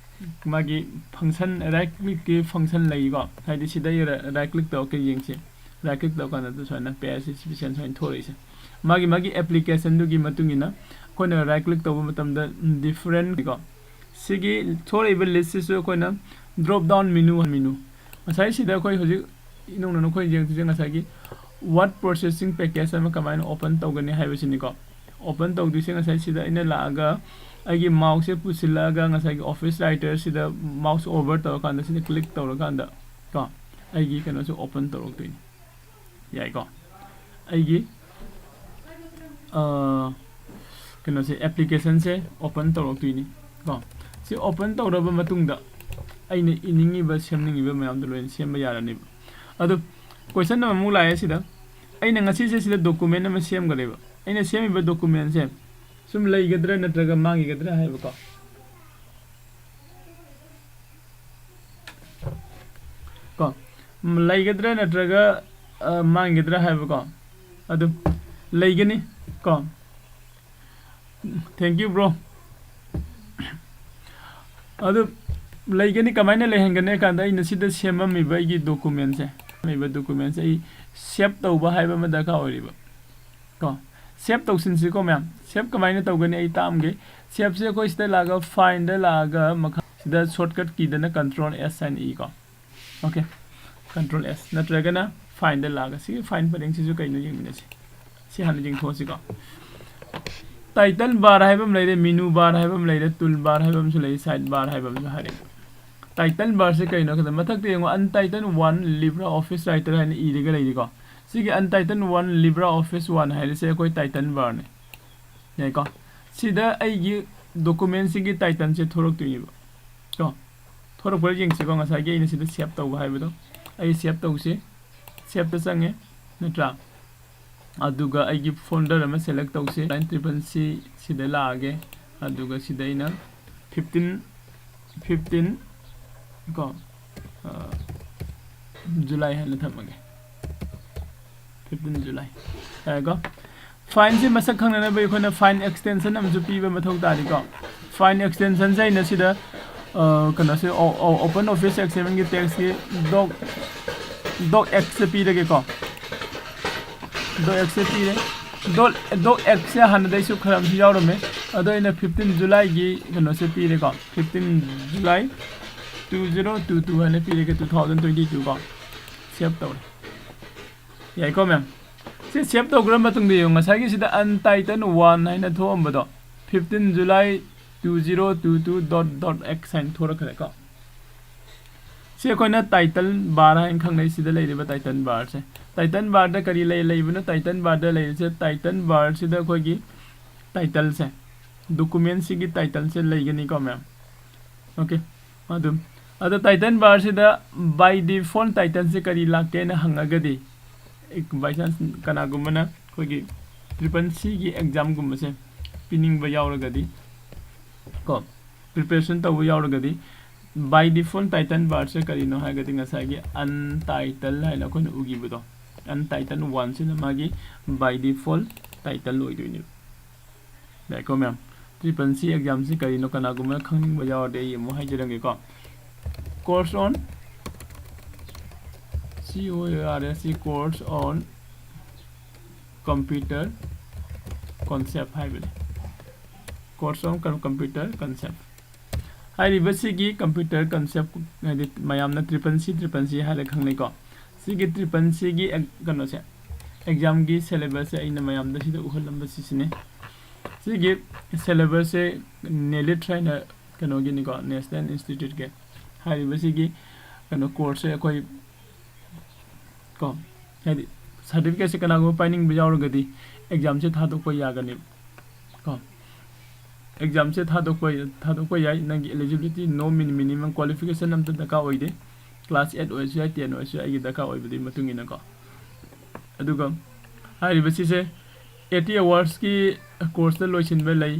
ꯃꯥꯒꯤ function, right clickꯀꯤ function ꯂꯩꯀꯣ, ꯍꯥꯏꯗꯤ ꯁꯤꯗ right click ꯇꯧꯔꯒ ꯌꯦꯡꯁꯤ꯫ Right click ꯇꯧꯔꯀꯥꯟꯗ ꯁꯨꯃꯥꯏꯅ page specification ꯁꯨꯃꯥꯏꯅ ꯊꯣꯔꯛꯏꯁꯦ꯫ ꯃꯥꯒꯤ, ꯃꯥꯒꯤ applicationꯗꯨꯒꯤ ꯃꯇꯨꯡ ꯏꯟꯅ ꯑꯩꯈꯣꯏꯅ right click ꯇꯧꯕ ꯃꯇꯝꯗ different ꯀꯣ, ꯁꯤꯒꯤ ꯊꯣꯔꯛꯏꯕ listꯁꯤꯁꯨ ꯑꯩꯈꯣꯏꯅ drop down menu, menu꯫ ꯉꯁꯥꯏ ꯁꯤꯗ ꯑꯩꯈꯣꯏ ꯍꯧꯖꯤꯛ ꯏꯅꯧꯅꯧꯅ ꯑꯩꯈꯣꯏ ꯌꯦꯡꯗꯣꯏꯁꯦ ꯉꯁꯥꯏꯒꯤ word processing package ꯑꯃ ꯀꯃꯥꯏꯅ open ꯇꯧꯒꯅꯤ ꯍꯥꯏꯕꯁꯤꯅꯤꯀꯣ꯫ Open ꯇꯧꯗꯣꯏꯁꯦ ꯉꯁꯥꯏ ꯁꯤꯗ ꯑꯩꯅ ꯂꯥꯛꯑꯒ ꯑꯩꯒꯤ mouseꯁꯦ ꯄꯨꯁꯤꯜꯂꯛꯑꯒ ꯉꯁꯥꯏꯒꯤ Office Writerꯁꯤꯗ mouse hover ꯇꯧꯔꯀꯥꯟꯗ ꯁꯤꯗ click ꯇꯧꯔꯀꯥꯟꯗ ꯀꯣ, ꯑꯩꯒꯤ ꯀꯩꯅꯣꯁꯦ open ꯇꯧꯔꯛꯇꯣꯏꯅꯤ꯫ ꯌꯥꯏꯀꯣ? ꯑꯩꯒꯤ, ꯑ, ꯀꯩꯅꯣꯁꯦ, applicationꯁꯦ open ꯇꯧꯔꯛꯇꯣꯏꯅꯤ ꯀꯣ꯫ ꯁꯤ open ꯇꯧꯔꯕ ꯃꯇꯨꯡꯗ ꯑꯩꯅ ꯏꯅꯤꯡꯉꯤꯕ, ꯁꯦꯝꯅꯤꯡꯉꯤꯕ ꯃꯌꯥꯝꯗꯣ ꯂꯣꯏꯅ ꯁꯦꯝꯕ ꯌꯥꯔꯅꯤꯕ꯫ ꯑꯗꯣ question ꯑꯃꯃꯨꯛ ꯂꯥꯛꯑꯦ ꯁꯤꯗ, ꯑꯩꯅ ꯉꯁꯤꯁꯦ ꯁꯤꯗ document ꯑꯃ ꯁꯦꯝꯒꯅꯦꯕ꯫ ꯑꯩꯅ ꯁꯦꯝꯃꯤꯕ documentꯁꯦ ꯁꯨꯝ ꯂꯩꯒꯗ꯭ꯔꯥ ꯅꯠꯇ꯭ꯔꯒ ꯃꯥꯡꯈꯤꯒꯗ꯭ꯔꯥ ꯍꯥꯏꯕꯀꯣ꯫ ꯀꯣ, ꯎꯝ, ꯂꯩꯒꯗ꯭ꯔꯥ ꯅꯠꯇ꯭ꯔꯒ, ꯑ, ꯃꯥꯡꯒꯗ꯭ꯔꯥ ꯍꯥꯏꯕꯀꯣ꯫ ꯑꯗꯨ ꯂꯩꯒꯅꯤ ꯀꯣ꯫ Thank you, bro꯫ ꯑꯗꯨ ꯂꯩꯒꯅꯤ, ꯀꯃꯥꯏꯅ ꯂꯩꯍꯟꯒꯅꯤ ꯍꯥꯏ ꯀꯥꯟꯗ ꯑꯩꯅ ꯁꯤꯗ ꯁꯦꯝꯃꯝꯃꯤꯕ ꯑꯩꯒꯤ documentꯁꯦ, ꯁꯦꯝꯃꯝꯃꯤꯕ documentꯁꯦ ꯑꯩ save ꯇꯧꯕ ꯍꯥꯏꯕ ꯑꯃ ꯗꯔꯀꯥꯔ ꯑꯣꯏꯔꯤꯕ ꯀꯣ꯫ Save ꯇꯧꯁꯤꯟꯁꯤꯀꯣ ꯃꯌꯥꯝ꯫ Save ꯀꯃꯥꯏꯅ ꯇꯧꯒꯅꯤ ꯑꯩ ꯇꯥꯛꯑꯝꯒꯦ꯫ Saveꯁꯦ ꯑꯩꯈꯣꯏ ꯁꯤꯗ ꯂꯥꯛꯑꯒ, fileꯗ ꯂꯥꯛꯑꯒ ꯃꯈꯥ ꯁꯤꯗ shortcut keyꯗꯅ control S ꯍꯥꯏꯅ ꯏꯀꯣ꯫ OK, control S ꯅꯠꯇ꯭ꯔꯒꯅ fileꯗ ꯂꯥꯛꯑꯒ ꯁꯤꯒꯤ file ꯄꯔꯦꯡꯁꯤꯁꯨ ꯀꯩꯅꯣ ꯌꯦꯡꯃꯤꯟꯅꯁꯤ꯫ ꯁꯤ ꯍꯥꯟꯅ ꯌꯦꯡꯊꯣꯛꯑꯁꯤꯀꯣ꯫ Title bar ꯍꯥꯏꯕ ꯑꯃ ꯂꯩꯔꯦ, menu bar ꯍꯥꯏꯕ ꯑꯃ ꯂꯩꯔꯦ, tool bar ꯍꯥꯏꯕ ꯑꯃꯁꯨ ꯂꯩꯔꯦ, side bar ꯍꯥꯏꯕ ꯑꯃꯁꯨ ꯍꯥꯏꯔꯦ꯫ Title barꯁꯦ ꯀꯩꯅꯣ ꯍꯥꯏꯕꯗ ꯃꯊꯛꯇ ꯌꯦꯡꯉꯣ, Untitled one LibreOffice Writer ꯍꯥꯏꯅ ꯏꯔꯒ ꯂꯩꯔꯤꯀꯣ꯫ ꯁꯤꯒꯤ Untitled one LibreOffice one ꯍꯥꯏꯔꯤꯁꯦ ꯑꯩꯈꯣꯏ title barꯅꯦ꯫ ꯌꯥꯏꯀꯣ? ꯁꯤꯗ ꯑꯩꯒꯤ documentꯁꯤꯒꯤ titleꯁꯦ ꯊꯣꯔꯛꯇꯣꯏꯅꯦꯕ꯫ ꯀꯣ? ꯊꯣꯔꯛꯄ꯭ꯔꯥ ꯌꯦꯡꯁꯤꯀꯣ, ꯉꯁꯥꯏꯒꯤ ꯑꯩꯅ ꯁꯤꯗ save ꯇꯧꯕ ꯍꯥꯏꯕꯗꯣ꯫ ꯑꯩ save ꯇꯧꯁꯤ꯫ Saveꯇ ꯆꯪꯉꯦ, ꯅꯠꯇ꯭ꯔꯥ? ꯑꯗꯨꯒ ꯑꯩꯒꯤ ꯐꯣꯜꯗꯔ ꯑꯃ ꯁꯦꯂꯦꯛ ꯇꯧꯁꯤ꯫ ꯂꯥꯏꯟ ꯇ꯭ꯔꯤꯄꯜ ꯁꯤ ꯁꯤꯗ ꯂꯥꯛꯑꯒꯦ꯫ ꯑꯗꯨꯒ ꯁꯤꯗ ꯑꯩꯅ ꯐꯤꯐꯇꯤꯟ, ꯐꯤꯐꯇꯤꯟ ꯀꯣ, ꯖꯨꯂꯥꯏ ꯍꯥꯏꯅ ꯊꯝꯃꯒꯦ꯫ Fifteen July. ꯌꯥꯔꯦꯀꯣ? ꯐꯥꯏꯟꯁꯤ ꯃꯁꯛ ꯈꯪꯅꯅꯕ ꯑꯩꯈꯣꯏꯅ ꯐꯥꯏꯟ ꯑꯦꯛꯁꯇꯦꯟꯁꯟ ꯑꯃꯁꯨ ꯄꯤꯕ ꯃꯊꯧ ꯇꯥꯔꯤꯀꯣ꯫ ꯐꯥꯏꯟ ꯑꯦꯛꯁꯇꯦꯟꯁꯟꯁꯦ ꯑꯩꯅ ꯁꯤꯗ, ꯑ, ꯀꯩꯅꯣꯁꯦ, ꯑꯣ, ꯑꯣ, ꯑꯣꯄꯟ ꯑꯣꯐꯤꯁ ꯑꯦꯛꯁ ꯑꯦꯝ ꯑꯦꯜꯒꯤ ꯇꯦꯛꯁꯀꯤ ꯗꯣꯛ, ꯗꯣꯛ ꯑꯦꯛꯁꯁꯦ ꯄꯤꯔꯒꯦꯀꯣ꯫ ꯗꯣꯛ ꯑꯦꯛꯁꯁꯦ ꯄꯤꯔꯦ꯫ ꯗꯣꯠ, ꯗꯣꯛ ꯑꯦꯛꯁꯁꯦ ꯍꯥꯟꯅꯗꯩꯁꯨ ꯈꯔ ꯑꯃꯁꯨ ꯌꯥꯎꯔꯝꯃꯦ꯫ ꯑꯗꯣ ꯑꯩꯅ ꯐꯤꯐꯇꯤꯟ ꯖꯨꯂꯥꯏꯒꯤ ꯀꯩꯅꯣꯁꯦ ꯄꯤꯔꯦꯀꯣ꯫ Fifteen July two zero two two ꯍꯥꯏꯅ ꯄꯤꯔꯒꯦ, ꯇꯨ ꯊꯥꯎꯖꯟ ꯇ꯭ꯋꯦꯟꯇꯤ ꯇꯨ ꯀꯣ꯫ ꯁꯦꯞ ꯇꯧꯔꯦ꯫ ꯌꯥꯏꯀꯣ ꯃꯦꯝ? ꯁꯤ ꯁꯦꯞ ꯇꯧꯈ꯭ꯔ ꯃꯇꯨꯡꯗ ꯌꯦꯡꯉꯨ, ꯉꯁꯥꯏꯒꯤ ꯁꯤꯗ ꯑꯟꯇꯥꯏꯇꯜ ꯋꯥꯟ ꯍꯥꯏꯅ ꯊꯣꯛꯑꯝꯕꯗꯣ, fifteen July two zero two two dot dot X ꯍꯥꯏꯅ ꯊꯣꯔꯛꯈ꯭ꯔꯦꯀꯣ꯫ ꯁꯤ ꯑꯩꯈꯣꯏꯅ ꯇꯥꯏꯇꯜ ꯕꯥꯔ ꯍꯥꯏꯅ ꯈꯪꯅꯩ, ꯁꯤꯗ ꯂꯩꯔꯤꯕ ꯇꯥꯏꯇꯜ ꯕꯥꯔꯁꯦ꯫ ꯇꯥꯏꯇꯜ ꯕꯥꯔꯗ ꯀꯔꯤ ꯂꯩ, ꯂꯩꯕꯅꯣ? ꯇꯥꯏꯇꯜ ꯕꯥꯔꯗ ꯂꯩꯔꯤꯁꯦ, ꯇꯥꯏꯇꯜ ꯕꯥꯔꯁꯤꯗ ꯑꯩꯈꯣꯏꯒꯤ ꯇꯥꯏꯇꯜꯁꯦ, ꯗꯣꯀꯨꯃꯦꯟꯁꯤꯒꯤ ꯇꯥꯏꯇꯜꯁꯦ ꯂꯩꯒꯅꯤꯀꯣ ꯃꯦꯝ꯫ ꯑꯣꯀꯦ, ꯑꯗꯨꯝ, ꯑꯗꯣ ꯇꯥꯏꯇꯜ ꯕꯥꯔꯁꯤꯗ by default ꯇꯥꯏꯇꯜꯁꯦ ꯀꯔꯤ ꯂꯥꯛꯀꯦꯅ ꯍꯪꯉꯒꯗꯤ, by chance ꯀꯅꯥꯒꯨꯝꯕꯅ ꯑꯩꯈꯣꯏꯒꯤ ꯇ꯭ꯔꯤꯄꯜ ꯁꯤꯒꯤ ꯑꯦꯛꯖꯥꯝꯒꯨꯝꯕꯁꯦ ꯄꯤꯅꯤꯡꯕ ꯌꯥꯎꯔꯒꯗꯤ ꯀꯣ, ꯄ꯭ꯔꯤꯄꯦꯔꯦꯁꯟ ꯇꯧꯕ ꯌꯥꯎꯔꯒꯗꯤ, by default ꯇꯥꯏꯇꯜ ꯕꯥꯔꯁꯦ ꯀꯔꯤꯅꯣ ꯍꯥꯏꯔꯒꯗꯤ ꯉꯁꯥꯏꯒꯤ ꯑꯟꯇꯥꯏꯇꯜ ꯍꯥꯏꯅ ꯑꯩꯈꯣꯏꯅ ꯎꯈꯤꯕꯗꯣ, ꯑꯟꯇꯥꯏꯇꯜ ꯋꯥꯟꯁꯤꯅ ꯃꯥꯒꯤ by default ꯇꯥꯏꯇꯜ ꯑꯣꯏꯗꯣꯏꯅꯦꯕ꯫ ꯌꯥꯏꯀꯣ ꯃꯦꯝ? ꯇ꯭ꯔꯤꯄꯜ ꯁꯤ ꯑꯦꯛꯖꯥꯝꯁꯤ ꯀꯔꯤꯅꯣ ꯀꯅꯥꯒꯨꯝꯕꯅ ꯈꯪꯅꯤꯡꯕ ꯌꯥꯎꯔꯗꯤ ꯑꯩ ꯑꯃꯨꯛ ꯍꯥꯏꯖꯔꯝꯒꯦꯀꯣ꯫ Course on, C O U R S E, course on computer concept ꯍꯥꯏꯕꯅꯤ꯫ Course on com-, computer concept ꯍꯥꯏꯔꯤꯕꯁꯤꯒꯤ computer concept ꯍꯥꯏꯗꯤ ꯃꯌꯥꯝꯅ ꯇ꯭ꯔꯤꯄꯜ ꯁꯤ, ꯇ꯭ꯔꯤꯄꯜ ꯁꯤ ꯍꯥꯏꯔ ꯈꯪꯅꯩꯀꯣ꯫ ꯁꯤꯒꯤ ꯇ꯭ꯔꯤꯄꯜ ꯁꯤꯒꯤ ꯑꯦꯛ-, ꯀꯩꯅꯣꯁꯦ, ꯑꯦꯛꯖꯥꯝꯒꯤ ꯁꯦꯂꯦꯕꯁꯁꯦ ꯑꯩꯅ ꯃꯌꯥꯝꯗ ꯁꯤꯗ ꯎꯍꯜꯂꯝꯕ ꯁꯤꯁꯤꯅꯤ꯫ ꯁꯤꯒꯤ ꯁꯦꯂꯦꯕꯁꯁꯦ ꯅꯦꯂꯤꯠ ꯍꯥꯏꯅ ꯀꯩꯅꯣꯒꯤꯅꯤꯀꯣ, ꯅꯦꯁꯅꯦꯜ ꯏꯟꯁꯇꯤꯇ꯭ꯌꯨꯠꯀꯤ꯫ ꯍꯥꯏꯔꯤꯕꯁꯤꯒꯤ ꯀꯩꯅꯣ ꯀꯣꯔꯁꯁꯦ ꯑꯩꯈꯣꯏ ꯀꯣ, ꯍꯥꯏꯗꯤ ꯁꯥꯔꯇꯤꯐꯤꯀꯦꯠꯁꯦ ꯀꯅꯥꯒꯨꯝꯕ ꯄꯥꯏꯅꯤꯡꯕ ꯌꯥꯎꯔꯒꯗꯤ ꯑꯦꯛꯖꯥꯝꯁꯦ ꯊꯥꯗꯣꯛꯄ ꯌꯥꯒꯅꯤ ꯀꯣ꯫ ꯑꯦꯛꯖꯥꯝꯁꯦ ꯊꯥꯗꯣꯛꯄ, ꯊꯥꯗꯣꯛꯄ ꯌꯥꯏ꯫ ꯅꯪꯒꯤ eligibility, no min-, minimum qualification ꯑꯝꯇ ꯗꯔꯀꯥꯔ ꯑꯣꯏꯗꯦ꯫ ꯀ꯭ꯂꯥꯁ ꯑꯩꯠ ꯑꯣꯏꯔꯁꯨ ꯌꯥꯏ, ꯇꯦꯟ ꯑꯣꯏꯔꯁꯨ ꯌꯥꯏ, ꯑꯩꯒꯤ ꯗꯔꯀꯥꯔ ꯑꯣꯏꯕꯗꯨꯒꯤ ꯃꯇꯨꯡ ꯏꯟꯅꯀꯣ꯫ ꯑꯗꯨꯒ ꯍꯥꯏꯔꯤꯕꯁꯤꯁꯦ eighty hours-ꯀꯤ course-ꯇ ꯂꯣꯏꯁꯤꯟꯕ ꯂꯩ,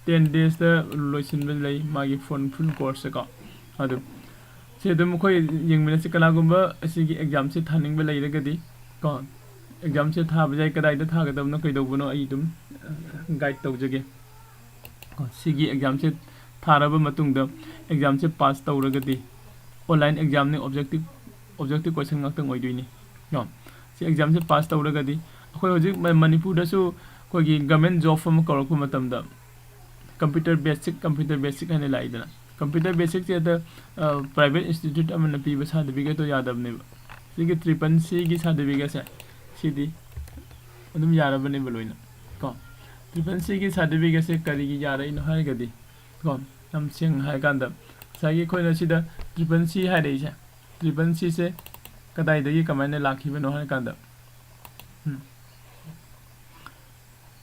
ten days-ꯇ ꯂꯣꯏꯁꯤꯟꯕ ꯂꯩ, ꯃꯥꯒꯤ ꯐꯣꯟ full course-ꯁꯦꯀꯣ꯫ ꯑꯗꯨ ꯁꯤ ꯑꯗꯨꯝ ꯑꯩꯈꯣꯏ ꯌꯦꯡꯃꯤꯟꯅꯁꯤ꯫ ꯀꯅꯥꯒꯨꯝꯕ ꯑꯁꯤꯒꯤ exam-ꯁꯦ ꯊꯥꯅꯤꯡꯕ ꯂꯩꯔꯒꯗꯤ ꯀꯣ, exam-ꯁꯦ ꯊꯥꯕ ꯌꯥꯏ, ꯀꯗꯥꯏꯗ ꯊꯥꯒꯗꯕꯅꯣ, ꯀꯩꯗꯧꯕꯅꯣ, ꯑꯩ ꯑꯗꯨꯝ, ꯑ, guide ꯇꯧꯖꯒꯦ꯫ ꯀꯣ, ꯁꯤꯒꯤ exam-ꯁꯦ ꯊꯥꯔꯕ ꯃꯇꯨꯡꯗ exam-ꯁꯦ pass ꯇꯧꯔꯒꯗꯤ, online exam-ꯅꯤ, objective, objective question ꯉꯥꯛꯇꯪ ꯑꯣꯏꯗꯣꯏꯅꯤ꯫ ꯀꯣ, ꯁꯤ exam-ꯁꯦ pass ꯇꯧꯔꯒꯗꯤ ꯑꯩꯈꯣꯏ ꯍꯧꯖꯤꯛ ꯃ-, ꯃꯅꯤꯄꯨꯔꯗꯁꯨ ꯑꯩꯈꯣꯏꯒꯤ government job ꯑꯃ ꯀꯧꯔꯛꯄ ꯃꯇꯝꯗ computer basic, computer basic ꯍꯥꯏꯅ ꯂꯥꯛꯏꯗꯅ, computer basic-ꯁꯦ ꯑꯗ, ꯑ, private institute ꯑꯃꯅ ꯄꯤꯕ certificate-ꯇꯣ ꯌꯥꯗꯕꯅꯦꯕ꯫ ꯁꯤꯒꯤ triple C-ꯒꯤ certificate-ꯁꯦ ꯁꯤꯗꯤ ꯑꯗꯨꯝ ꯌꯥꯔꯕꯅꯦꯕ ꯂꯣꯏꯅ꯫ ꯀꯣ, triple C-ꯒꯤ certificate-ꯁꯦ ꯀꯔꯤꯒꯤ ꯌꯥꯔꯛꯏꯅꯣ ꯍꯥꯏꯔꯒꯗꯤ, ꯀꯣ, ꯌꯥꯝ ꯁꯦꯡꯅ ꯍꯥꯏꯔꯀꯥꯟꯗ ꯉꯁꯥꯏꯒꯤ ꯑꯩꯈꯣꯏꯅ ꯁꯤꯗ triple C ꯍꯥꯏꯔꯛꯏꯁꯦ, triple C-ꯁꯦ ꯀꯗꯥꯏꯗꯒꯤ ꯀꯃꯥꯏꯅ ꯂꯥꯛꯈꯤꯕꯅꯣ ꯍꯥꯏꯔꯀꯥꯟꯗ, ꯎꯝ,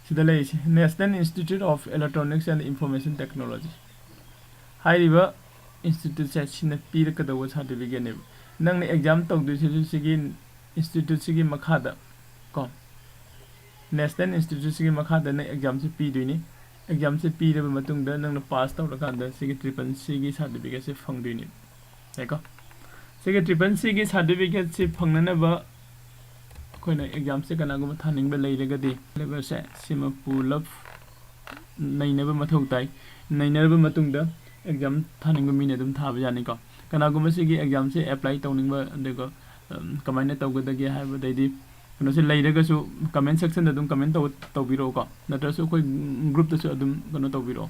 ꯁꯤꯗ ꯂꯩꯔꯤꯁꯦ National Institute of Electronics and Information Technology ꯍꯥꯏꯔꯤꯕ institute-ꯁꯦ ꯁꯤꯅ ꯄꯤꯔꯛꯀꯗꯧꯕ certificate-ꯅꯦꯕ꯫ ꯅꯪꯅ exam ꯇꯧꯗꯣꯏꯁꯤꯁꯨ ꯁꯤꯒꯤ institute-ꯁꯤꯒꯤ ꯃꯈꯥꯗ, ꯀꯣ, National Institute-ꯁꯤꯒꯤ ꯃꯈꯥꯗ ꯅꯪ exam-ꯁꯦ ꯄꯤꯗꯣꯏꯅꯤ꯫ Exam-ꯁꯦ ꯄꯤꯔꯕ ꯃꯇꯨꯡꯗ ꯅꯪꯅ pass ꯇꯧꯔꯀꯥꯟꯗ ꯁꯤꯒꯤ triple C-ꯒꯤ certificate-ꯁꯦ ꯐꯪꯗꯣꯏꯅꯤ꯫ ꯌꯥꯏꯀꯣ? ꯁꯤꯒꯤ triple C-ꯒꯤ certificate-ꯁꯤ ꯐꯪꯅꯅꯕ ꯑꯩꯈꯣꯏꯅ exam-ꯁꯦ ꯀꯅꯥꯒꯨꯝꯕ ꯊꯥꯅꯤꯡꯕ ꯂꯩꯔꯒꯗꯤ syllabus-ꯁꯦ ꯁꯤꯃ ꯄꯨꯂꯞ ꯅꯩꯅꯕ ꯃꯊꯧ ꯇꯥꯏ꯫ ꯅꯩꯅꯔꯕ ꯃꯇꯨꯡꯗ exam ꯊꯥꯅꯤꯡꯕ ꯃꯤꯅ ꯑꯗꯨꯝ ꯊꯥꯕ ꯌꯥꯅꯤꯀꯣ꯫ ꯀꯅꯥꯒꯨꯝꯕ ꯁꯤꯒꯤ exam-ꯁꯦ apply ꯇꯧꯅꯤꯡꯕ, ꯑꯗꯨꯒ, ꯎꯝ, ꯀꯃꯥꯏꯅ ꯇꯧꯒꯗꯒꯦ ꯍꯥꯏꯕꯗꯩꯗꯤ ꯀꯩꯅꯣꯁꯦ ꯂꯩꯔꯒꯁꯨ comment section-ꯗ ꯑꯗꯨꯝ comment ꯇꯧ-, ꯇꯧꯕꯤꯔꯛꯑꯣꯀꯣ, ꯅꯠꯇ꯭ꯔꯁꯨ ꯑꯩꯈꯣꯏ group-ꯇꯁꯨ ꯑꯗꯨꯝ ꯀꯩꯅꯣ ꯇꯧꯕꯤꯔꯛꯑꯣ꯫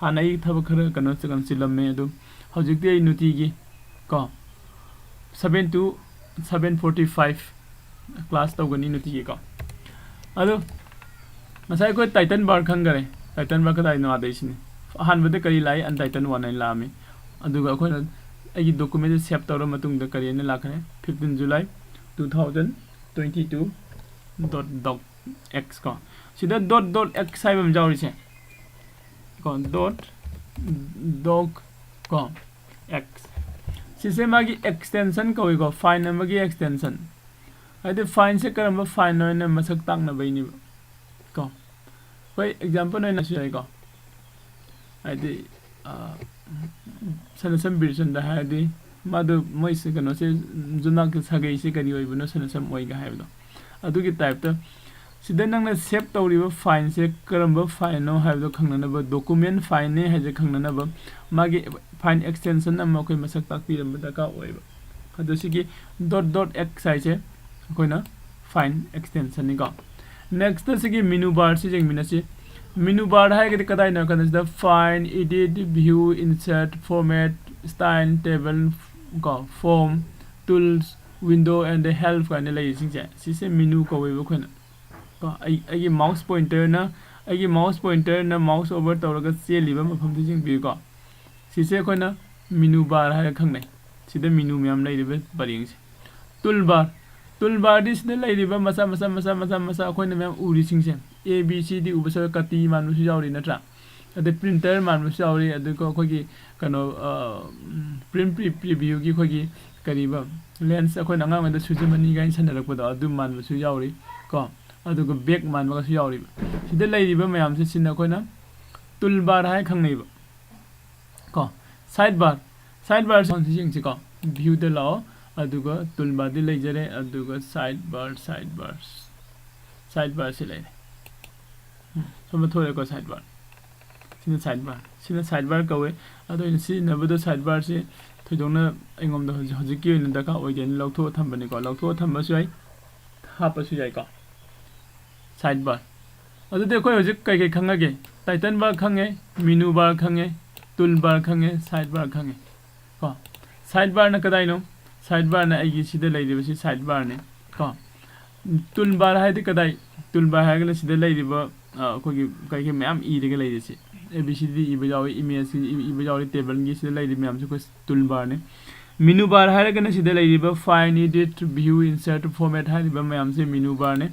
ꯍꯥꯟꯅ ꯑꯩ ꯊꯕꯛ ꯈꯔ ꯀꯩꯅꯣ ꯆ-, ꯀꯩꯅꯣ ꯆꯤꯜꯂꯝꯃꯦ, ꯑꯗꯨ ꯍꯧꯖꯤꯛꯇꯤ ꯑꯩ ꯅꯨꯡꯇꯤꯒꯤ ꯀꯣ seven to seven forty five class ꯇꯧꯒꯅꯤ ꯅꯨꯡꯇꯤꯒꯤꯀꯣ꯫ ꯑꯗꯣ ꯉꯁꯥꯏ ꯑꯩꯈꯣꯏ title bar ꯈꯪꯈꯔꯦ꯫ Title bar ꯀꯗꯥꯏꯅꯣ? ꯑꯗꯩꯁꯤꯅꯤ꯫ ꯑꯍꯥꯟꯕꯗ ꯀꯔꯤ ꯂꯥꯛꯏ? Untitled one ꯍꯥꯏꯅ ꯂꯥꯛꯑꯝꯃꯤ꯫ ꯑꯗꯨꯒ ꯑꯩꯈꯣꯏꯅ ꯑꯩꯒꯤ document-ꯁꯦ save ꯇꯧꯔ ꯃꯇꯨꯡꯗ ꯀꯔꯤ ꯍꯥꯏꯅ ꯂꯥꯛꯈ꯭ꯔꯦ? Fifteen July two thousand twenty two dot doc x ꯀꯣ꯫ ꯁꯤꯗ dot dot x ꯍꯥꯏꯕ ꯑꯃ ꯌꯥꯎꯔꯤꯁꯦ ꯀꯣ, dot doc ꯀꯣ, x꯫ ꯁꯤꯁꯦ ꯃꯥꯒꯤ extension ꯀꯧꯏꯀꯣ, file ꯑꯃꯒꯤ extension꯫ ꯍꯥꯏꯗꯤ fileꯁꯦ ꯀꯔꯝꯕ fileꯅꯣ ꯍꯥꯏꯅ ꯃꯁꯛ ꯇꯥꯛꯅꯕꯩꯅꯦꯕ ꯀꯣ꯫ ꯑꯩꯈꯣꯏ example ꯑꯣꯏꯅꯁꯨ ꯌꯥꯏꯀꯣ꯫ ꯍꯥꯏꯗꯤ ꯁꯅꯁꯝ ꯕꯤꯔꯆꯟꯗ ꯍꯥꯏꯔꯗꯤ ꯃꯥꯗꯣ ꯃꯣꯏꯁꯦ ꯀꯩꯅꯣꯁꯦ ꯖꯨꯅꯥꯛꯀꯤ ꯁꯥꯒꯩꯁꯦ ꯀꯔꯤ ꯑꯣꯏꯕꯅꯣ, ꯁꯅꯁꯝ ꯑꯣꯏꯒ ꯍꯥꯏꯕꯗꯣ꯫ ꯑꯗꯨꯒꯤ typeꯇ ꯁꯤꯗ ꯅꯪꯅ save ꯇꯧꯔꯤꯕ fileꯁꯦ ꯀꯔꯝꯕ fileꯅꯣ ꯍꯥꯏꯕꯗꯣ ꯈꯪꯅꯅꯕ, document fileꯅꯦ ꯍꯥꯏꯁꯦ ꯈꯪꯅꯅꯕ ꯃꯥꯒꯤ file extension ꯑꯃ ꯑꯩꯈꯣꯏ ꯃꯁꯛ ꯇꯥꯛꯄꯤꯔꯝꯕ ꯗꯔꯀꯥꯔ ꯑꯣꯏꯌꯦꯕ꯫ ꯑꯗꯣ ꯁꯤꯒꯤ dot dot x ꯍꯥꯏꯁꯦ ꯑꯩꯈꯣꯏꯅ file extensionꯅꯤꯀꯣ꯫ Next ꯁꯤꯒꯤ menu barꯁꯤ ꯌꯦꯡꯃꯤꯟꯅꯁꯤ꯫ Menu bar ꯍꯥꯏꯔꯒꯗꯤ ꯀꯗꯥꯏꯅꯣ ꯍꯥꯏ ꯀꯥꯟꯗ ꯁꯤꯗ file, edit, view, insert, format, style, table, ꯀꯣ, form, tools, window and help ꯀꯥꯏꯅ ꯂꯩꯔꯤꯁꯤꯡꯁꯦ, ꯁꯤꯁꯦ menu ꯀꯧꯋꯦꯕ ꯑꯩꯈꯣꯏꯅ꯫ ꯀꯣ, ꯑꯩ ꯑꯩꯒꯤ mouse pointerꯅ ꯑꯩꯒꯤ mouse pointerꯅ mouse over ꯇꯧꯔꯒ ꯆꯦꯜꯂꯤꯕ ꯃꯐꯝꯗꯨ ꯌꯦꯡꯕꯤꯌꯨꯀꯣ꯫ ꯁꯤꯁꯦ ꯑꯩꯈꯣꯏꯅ menu bar ꯍꯥꯏꯔ ꯈꯪꯅꯩ꯫ ꯁꯤꯗ menu ꯃꯌꯥꯝ ꯂꯩꯔꯤꯕ ꯄꯔꯦꯡꯁꯦ꯫ Tool bar, tool barꯗꯤ ꯁꯤꯗ ꯂꯩꯔꯤꯕ ꯃꯆꯥ ꯃꯆꯥ ꯃꯆꯥ ꯃꯆꯥ ꯃꯆꯥ ꯑꯩꯈꯣꯏꯅ ꯃꯌꯥꯝ ꯎꯔꯤꯁꯤꯡꯁꯦ, A B C D ꯎꯕꯁꯨ ꯌꯥꯎꯔꯤ, ꯀꯥꯇꯤ ꯃꯥꯟꯕꯁꯨ ꯌꯥꯎꯔꯤ ꯅꯠꯇ꯭ꯔꯥ? ꯑꯗꯩ printer ꯃꯥꯟꯕꯁꯨ ꯌꯥꯎꯔꯤ, ꯑꯗꯨꯒ ꯑꯩꯈꯣꯏꯒꯤ ꯀꯩꯅꯣ, print pre- previewꯒꯤ ꯑꯩꯈꯣꯏꯒꯤ ꯀꯔꯤꯕ lens, ꯑꯩꯈꯣꯏꯅ ꯑꯉꯥꯡ ꯑꯣꯏꯔꯤꯉꯩꯗ ꯁꯨꯖꯟ ꯑꯅꯤ ꯀꯥꯏꯅ ꯁꯥꯟꯅꯔꯛꯄꯗꯣ, ꯑꯗꯨ ꯃꯥꯟꯕꯁꯨ ꯌꯥꯎꯔꯤ ꯀꯣ꯫ ꯑꯗꯨꯒ bag ꯃꯥꯟꯕꯒꯁꯨ ꯌꯥꯎꯔꯤꯕ꯫ ꯁꯤꯗ ꯂꯩꯔꯤꯕ ꯃꯌꯥꯝꯁꯦ ꯁꯤꯅ ꯑꯩꯈꯣꯏꯅ tool bar ꯍꯥꯏꯅ ꯈꯪꯅꯩꯕ ꯀꯣ꯫ Side bar, side bar ꯁꯤ ꯌꯦꯡꯁꯤꯀꯣ꯫ Viewꯗ ꯂꯥꯛꯑꯣ, ꯑꯗꯨꯒ tool barꯗꯤ ꯂꯩꯖꯔꯦ, ꯑꯗꯨꯒ side bar, side bar, side barꯁꯤ ꯂꯩꯔꯦ꯫ ꯎꯝ, ꯁꯣꯝꯗ ꯊꯣꯛꯂꯛꯑꯦꯀꯣ side bar꯫ ꯁꯤꯅ side bar, ꯁꯤꯅ side bar ꯀꯧꯋꯦ꯫ ꯑꯗꯣ ꯑꯩꯅ ꯁꯤꯖꯤꯟꯅꯕꯗꯣ side barꯁꯤ ꯊꯣꯏꯗꯣꯛꯅ ꯑꯩꯉꯣꯟꯗ ꯍꯧꯖꯤꯛ, ꯍꯧꯖꯤꯛꯀꯤ ꯑꯣꯏꯅ ꯗꯔꯀꯥꯔ ꯑꯣꯏꯗꯦꯅ ꯂꯧꯊꯣꯛꯑ ꯊꯝꯕꯅꯤꯀꯣ꯫ ꯂꯧꯊꯣꯛꯑ ꯊꯝꯕꯁꯨ ꯌꯥꯏ, ꯍꯥꯞꯄꯁꯨ ꯌꯥꯏꯀꯣ, side bar꯫ ꯑꯗꯨꯗꯤ ꯑꯩꯈꯣꯏ ꯍꯧꯖꯤꯛ ꯀꯩ ꯀꯩ ꯈꯪꯉꯒꯦ? Title bar ꯈꯪꯉꯦ, menu bar ꯈꯪꯉꯦ, tool bar ꯈꯪꯉꯦ, side bar ꯈꯪꯉꯦ ꯀꯣ꯫ Side barꯅ ꯀꯗꯥꯏꯅꯣ? Side barꯅ ꯑꯩꯒꯤ ꯁꯤꯗ ꯂꯩꯔꯤꯕꯁꯤ side barꯅꯤ ꯀꯣ꯫ Tool bar ꯍꯥꯏꯗꯤ ꯀꯗꯥꯏ? Tool bar ꯍꯥꯏꯔꯒꯅ ꯁꯤꯗ ꯂꯩꯔꯤꯕ, ꯑ, ꯑꯩꯈꯣꯏꯒꯤ ꯀꯩ ꯀꯩ ꯃꯌꯥꯝ ꯏꯔꯒ ꯂꯩꯔꯤꯁꯤ, A B C D ꯏꯕ ꯌꯥꯎꯔꯤ, image ꯏꯕ ꯌꯥꯎꯔꯤ, tableꯒꯤ ꯁꯤꯗ ꯂꯩꯔꯤꯕ ꯃꯌꯥꯝꯁꯦ ꯑꯩꯈꯣꯏ tool barꯅꯤ꯫ Menu bar ꯍꯥꯏꯔꯒꯅ ꯁꯤꯗ ꯂꯩꯔꯤꯕ file, edit, view, insert, format ꯍꯥꯏꯔꯤꯕ ꯃꯌꯥꯝꯁꯦ menu barꯅꯤ꯫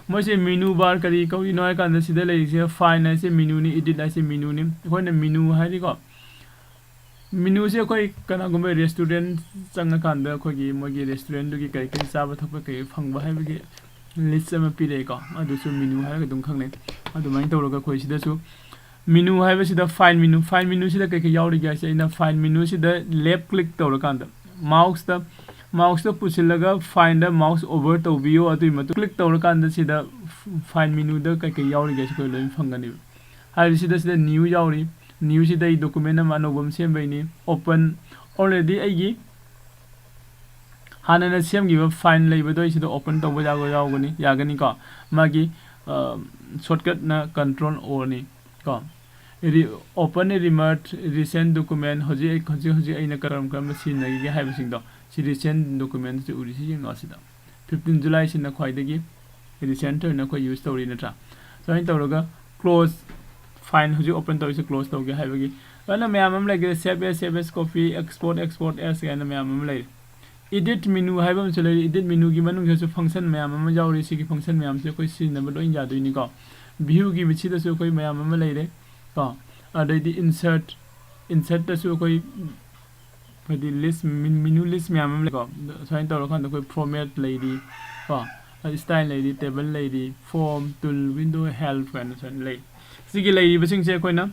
ꯃꯣꯏꯁꯦ menu bar ꯀꯔꯤ ꯀꯧꯔꯤꯅꯣ ꯍꯥꯏ ꯀꯥꯟꯗ ꯁꯤꯗ ꯂꯩꯔꯤꯁꯦ file ꯍꯥꯏꯁꯦ menuꯅꯤ, edit ꯍꯥꯏꯁꯦ menuꯅꯤ꯫ ꯑꯩꯈꯣꯏꯅ menu ꯍꯥꯏꯔꯤꯀꯣ, ꯃꯤꯅꯨꯁꯦ ꯑꯩꯈꯣꯏ ꯀꯅꯥꯒꯨꯝꯕ ꯔꯦꯁꯇꯨꯔꯦꯟ ꯆꯪꯉꯀꯥꯟꯗ ꯑꯩꯈꯣꯏꯒꯤ ꯃꯣꯏꯒꯤ ꯔꯦꯁꯇꯨꯔꯦꯟꯗꯨꯒꯤ ꯀꯔꯤ ꯀꯔꯤ ꯆꯥꯕ ꯊꯛꯄ ꯀꯩ ꯐꯪꯕ ꯍꯥꯏꯕꯒꯤ ꯂꯤꯁ ꯑꯃ ꯄꯤꯔꯛꯑꯦꯀꯣ꯫ ꯑꯗꯨꯁꯨ ꯃꯤꯅꯨ ꯍꯥꯏꯔꯒ ꯑꯗꯨꯝ ꯈꯪꯅꯩ꯫ ꯑꯗꯨꯃꯥꯏꯅ ꯇꯧꯔꯒ ꯑꯩꯈꯣꯏ ꯁꯤꯗꯁꯨ ꯃꯤꯅꯨ ꯍꯥꯏꯕꯁꯤꯗ ꯐꯥꯏꯟ ꯃꯤꯅꯨ, ꯐꯥꯏꯟ ꯃꯤꯅꯨꯁꯤꯗ ꯀꯩꯀꯩ ꯌꯥꯎꯔꯤꯒꯦ ꯍꯥꯏꯁꯦ ꯑꯩꯅ ꯐꯥꯏꯟ ꯃꯤꯅꯨꯁꯤꯗ ꯂꯦꯐ ꯀ꯭ꯂꯤꯛ ꯇꯧꯔꯀꯥꯟꯗ ꯃꯥꯎꯁꯇ ꯃꯥꯎꯁꯇ ꯄꯨꯁꯤꯜꯂꯒ ꯐꯥꯏꯟꯗ ꯃꯥꯎꯁ ꯑꯣꯚꯔ ꯇꯧꯕꯤꯌꯨ꯫ ꯑꯗꯨꯒꯤ ꯃꯇꯨꯡ ꯀ꯭ꯂꯤꯛ ꯇꯧꯔꯀꯥꯟꯗ ꯁꯤꯗ ꯐꯥꯏꯟ ꯃꯤꯅꯨꯗ ꯀꯩꯀꯩ ꯌꯥꯎꯔꯤꯒꯦ ꯁꯤ ꯑꯩꯈꯣꯏ ꯂꯣꯏꯅ ꯐꯪꯒꯅꯦꯕ꯫ ꯍꯥꯏꯕꯁꯤꯗ ꯁꯤꯗ ꯅ꯭ꯌꯨ ꯌꯥꯎꯔꯤ꯫ ꯅ꯭ꯌꯨꯁꯤꯗ ꯑꯩ ꯗꯣꯀꯨꯃꯦꯟ ꯑꯃ ꯑꯅꯧꯕ ꯑꯃ ꯁꯦꯝꯕꯩꯅꯤ꯫ ꯑꯣꯄꯟ ꯑꯣꯜꯔꯦꯗꯤ ꯑꯩꯒꯤ ꯍꯥꯟꯅꯅ ꯁꯦꯝꯈꯤꯕ ꯐꯥꯏꯟ ꯂꯩꯕꯗꯣ ꯑꯩ ꯁꯤꯗ ꯑꯣꯄꯟ ꯇꯧꯕ ꯌꯥꯎꯒ- ꯌꯥꯎꯒꯅꯤ ꯌꯥꯒꯅꯤꯀꯣ꯫ ꯃꯥꯒꯤ ꯁꯣꯔꯠꯀꯠꯅ ꯀꯟꯇ꯭ꯔꯣꯜ ꯑꯣꯅꯤ ꯀꯣ꯫ Open a remarked recent document꯫ ꯍꯧꯖꯤꯛ ꯑꯩ ꯍꯧꯖꯤꯛ ꯍꯧꯖꯤꯛ ꯑꯩꯅ ꯀꯔꯝ ꯀꯔꯝꯕ ꯁꯤꯖꯤꯟꯅꯈꯤꯒꯦ ꯍꯥꯏꯕꯁꯤꯡꯗꯣ ꯁꯤ ꯔꯤꯁꯦꯟ ꯗꯣꯀꯨꯃꯦꯟꯁꯤ ꯎꯔꯤꯁꯤ ꯌꯦꯡꯉꯣ꯫ ꯁꯤꯗ ꯐꯤꯐꯇꯤꯟ ꯖꯨꯂꯥꯏꯁꯤꯅ ꯈ꯭ꯋꯥꯏꯗꯒꯤ ꯔꯤꯁꯦꯟꯠ ꯑꯣꯏꯅ ꯑꯩꯈꯣꯏ ꯌꯨꯁ ꯇꯧꯔꯤ ꯅꯠꯇ꯭ꯔꯥ? ꯁꯨꯃꯥꯏꯅ ꯇꯧꯔꯒ ꯀ꯭ꯂꯣꯖ, ꯐꯥꯏꯟ ꯍꯧꯖꯤꯛ ꯑꯣꯄꯟ ꯇꯧꯔꯤꯁꯦ ꯀ꯭ꯂꯣꯖ ꯇꯧꯒꯦ ꯍꯥꯏꯕꯒꯤ ꯑꯗꯨꯅ ꯃꯌꯥꯝ ꯑꯃ ꯂꯩꯈ꯭ꯔꯦ꯫ Save as, save as copy, export, export as ꯀꯥꯏꯅ ꯃꯌꯥꯝ ꯑꯃ ꯂꯩꯔꯦ꯫ Edit menu ꯍꯥꯏꯕ ꯑꯃꯁꯨ ꯂꯩꯔꯤ꯫ Edit menuꯒꯤ ꯃꯅꯨꯡꯗꯁꯨ ꯐꯪꯁꯟ ꯃꯌꯥꯝ ꯑꯃ ꯌꯥꯎꯔꯤ꯫ ꯁꯤꯒꯤ ꯐꯪꯁꯟ ꯃꯌꯥꯝꯁꯦ ꯑꯩꯈꯣꯏ ꯁꯤꯖꯤꯟꯅꯕ ꯂꯣꯏ ꯌꯥꯗꯣꯏꯅꯤꯀꯣ꯫ Viewꯒꯤ ꯃꯁꯤꯗꯁꯨ ꯑꯩꯈꯣꯏ ꯃꯌꯥꯝ ꯑꯃ ꯂꯩꯔꯦ ꯀꯣ꯫ ꯑꯗꯩꯗꯤ insert, insertꯇꯁꯨ ꯑꯩꯈꯣꯏ ꯍꯥꯏꯗꯤ ꯂꯤꯁ, ꯃꯤꯅꯨ ꯂꯤꯁ ꯃꯌꯥꯝ ꯑꯃ ꯂꯩꯀꯣ꯫ ꯑꯗꯣ ꯁꯨꯃꯥꯏꯅ ꯇꯧꯔꯀꯥꯟꯗ ꯑꯩꯈꯣꯏ ꯐꯣꯔꯃꯦꯠ ꯂꯩꯔꯤ ꯀꯣ, ꯁ꯭ꯇꯥꯏꯜ ꯂꯩꯔꯤ, ꯇꯦꯕꯜ ꯂꯩꯔꯤ, ꯐꯣꯔꯝ, ꯇꯨꯜ, ꯋꯤꯟꯗꯣ, ꯍꯦꯜꯞ ꯍꯥꯏꯅ ꯁꯨꯃꯥꯏꯅ ꯂꯩ꯫ ꯁꯤꯒꯤ ꯂꯩꯔꯤꯕꯁꯤꯡꯁꯦ ꯑꯩꯈꯣꯏꯅ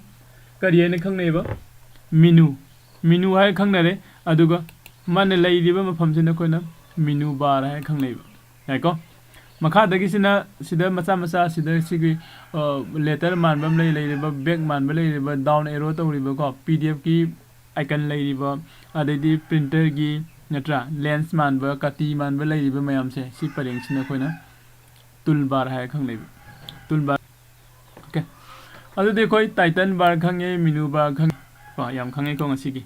ꯀꯔꯤ ꯍꯥꯏꯅ ꯈꯪꯅꯩꯕ? ꯃꯤꯅꯨ꯫ ꯃꯤꯅꯨ ꯍꯥꯏꯔ ꯈꯪꯅꯔꯦ꯫ ꯑꯗꯨꯒ ꯃꯥꯅ ꯂꯩꯔꯤꯕ ꯃꯐꯝꯁꯤꯅ ꯑꯩꯈꯣꯏꯅ ꯃꯤꯅꯨ ꯕꯥꯔ ꯍꯥꯏꯔ ꯈꯪꯅꯩꯕ꯫ ꯌꯥꯏꯀꯣ? ꯃꯈꯥꯗꯒꯤꯁꯤꯅ ꯁꯤꯗ ꯃꯆꯥ ꯃꯆꯥ ꯁꯤꯗ ꯁꯤꯒꯤ ꯂꯦꯇꯔ ꯃꯥꯟꯕ ꯑꯃ ꯂꯩ, ꯂꯩꯔꯤꯕ ꯕꯦꯛ ꯃꯥꯟꯕ ꯂꯩꯔꯤꯕ, ꯗꯥꯎꯟ ꯑꯦꯔꯣ ꯇꯧꯔꯤꯕꯀꯣ, ꯄꯤ ꯗꯤ ꯑꯦꯐꯀꯤ ꯑꯥꯏꯀꯟ ꯂꯩꯔꯤꯕ, ꯑꯗꯩꯗꯤ ꯄ꯭ꯔꯤꯟꯇꯔꯒꯤ ꯅꯠꯇ꯭ꯔꯥ, ꯂꯦꯟꯁ ꯃꯥꯟꯕ, ꯀꯥꯇꯤ ꯃꯥꯟꯕ ꯂꯩꯔꯤꯕ ꯃꯌꯥꯝꯁꯦ ꯁꯤ ꯄꯔꯦꯡꯁꯤꯅ ꯑꯩꯈꯣꯏꯅ ꯇꯨꯜ ꯕꯥꯔ ꯍꯥꯏꯔ ꯈꯪꯅꯩꯕ꯫ Tool bar. ꯑꯣꯀꯦ꯫ ꯑꯗꯨꯗꯤ ꯑꯩꯈꯣꯏ ꯇꯥꯏꯇꯜ ꯕꯥꯔ ꯈꯪꯉꯦ, ꯃꯤꯅꯨ ꯕꯥꯔ ꯈꯪꯉꯦ꯫ ꯀꯣ, ꯌꯥꯝ ꯈꯪꯉꯦꯀꯣ ꯉꯁꯤꯒꯤ꯫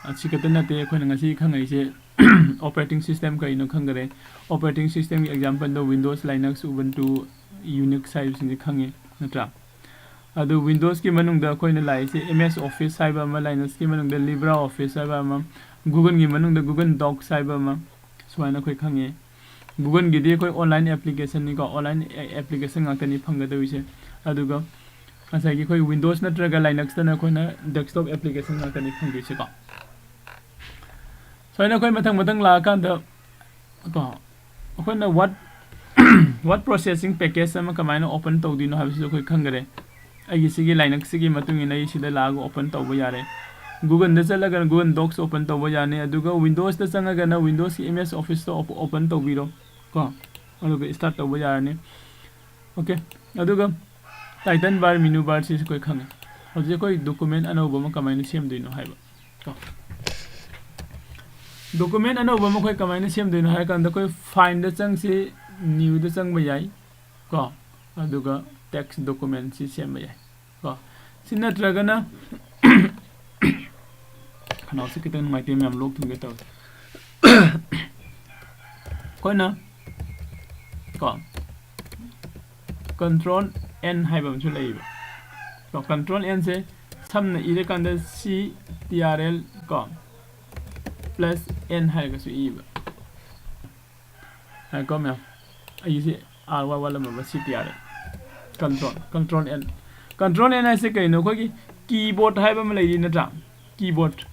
ꯑꯁꯤ ꯈꯛꯇ ꯅꯠꯇꯦ ꯑꯩꯈꯣꯏꯅ ꯉꯁꯤ ꯈꯪꯉꯛꯏꯁꯦ꯫ ꯑꯣꯄꯔꯦꯇꯤꯡ ꯁꯤꯁꯇꯦꯝ ꯀꯔꯤꯅꯣ ꯈꯪꯈꯔꯦ꯫ ꯑꯣꯄꯔꯦꯇꯤꯡ ꯁꯤꯁꯇꯦꯝꯒꯤ ꯑꯦꯛꯖꯥꯝꯄꯜꯗꯣ ꯋꯤꯟꯗꯣꯁ, ꯂꯥꯏꯅꯛꯁ, ꯎꯕꯨꯟꯇꯨ, ꯌꯨꯅꯤꯛꯁ ꯍꯥꯏꯕꯁꯤꯡꯁꯦ ꯈꯪꯉꯦ ꯅꯠꯇ꯭ꯔꯥ? ꯑꯗꯨ ꯋꯤꯟꯗꯣꯁꯀꯤ ꯃꯅꯨꯡꯗ ꯑꯩꯈꯣꯏꯅ ꯂꯥꯛꯏꯁꯦ ꯑꯦꯝ ꯑꯦꯁ ꯑꯣꯐꯤꯁ ꯍꯥꯏꯕ ꯑꯃ, ꯂꯥꯏꯅꯛꯁꯀꯤ ꯃꯅꯨꯡꯗ ꯂꯤꯕ꯭ꯔꯥ ꯑꯣꯐꯤꯁ ꯍꯥꯏꯕ ꯑꯃ, ꯒꯨꯒꯜꯒꯤ ꯃꯅꯨꯡꯗ ꯒꯨꯒꯜ ꯗꯣꯛꯁ ꯍꯥꯏꯕ ꯑꯃ, ꯁꯨꯃꯥꯏꯅ ꯑꯩꯈꯣꯏ ꯈꯪꯉꯦ꯫ ꯒꯨꯒꯜꯒꯤꯗꯤ ꯑꯩꯈꯣꯏ ꯑꯣꯟꯂꯥꯏꯟ ꯑꯦꯄ꯭ꯂꯤꯀꯦꯁꯟꯅꯤꯀꯣ, ꯑꯣꯟꯂꯥꯏꯟ ꯑꯦꯄ꯭ꯂꯤꯀꯦꯁꯟ ꯉꯥꯛꯇꯅꯤ ꯐꯪꯒꯗꯧꯔꯤꯁꯦ꯫ ꯑꯗꯨꯒ ꯉꯁꯥꯏꯒꯤ ꯑꯩꯈꯣꯏ ꯋꯤꯟꯗꯣꯁ ꯅꯠꯇ꯭ꯔꯒ ꯂꯥꯏꯅꯛꯁꯇꯅ ꯑꯩꯈꯣꯏꯅ ꯗꯦꯁꯛꯇꯣꯞ ꯑꯦꯄ꯭ꯂꯤꯀꯦꯁꯟ ꯉꯥꯛꯇꯅꯤ ꯐꯪꯗꯣꯏꯁꯦꯀꯣ꯫ ꯁꯨꯃꯥꯏꯅ ꯑꯩꯈꯣꯏ ꯃꯊꯪ ꯃꯊꯪ ꯂꯥꯛꯑꯀꯥꯟꯗ ꯀꯣ, ꯑꯩꯈꯣꯏꯅ ꯋꯥꯔꯗ ꯋꯥꯔꯗ ꯄ꯭ꯔꯣꯁꯦꯁꯤꯡ ꯄꯦꯀꯦꯖ ꯑꯃ ꯀꯃꯥꯏꯅ ꯑꯣꯄꯟ ꯇꯧꯗꯣꯏꯅꯣ ꯍꯥꯏꯕꯁꯤꯁꯨ ꯑꯩꯈꯣꯏ ꯈꯪꯈꯔꯦ꯫ ꯑꯩꯒꯤ ꯁꯤꯒꯤ ꯂꯥꯏꯅꯛꯁꯤꯒꯤ ꯃꯇꯨꯡ ꯏꯟꯅ ꯑꯩ ꯁꯤꯗ ꯂꯥꯛꯑꯒ ꯑꯣꯄꯟ ꯇꯧꯕ ꯌꯥꯔꯦ꯫ ꯒꯨꯒꯜꯗ ꯆꯠꯂꯒ ꯒꯨꯒꯜ ꯗꯣꯛꯁ ꯑꯣꯄꯟ ꯇꯧꯕ ꯌꯥꯅꯤ꯫ ꯑꯗꯨꯒ ꯋꯤꯟꯗꯣꯁꯇ ꯆꯪꯉꯒꯅ ꯋꯤꯟꯗꯣꯁꯀꯤ ꯑꯦꯝ ꯑꯦꯁ ꯑꯣꯐꯤꯁꯇꯣ ꯑꯣꯄꯟ ꯇꯧꯕꯤꯔꯣ ꯀꯣ, ꯑꯗꯨꯒ ꯁ꯭ꯇꯥꯔꯠ ꯇꯧꯕ ꯌꯥꯔꯅꯤ꯫ ꯑꯣꯀꯦ, ꯑꯗꯨꯒ ꯇꯥꯏꯇꯜ ꯕꯥꯔ, ꯃꯦꯅꯨ ꯕꯥꯔꯁꯤꯁꯨ ꯑꯩꯈꯣꯏ ꯈꯪꯉꯦ꯫ ꯍꯧꯖꯤꯛ ꯑꯩꯈꯣꯏ ꯗꯣꯀꯨꯃꯦꯟ ꯑꯅꯧꯕ ꯑꯃ ꯀꯃꯥꯏꯅ ꯁꯦꯝꯗꯣꯏꯅꯣ ꯍꯥꯏꯕ ꯀꯣ꯫ ꯗꯣꯀꯨꯃꯦꯟ ꯑꯅꯧꯕ ꯑꯃ ꯑꯩꯈꯣꯏ ꯀꯃꯥꯏꯅ ꯁꯦꯝꯗꯣꯏꯅꯣ ꯍꯥꯏꯔ ꯀꯥꯟꯗ ꯑꯩꯈꯣꯏ ꯐꯥꯏꯜꯗ ꯆꯪꯁꯤ, ꯅ꯭ꯌꯨꯗ ꯆꯪꯕ ꯌꯥꯏ ꯀꯣ, ꯑꯗꯨꯒ ꯇꯦꯛꯁ ꯗꯣꯀꯨꯃꯦꯟꯁꯤ ꯁꯦꯝꯕ ꯌꯥꯏ ꯀꯣ꯫ ꯁꯤ ꯅꯠꯇ꯭ꯔꯒꯅ ꯈꯅꯥꯎꯁꯦ ꯈꯤꯇꯪ ꯅꯨꯡꯉꯥꯏꯇꯦ ꯃꯌꯥꯝ, ꯂꯣꯛ ꯊꯨꯡꯒꯦ ꯇꯧꯋꯦ꯫ ꯑꯩꯈꯣꯏꯅ ꯀꯣ ꯀꯟꯇ꯭ꯔꯣꯜ ꯑꯦꯟ ꯍꯥꯏꯕ ꯑꯃꯁꯨ ꯂꯩꯌꯦꯕ ꯀꯣ꯫ ꯀꯟꯇ꯭ꯔꯣꯜ ꯑꯦꯟꯁꯦ ꯁꯝꯅ ꯏꯔꯀꯥꯟꯗ ꯁꯤ ꯇꯤ ꯑꯥꯔ ꯑꯦꯜ ꯀꯣ ꯄ꯭ꯂꯁ ꯑꯦꯟ ꯍꯥꯏꯔꯒꯁꯨ ꯏꯕ꯫ ꯉꯥꯏꯈꯣ ꯃꯌꯥꯝ, ꯑꯩꯁꯦ ꯑꯥꯔ ꯋꯥꯏ ꯋꯥꯠꯂꯝꯃꯕ, C T R L. Control, control N. Control N ꯍꯥꯏꯁꯦ ꯀꯩꯅꯣ? ꯑꯩꯈꯣꯏꯒꯤ ꯀꯤꯕꯣꯔꯗ ꯍꯥꯏꯕ ꯑꯃ ꯂꯩꯔꯤ ꯅꯠꯇ꯭ꯔꯥ? ꯀꯤꯕꯣꯔꯗ꯫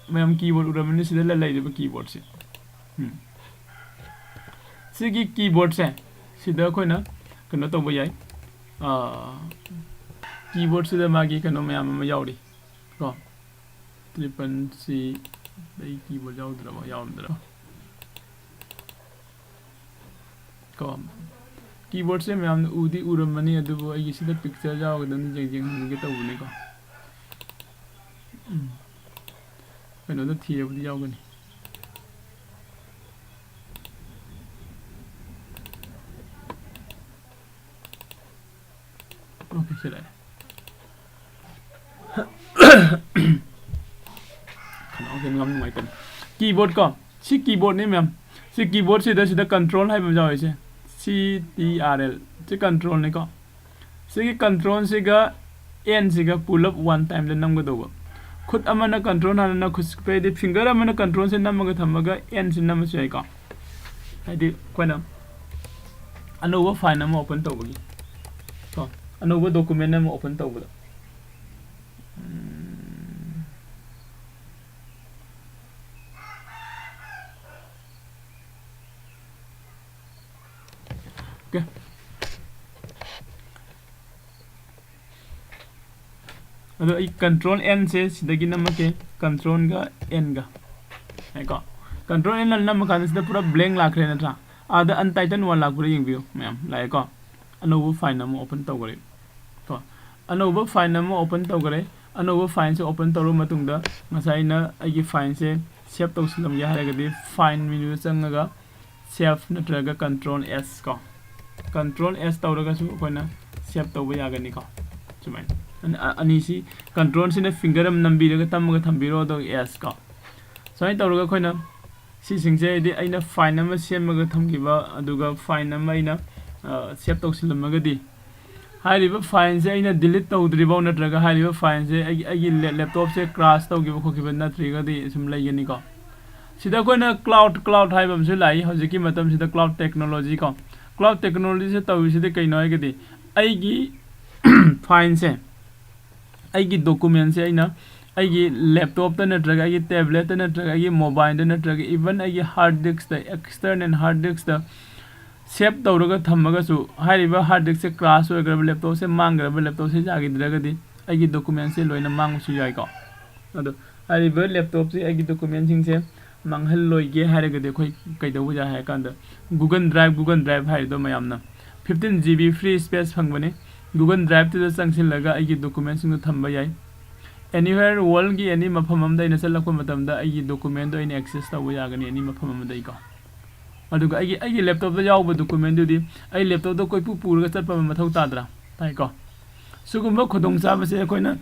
ꯃꯌꯥꯝ ꯀꯤꯕꯣꯔꯗ ꯎꯔꯝꯃꯅꯤ, ꯁꯤꯗ ꯂ-, ꯂꯩꯔꯤꯕ ꯀꯤꯕꯣꯔꯗꯁꯦ꯫ ꯎꯝ꯫ ꯁꯤꯒꯤ ꯀꯤꯕꯣꯔꯗꯁꯦ, ꯁꯤꯗ ꯑꯩꯈꯣꯏꯅ ꯀꯩꯅꯣ ꯇꯧꯕ ꯌꯥꯏ꯫ ꯑꯥ, ꯀꯤꯕꯣꯔꯗꯁꯤꯗ ꯃꯥꯒꯤ ꯀꯩꯅꯣ ꯃꯌꯥꯝ ꯑꯃ ꯌꯥꯎꯔꯤ ꯀꯣ꯫ ꯇ꯭ꯔꯤꯄꯜ ꯁꯤ, ꯑꯩ ꯀꯤꯕꯣꯔꯗ ꯌꯥꯎꯗ꯭ꯔꯕ? ꯌꯥꯎꯔꯝꯗ꯭ꯔꯕ? ꯀꯣ, ꯀꯤꯕꯣꯔꯗꯁꯦ ꯃꯌꯥꯝꯅ ꯎꯗꯤ ꯎꯔꯝꯃꯅꯤ, ꯑꯗꯨꯕꯨ ꯑꯩꯒꯤ ꯁꯤꯗ ꯄꯤꯛꯆꯔ ꯌꯥꯎꯔꯒꯗꯤ ꯌꯦꯡ-, ꯌꯦꯡꯍꯟꯒꯦ ꯇꯧꯕꯅꯤꯀꯣ꯫ ꯎꯝ꯫ ꯀꯩꯅꯣꯗ ꯊꯤꯔꯕꯗꯤ ꯌꯥꯎꯒꯅꯤ꯫ ꯑꯣꯀꯦ, ꯁꯤ ꯂꯩꯔꯦ꯫ ꯈꯅꯥꯎꯁꯦ ꯌꯥꯝ ꯅꯨꯡꯉꯥꯏꯇꯕꯅꯤ꯫ ꯀꯤꯕꯣꯔꯗ ꯀꯣ, ꯁꯤ ꯀꯤꯕꯣꯔꯗꯅꯤ ꯃꯌꯥꯝ꯫ ꯁꯤ ꯀꯤꯕꯣꯔꯗꯁꯤꯗ, ꯁꯤꯗ ꯀꯟꯇ꯭ꯔꯣꯜ ꯍꯥꯏꯕ ꯑꯃ ꯌꯥꯎꯔꯤꯁꯦ, ꯁꯤ ꯇꯤ ꯑꯥꯔ ꯑꯦꯜ, ꯁꯤ ꯀꯟꯇ꯭ꯔꯣꯜꯅꯤꯀꯣ꯫ ꯁꯤꯒꯤ ꯀꯟꯇ꯭ꯔꯣꯜꯁꯤꯒ ꯑꯦꯟꯁꯤꯒ ꯄꯨꯂꯞ ꯋꯥꯟ ꯇꯥꯏꯝꯗ ꯅꯝꯒꯗꯧꯕ꯫ ꯈꯨꯠ ꯑꯃꯅ ꯀꯟꯇ꯭ꯔꯣꯜ ꯍꯥꯟꯅ ꯅꯝ-, ꯈꯨꯠ-, ꯍꯥꯏꯗꯤ ꯐꯤꯡꯒꯔ ꯑꯃꯅ ꯀꯟꯇ꯭ꯔꯣꯜꯁꯦ ꯅꯝꯃꯒ ꯊꯝꯃꯒ ꯑꯦꯟꯁꯤ ꯅꯝꯃꯁꯨ ꯌꯥꯏꯀꯣ꯫ ꯍꯥꯏꯗꯤ ꯑꯩꯈꯣꯏꯅ ꯑꯅꯧꯕ ꯐꯥꯏꯜ ꯑꯃ ꯑꯣꯄꯟ ꯇꯧꯕꯒꯤ ꯀꯣ꯫ ꯑꯅꯧꯕ document ꯑꯃ open ꯇꯧꯕꯗ꯫ ꯎꯝ꯫ Okay꯫ ꯑꯗꯣ ꯑꯩ control N ꯁꯦ ꯁꯤꯗꯒꯤ ꯅꯝꯃꯛꯀꯦ, control ꯒ N ꯒ꯫ ꯌꯥꯏꯀꯣ? Control N ꯅ ꯅꯝꯃ ꯀꯥꯟꯗ ꯁꯤꯗ ꯄꯨꯔꯥ blank ꯂꯥꯛꯈ꯭ꯔꯦ ꯅꯠꯇ꯭ꯔꯥ? ꯑꯥꯗ untitled one ꯂꯥꯛꯄ꯭ꯔꯥ ꯌꯦꯡꯕꯤꯌꯨ ꯃꯌꯥꯝ, ꯂꯥꯛꯑꯦꯀꯣ? ꯑꯅꯧꯕ file ꯑꯃ open ꯇꯧꯈ꯭ꯔꯦ꯫ ꯀꯣ, ꯑꯅꯧꯕ file ꯑꯃ open ꯇꯧꯈ꯭ꯔꯦ꯫ ꯑꯅꯧꯕ file ꯁꯦ open ꯇꯧꯔꯕ ꯃꯇꯨꯡꯗ ꯉꯁꯥꯏ ꯑꯩꯅ ꯑꯩꯒꯤ file ꯁꯦ save ꯇꯧꯁꯤꯜꯂꯝꯒꯦ ꯍꯥꯏꯔꯒꯗꯤ file menu ꯗ ꯆꯪꯉꯒ save ꯅꯠꯇ꯭ꯔꯒ control S ꯀꯣ, control S ꯇꯧꯔꯒꯁꯨ ꯑꯩꯈꯣꯏꯅ save ꯇꯧꯕ ꯌꯥꯒꯅꯤꯀꯣ꯫ ꯁꯨꯃꯥꯏꯅ ꯑꯅ-, ꯑ-, ꯑꯅꯤꯁꯤ control ꯁꯤꯅ finger ꯑꯃ ꯅꯝꯕꯤꯔꯒ ꯇꯝꯃꯒ ꯊꯝꯕꯤꯔꯣ, ꯑꯗꯨꯒ S ꯀꯣ꯫ ꯁꯨꯃꯥꯏꯅ ꯇꯧꯔꯒ ꯑꯩꯈꯣꯏꯅ ꯁꯤꯁꯤꯡꯁꯦ ꯍꯥꯏꯗꯤ ꯑꯩꯅ file ꯑꯃ ꯁꯦꯝꯃꯒ ꯊꯝꯈꯤꯕ, ꯑꯗꯨꯒ file ꯑꯃ ꯑꯩꯅ, ꯑ, save ꯇꯧꯁꯤꯜꯂꯝꯃꯒꯗꯤ, ꯍꯥꯏꯔꯤꯕ file ꯁꯦ ꯑꯩꯅ delete ꯇꯧꯗ꯭ꯔꯤꯐꯥꯎ ꯅꯠꯇ꯭ꯔꯒ ꯍꯥꯏꯔꯤꯕ file ꯁꯦ ꯑꯩꯒꯤ, ꯑꯩꯒꯤ ꯂꯦ-, laptop ꯁꯦ crash ꯇꯧꯈꯤꯕ ꯈꯣꯠꯈꯤꯕ ꯅꯠꯇ꯭ꯔꯒꯗꯤ ꯁꯨꯝ ꯂꯩꯒꯅꯤꯀꯣ꯫ ꯁꯤꯗ ꯑꯩꯈꯣꯏꯅ cloud, cloud ꯍꯥꯏꯕ ꯑꯃꯁꯨ ꯂꯥꯛꯏ꯫ ꯍꯧꯖꯤꯛꯀꯤ ꯃꯇꯝꯁꯤꯗ cloud technology ꯀꯣ, cloud technology ꯁꯦ ꯇꯧꯔꯤꯁꯤꯗꯤ ꯀꯩꯅꯣ ꯍꯥꯏꯔꯒꯗꯤ ꯑꯩꯒꯤ file ꯁꯦ, ꯑꯩꯒꯤ document ꯁꯦ ꯑꯩꯅ ꯑꯩꯒꯤ laptop ꯇ ꯅꯠꯇ꯭ꯔꯒ ꯑꯩꯒꯤ tablet ꯇ ꯅꯠꯇ꯭ꯔꯒ ꯑꯩꯒꯤ mobile ꯗ ꯅꯠꯇ꯭ꯔꯒ even ꯑꯩꯒꯤ hard disk ꯇ, external hard disk ꯇ save ꯇꯧꯔꯒ ꯊꯝꯃꯒꯁꯨ, ꯍꯥꯏꯔꯤꯕ hard disk ꯁꯦ crash ꯑꯣꯏꯈ꯭ꯔꯕ, laptop ꯁꯦ ꯃꯥꯡꯈ꯭ꯔꯕ, laptop ꯁꯦ ꯌꯥꯈꯤꯗ꯭ꯔꯒꯗꯤ ꯑꯩꯒꯤ document ꯁꯦ ꯂꯣꯏꯅ ꯃꯥꯡꯕꯁꯨ ꯌꯥꯏꯀꯣ꯫ ꯑꯗꯣ ꯍꯥꯏꯔꯤꯕ laptop ꯁꯦ ꯑꯩꯒꯤ document ꯁꯤꯡꯁꯦ ꯃꯥꯡꯍꯜꯂꯣꯏꯒꯦ ꯍꯥꯏꯔꯒꯗꯤ ꯑꯩꯈꯣꯏ ꯀꯩꯗꯧꯕ ꯌꯥꯏ ꯍꯥꯏ ꯀꯥꯟꯗ, Google Drive, Google Drive ꯍꯥꯏꯔꯤꯗꯣ ꯃꯌꯥꯝꯅ fifteen GB free space ꯐꯪꯕꯅꯤ꯫ Google Drive ꯇꯨꯗ ꯆꯪꯁꯤꯜꯂꯒ ꯑꯩꯒꯤ document ꯁꯤꯡꯗꯨ ꯊꯝꯕ ꯌꯥꯏ꯫ Anywhere world ꯒꯤ any ꯃꯐꯝ ꯑꯃꯗ ꯑꯩꯅ ꯆꯠꯂꯛꯄ ꯃꯇꯝꯗ ꯑꯩꯒꯤ document ꯗꯣ ꯑꯩꯅ access ꯇꯧꯕ ꯌꯥꯒꯅꯤ any ꯃꯐꯝ ꯑꯃꯗꯒꯤꯀꯣ꯫ ꯑꯗꯨꯒ ꯑꯩꯒꯤ, ꯑꯩꯒꯤ laptop ꯇ ꯌꯥꯎꯕ document ꯗꯨꯗꯤ ꯑꯩ laptop ꯇꯣ ꯀꯣꯏꯄꯨ ꯄꯨꯔꯒ ꯆꯠꯄ ꯑꯃ ꯃꯊꯧ ꯇꯥꯗ꯭ꯔꯥ? ꯇꯥꯏꯀꯣ? ꯁꯤꯒꯨꯝꯕ ꯈꯨꯗꯣꯡꯆꯥꯕꯁꯦ ꯑꯩꯈꯣꯏꯅ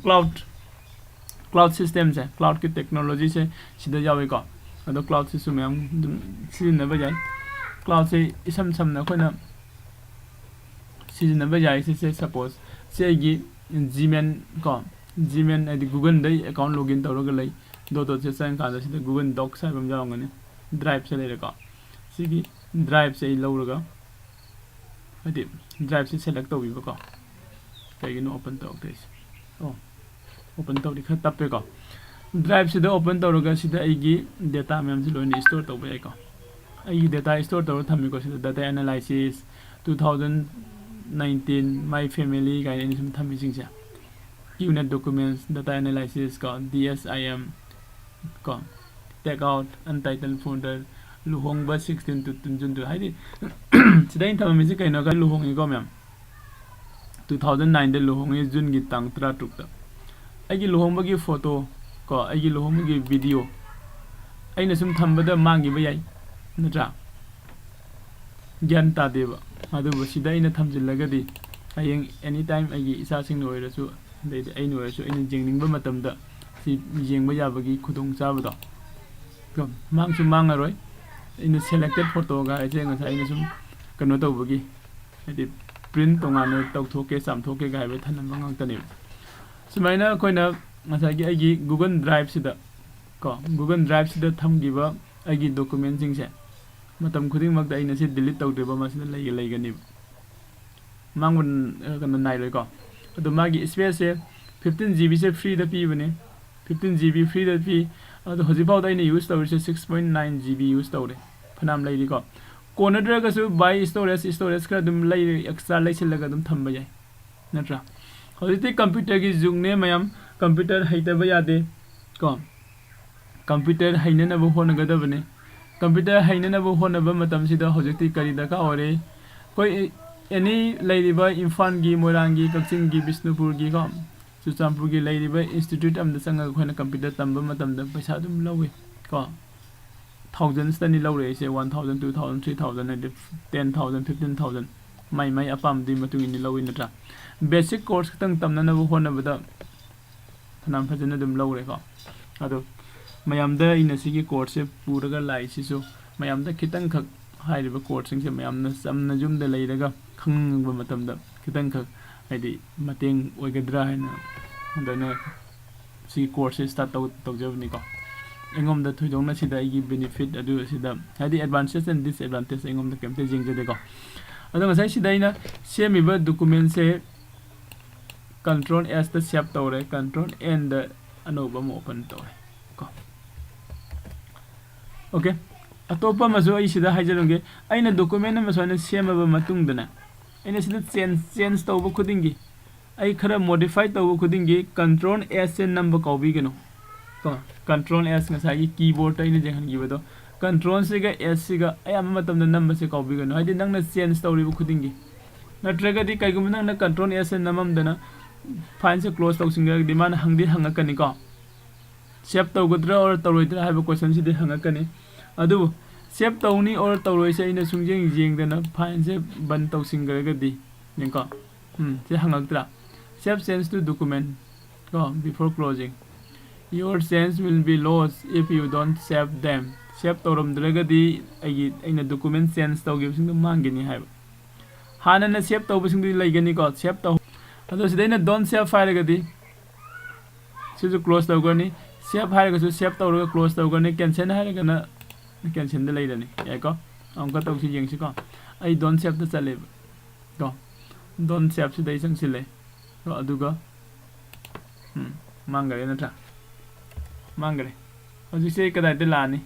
cloud, cloud system ꯁꯦ, cloud ꯀꯤ technology ꯁꯦ ꯁꯤꯗ ꯌꯥꯎꯏꯀꯣ꯫ ꯑꯗꯣ cloud ꯁꯤꯁꯨ ꯃꯌꯥꯝ ꯑꯗꯨꯝ ꯁꯤꯖꯤꯟꯅꯕ ꯌꯥꯏ꯫ Cloud ꯁꯦ ꯏꯁꯝ ꯁꯝꯅ ꯑꯩꯈꯣꯏꯅ ꯁꯤꯖꯤꯟꯅꯕ ꯌꯥꯏ꯫ ꯁꯤꯁꯦ suppose ꯁꯤ ꯑꯩꯒꯤ Gmail ꯀꯣ, Gmail ꯍꯥꯏꯗꯤ Google ꯗ account login ꯇꯧꯔꯒ ꯂꯩ꯫ Dot dot ꯁꯦ ꯆꯪꯉꯀꯥꯟꯗ ꯁꯤꯗ Google Docs ꯍꯥꯏꯕ ꯑꯃ ꯌꯥꯎꯔꯝꯒꯅꯤ꯫ Drive ꯁꯦ ꯂꯩꯔꯦꯀꯣ꯫ ꯁꯤꯒꯤ Drive ꯁꯦ ꯑꯩ ꯂꯧꯔꯒ ꯍꯥꯏꯗꯤ driveꯁꯤ select ꯇꯧꯕꯤꯕꯀꯣ꯫ ꯀꯩꯒꯤꯅꯣ open ꯇꯧꯔꯛꯇ꯭ꯔꯤꯁꯦ? ꯑꯣ, open ꯇꯧꯔꯤ, ꯈꯔ ꯇꯞꯄꯦꯀꯣ꯫ Driveꯁꯤꯗ open ꯇꯧꯔꯒ ꯁꯤꯗ ꯑꯩꯒꯤ data ꯃꯌꯥꯝꯁꯤ ꯂꯣꯏꯅ store ꯇꯧꯕ ꯌꯥꯏꯀꯣ꯫ ꯑꯩꯒꯤ data store ꯇꯧꯔꯒ ꯊꯝꯃꯤꯀꯣ꯫ ꯁꯤꯗ data analysis, two thousand nineteen, my family ꯀꯥꯏꯅ ꯑꯩꯅ ꯁꯨꯝ ꯊꯝꯃꯤꯁꯤꯡꯁꯦ꯫ QNet documents, data analysis ꯀꯣ, DSIM ꯀꯣ, take out, untitled folder, ꯂꯨꯍꯣꯡꯕ sixteen to twenty-two, ꯍꯥꯏꯗꯤ ꯁꯤꯗ ꯑꯩꯅ ꯊꯝꯃꯝꯃꯤꯁꯦ ꯀꯩꯅꯣ ꯍꯥꯏꯔꯒ, ꯂꯨꯍꯣꯡꯉꯤꯀꯣ ꯃꯌꯥꯝ, two thousand nineꯗ ꯂꯨꯍꯣꯡꯉꯤ, Juneꯒꯤ ꯇꯥꯡ ꯇꯔꯥꯇꯔꯨꯛꯇ꯫ ꯑꯩꯒꯤ ꯂꯨꯍꯣꯡꯕꯒꯤ photo ꯀꯣ, ꯑꯩꯒꯤ ꯂꯨꯍꯣꯡꯕꯒꯤ video ꯑꯩꯅ ꯁꯨꯝ ꯊꯝꯕꯗ ꯃꯥꯡꯈꯤꯕ ꯌꯥꯏ, ꯅꯠꯇ꯭ꯔꯥ? ꯒ꯭ꯌꯥꯟ ꯇꯥꯗꯦꯕ꯫ ꯑꯗꯨꯕꯨ ꯁꯤꯗ ꯑꯩꯅ ꯊꯝꯖꯤꯜꯂꯒꯗꯤ ꯍꯌꯦꯡ anytime ꯑꯩꯒꯤ ꯏꯆꯥꯁꯤꯡꯅ ꯑꯣꯏꯔꯁꯨ, ꯑꯗꯩꯗꯤ ꯑꯩꯅ ꯑꯣꯏꯔꯁꯨ, ꯑꯩꯅ ꯌꯦꯡꯅꯤꯡꯕ ꯃꯇꯝꯗ ꯁꯤ ꯌꯦꯡꯕ ꯌꯥꯕꯒꯤ ꯈꯨꯗꯣꯡꯆꯥꯕꯗꯣ ꯀꯣ, ꯃꯥꯡꯁꯨ ꯃꯥꯡꯉꯔꯣꯏ꯫ ꯑꯩꯅ selected photoꯒ ꯍꯥꯏꯁꯦ ꯉꯁꯥꯏ ꯑꯩꯅ ꯁꯨꯝ ꯀꯩꯅꯣ ꯇꯧꯕꯒꯤ, ꯍꯥꯏꯗꯤ print ꯇꯣꯉꯥꯟꯅ ꯇꯧꯊꯣꯛꯀꯦ, ꯆꯥꯝꯊꯣꯛꯀꯦꯒ ꯍꯥꯏꯕ ꯊꯅꯝꯕ ꯉꯥꯛꯇꯅꯦꯕ꯫ ꯁꯨꯃꯥꯏꯅ ꯑꯩꯈꯣꯏꯅ ꯉꯁꯥꯏꯒꯤ ꯑꯩꯒꯤ Google Driveꯁꯤꯗ ꯀꯣ, Google Driveꯁꯤꯗ ꯊꯝꯈꯤꯕ ꯑꯩꯒꯤ documentꯁꯤꯡꯁꯦ ꯃꯇꯝ ꯈꯨꯗꯤꯡꯃꯛꯇ ꯑꯩꯅ ꯁꯤ delete ꯇꯧꯗ꯭ꯔꯤꯕ ꯃꯁꯤꯗ ꯂꯩꯒ-, ꯂꯩꯒꯅꯦꯕ꯫ ꯃꯥꯡꯕ ꯅ-, ꯀꯩꯅꯣ ꯅꯥꯏꯔꯣꯏꯀꯣ꯫ ꯑꯗꯣ ꯃꯥꯒꯤ spaceꯁꯦ fifteen GBꯁꯦ freeꯗ ꯄꯤꯕꯅꯦ꯫ Fifteen GB freeꯗ ꯄꯤ꯫ ꯑꯗꯣ ꯍꯧꯖꯤꯛꯐꯥꯎꯗ ꯑꯩꯅ use ꯇꯧꯔꯤꯁꯦ six point nine GB use ꯇꯧꯔꯦ꯫ ꯐꯅꯌꯥꯝ ꯂꯩꯔꯤꯀꯣ꯫ ꯀꯣꯟꯅꯗ꯭ꯔꯒꯁꯨ by storage, storage ꯈꯔ ꯑꯗꯨꯝ ꯂꯩ, extra ꯂꯩꯁꯤꯜꯂꯒ ꯑꯗꯨꯝ ꯊꯝꯕ ꯌꯥꯏ, ꯅꯠꯇ꯭ꯔꯥ? ꯍꯧꯖꯤꯛꯇꯤ computerꯒꯤ ꯖꯨꯒꯅꯦ ꯃꯌꯥꯝ, computer ꯍꯩꯇꯕ ꯌꯥꯗꯦ ꯀꯣ꯫ Computer ꯍꯩꯅꯅꯕ ꯍꯣꯠꯅꯒꯗꯕꯅꯤ꯫ Computer ꯍꯩꯅꯅꯕ ꯍꯣꯠꯅꯕ ꯃꯇꯝꯁꯤꯗ ꯍꯧꯖꯤꯛꯇꯤ ꯀꯔꯤ ꯗꯔꯀꯥꯔ ꯑꯣꯏꯔꯦ? ꯑꯩꯈꯣꯏ any ꯂꯩꯔꯤꯕ ꯏꯝꯐꯥꯜꯒꯤ, ꯃꯣꯏꯔꯥꯡꯒꯤ, ꯀꯛꯆꯤꯡꯒꯤ, ꯕꯤꯁꯅꯨꯄꯨꯔꯒꯤ ꯀꯣ, ꯆꯨꯔꯆꯥꯟꯄꯨꯔꯒꯤ ꯂꯩꯔꯤꯕ institute ꯑꯃꯗ ꯆꯪꯉꯒ ꯑꯩꯈꯣꯏꯅ computer ꯇꯝꯕ ꯃꯇꯝꯗ ꯄꯩꯁꯥ ꯑꯗꯨꯝ ꯂꯧꯏ ꯀꯣ꯫ Thousandsꯇꯅꯤ ꯂꯧꯔꯛꯏꯁꯦ, one thousand, two thousand, three thousand, ꯍꯥꯏꯗꯤ ten thousand, fifteen thousand, ꯃꯥꯏ ꯃꯥꯏ ꯑꯄꯥꯝꯕꯗꯨꯒꯤ ꯃꯇꯨꯡ ꯏꯟꯅ ꯂꯧꯏ, ꯅꯠꯇ꯭ꯔꯥ? Basic course ꯈꯛꯇꯪ ꯇꯝꯅꯅꯕ ꯍꯣꯠꯅꯕꯗ ꯐꯅꯌꯥꯝ ꯐꯖꯅ ꯑꯗꯨꯝ ꯂꯧꯔꯦꯀꯣ꯫ ꯑꯗꯣ ꯃꯌꯥꯝꯗ ꯑꯩꯅ ꯁꯤꯒꯤ courseꯁꯦ ꯄꯨꯔꯒ ꯂꯥꯛꯏꯁꯤꯁꯨ ꯃꯌꯥꯝꯗ ꯈꯤꯇꯪꯈꯛ, ꯍꯥꯏꯔꯤꯕ courseꯁꯤꯡꯁꯦ ꯃꯌꯥꯝꯅ ꯆꯝꯅ ꯌꯨꯝꯗ ꯂꯩꯔꯒ ꯈꯪꯅꯤꯡꯕ ꯃꯇꯝꯗ ꯈꯤꯇꯪꯈꯛ, ꯍꯥꯏꯗꯤ, ꯃꯇꯦꯡ ꯑꯣꯏꯒꯗ꯭ꯔꯥ ꯍꯥꯏꯅ ꯑꯗꯨꯅ ꯁꯤꯒꯤ courseꯁꯦ start ꯇꯧ-, ꯇꯧꯖꯕꯅꯤꯀꯣ꯫ ꯑꯩꯉꯣꯟꯗ ꯊꯣꯏꯗꯣꯛꯅ ꯁꯤꯗ ꯑꯩꯒꯤ benefit ꯑꯗꯨ ꯁꯤꯗ, ꯍꯥꯏꯗꯤ, advantage and disadvantage ꯑꯩꯉꯣꯟꯗ ꯀꯩꯝꯇ ꯌꯦꯡꯖꯗꯦꯀꯣ꯫ ꯑꯗꯣ ꯉꯁꯥꯏ ꯁꯤꯗ ꯑꯩꯅ ꯁꯦꯝꯃꯤꯕ document ꯁꯦ Control S ꯇ save ꯇꯧꯔꯦ, Control N ꯗ ꯑꯅꯧꯕ ꯑꯃ open ꯇꯧꯔꯦ ꯀꯣ꯫ Okay, ꯑꯇꯣꯞꯄ ꯑꯃꯁꯨ ꯑꯩ ꯁꯤꯗ ꯍꯥꯏꯖꯔꯝꯒꯦ꯫ ꯑꯩꯅ document ꯑꯃ ꯁꯨꯃꯥꯏꯅ ꯁꯦꯝꯃꯕ ꯃꯇꯨꯡꯗꯅꯦ, ꯑꯩꯅ ꯁꯤꯗ change, change ꯇꯧꯕ ꯈꯨꯗꯤꯡꯒꯤ, ꯑꯩ ꯈꯔ modify ꯇꯧꯕ ꯈꯨꯗꯤꯡꯒꯤ Control S ꯁꯦ ꯅꯝꯕ ꯀꯥꯎꯕꯤꯒꯅꯨ ꯀꯣ꯫ Control S, ꯉꯁꯥꯏꯒꯤ keyboard ꯇ ꯑꯩꯅ ꯌꯦꯡꯍꯟꯈꯤꯕꯗꯣ, Control ꯁꯤꯒ S ꯁꯤꯒ ꯑꯌꯥꯝꯕ ꯃꯇꯝꯗ ꯅꯝꯕꯁꯦ ꯀꯥꯎꯕꯤꯒꯅꯨ, ꯍꯥꯏꯗꯤ ꯅꯪꯅ change ꯇꯧꯔꯤꯕ ꯈꯨꯗꯤꯡꯒꯤ꯫ ꯅꯠꯇ꯭ꯔꯒꯗꯤ ꯀꯩꯒꯨꯝꯕ ꯅꯪꯅ Control S ꯁꯦ ꯅꯝꯃꯝꯗꯅ file ꯁꯦ close ꯇꯧꯁꯤꯟꯈ꯭ꯔꯒꯗꯤ ꯃꯥꯅ ꯍꯪꯗꯤ ꯍꯪꯉꯛꯀꯅꯤꯀꯣ, save ꯇꯧꯒꯗ꯭ꯔꯥ or ꯇꯧꯔꯣꯏꯗ꯭ꯔꯥ ꯍꯥꯏꯕ question ꯁꯤꯗꯤ ꯍꯪꯉꯛꯀꯅꯤ꯫ ꯑꯗꯨꯕꯨ save ꯇꯧꯅꯤ or ꯇꯧꯔꯣꯏꯁꯦ ꯑꯩꯅ ꯁꯨꯡꯌꯦꯡ ꯌꯦꯡꯗꯅ file ꯁꯦ ꯕꯟ ꯇꯧꯁꯤꯟꯈ꯭ꯔꯒꯗꯤ, ꯌꯦꯡꯀꯣ, ꯎꯝ, ꯁꯤ ꯍꯪꯉꯛꯇ꯭ꯔꯥ? Save change to document ꯀꯣ, before closing. Your change will be lost if you don't save them. Save ꯇꯧꯔꯝꯗ꯭ꯔꯒꯗꯤ ꯑꯩꯒꯤ, ꯑꯩꯅ document change ꯇꯧꯈꯤꯕꯁꯤꯡꯗꯣ ꯃꯥꯡꯒꯅꯤ ꯍꯥꯏꯕ꯫ ꯍꯥꯟꯅꯅ save ꯇꯧꯕꯁꯤꯡꯗꯨꯗꯤ ꯂꯩꯒꯅꯤꯀꯣ, save ꯇꯧ꯫ ꯑꯗꯣ ꯁꯤꯗ ꯑꯩꯅ don't save ꯍꯥꯏꯔꯒꯗꯤ ꯁꯤꯁꯨ close ꯇꯧꯈ꯭ꯔꯅꯤ꯫ Save ꯍꯥꯏꯔꯒꯁꯨ save ꯇꯧꯔꯒ close ꯇꯧꯈ꯭ꯔꯅꯤ꯫ Cancel ꯍꯥꯏꯔꯒꯅ cancel ꯗ ꯂꯩꯔꯅꯤ꯫ ꯌꯥꯏꯀꯣ? ꯑꯃꯨꯛꯀ ꯇꯧꯁꯤ, ꯌꯦꯡꯁꯤꯀꯣ꯫ ꯑꯩ don't save ꯇ ꯆꯠꯂꯦꯕ ꯀꯣ꯫ Don't save ꯁꯤꯗ ꯑꯩ ꯆꯪꯁꯤꯜꯂꯦ ꯀꯣ꯫ ꯑꯗꯨꯒ, ꯎꯝ, ꯃꯥꯡꯈꯔꯦ ꯅꯠꯇ꯭ꯔꯥ? ꯃꯥꯡꯈꯔꯦ꯫ ꯍꯧꯖꯤꯛꯁꯦ ꯑꯩ ꯀꯗꯥꯏꯗ ꯂꯥꯛꯑꯅꯤ?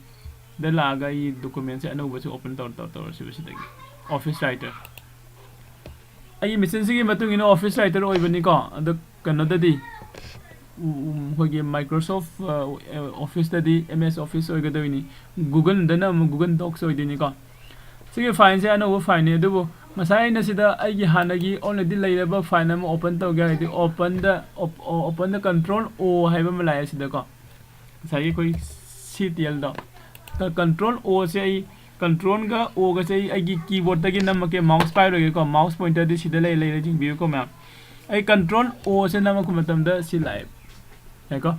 ꯗ ꯂꯥꯛꯑꯒ ꯑꯩ document ꯁꯦ ꯑꯅꯧꯕꯁꯦ open ꯇꯧꯔ, ꯇꯧꯔ, ꯇꯧꯔꯁꯤꯕ ꯁꯤꯗꯒꯤ꯫ Office Writer꯫ ꯑꯩꯒꯤ machine ꯁꯤꯒꯤ ꯃꯇꯨꯡ ꯏꯟꯅ Office Writer ꯑꯣꯏꯕꯅꯤꯀꯣ꯫ ꯑꯗꯣ ꯀꯩꯅꯣꯗꯗꯤ, ꯎ-, ꯎ-, ꯑꯩꯈꯣꯏꯒꯤ Microsoft, ꯑ, Office ꯇꯗꯤ M S Office ꯑꯣꯏꯒꯗꯣꯏꯅꯤ꯫ Google ꯗꯅ ꯑꯃꯨꯛ Google Docs ꯑꯣꯏꯗꯣꯏꯅꯤꯀꯣ꯫ ꯁꯤꯒꯤ file ꯁꯦ ꯑꯅꯧꯕ file ꯅꯤ, ꯑꯗꯨꯕꯨ ꯉꯁꯥꯏ ꯑꯩꯅ ꯁꯤꯗ ꯑꯩꯒꯤ ꯍꯥꯟꯅꯒꯤ already ꯂꯩꯔꯕ file ꯑꯃ open ꯇꯧꯒꯦ ꯍꯥꯏꯔꯗꯤ open ꯗ, op-, open ꯗ Control O ꯍꯥꯏꯕ ꯑꯃ ꯂꯥꯛꯑꯦ ꯁꯤꯗꯀꯣ꯫ ꯉꯁꯥꯏꯒꯤ ꯑꯩꯈꯣꯏ C T L ꯗꯣ꯫ ꯀ-, Control O ꯁꯦ ꯑꯩ, Control ꯒ O ꯒꯁꯦ ꯑꯩ ꯑꯩꯒꯤ keyboard ꯇꯒꯤ ꯅꯝꯃꯛꯀꯦ, mouse ꯄꯥꯏꯔꯣꯏꯒꯦꯀꯣ, mouse pointer ꯗꯤ ꯁꯤꯗ ꯂꯩ, ꯂꯩꯔꯦ, ꯌꯦꯡꯕꯤꯌꯨꯀꯣ ꯃꯌꯥꯝ꯫ ꯑꯩ Control O ꯁꯦ ꯅꯝꯃꯛꯄ ꯃꯇꯝꯗ ꯁꯤ ꯂꯥꯛꯑꯦ꯫ ꯌꯥꯏꯀꯣ?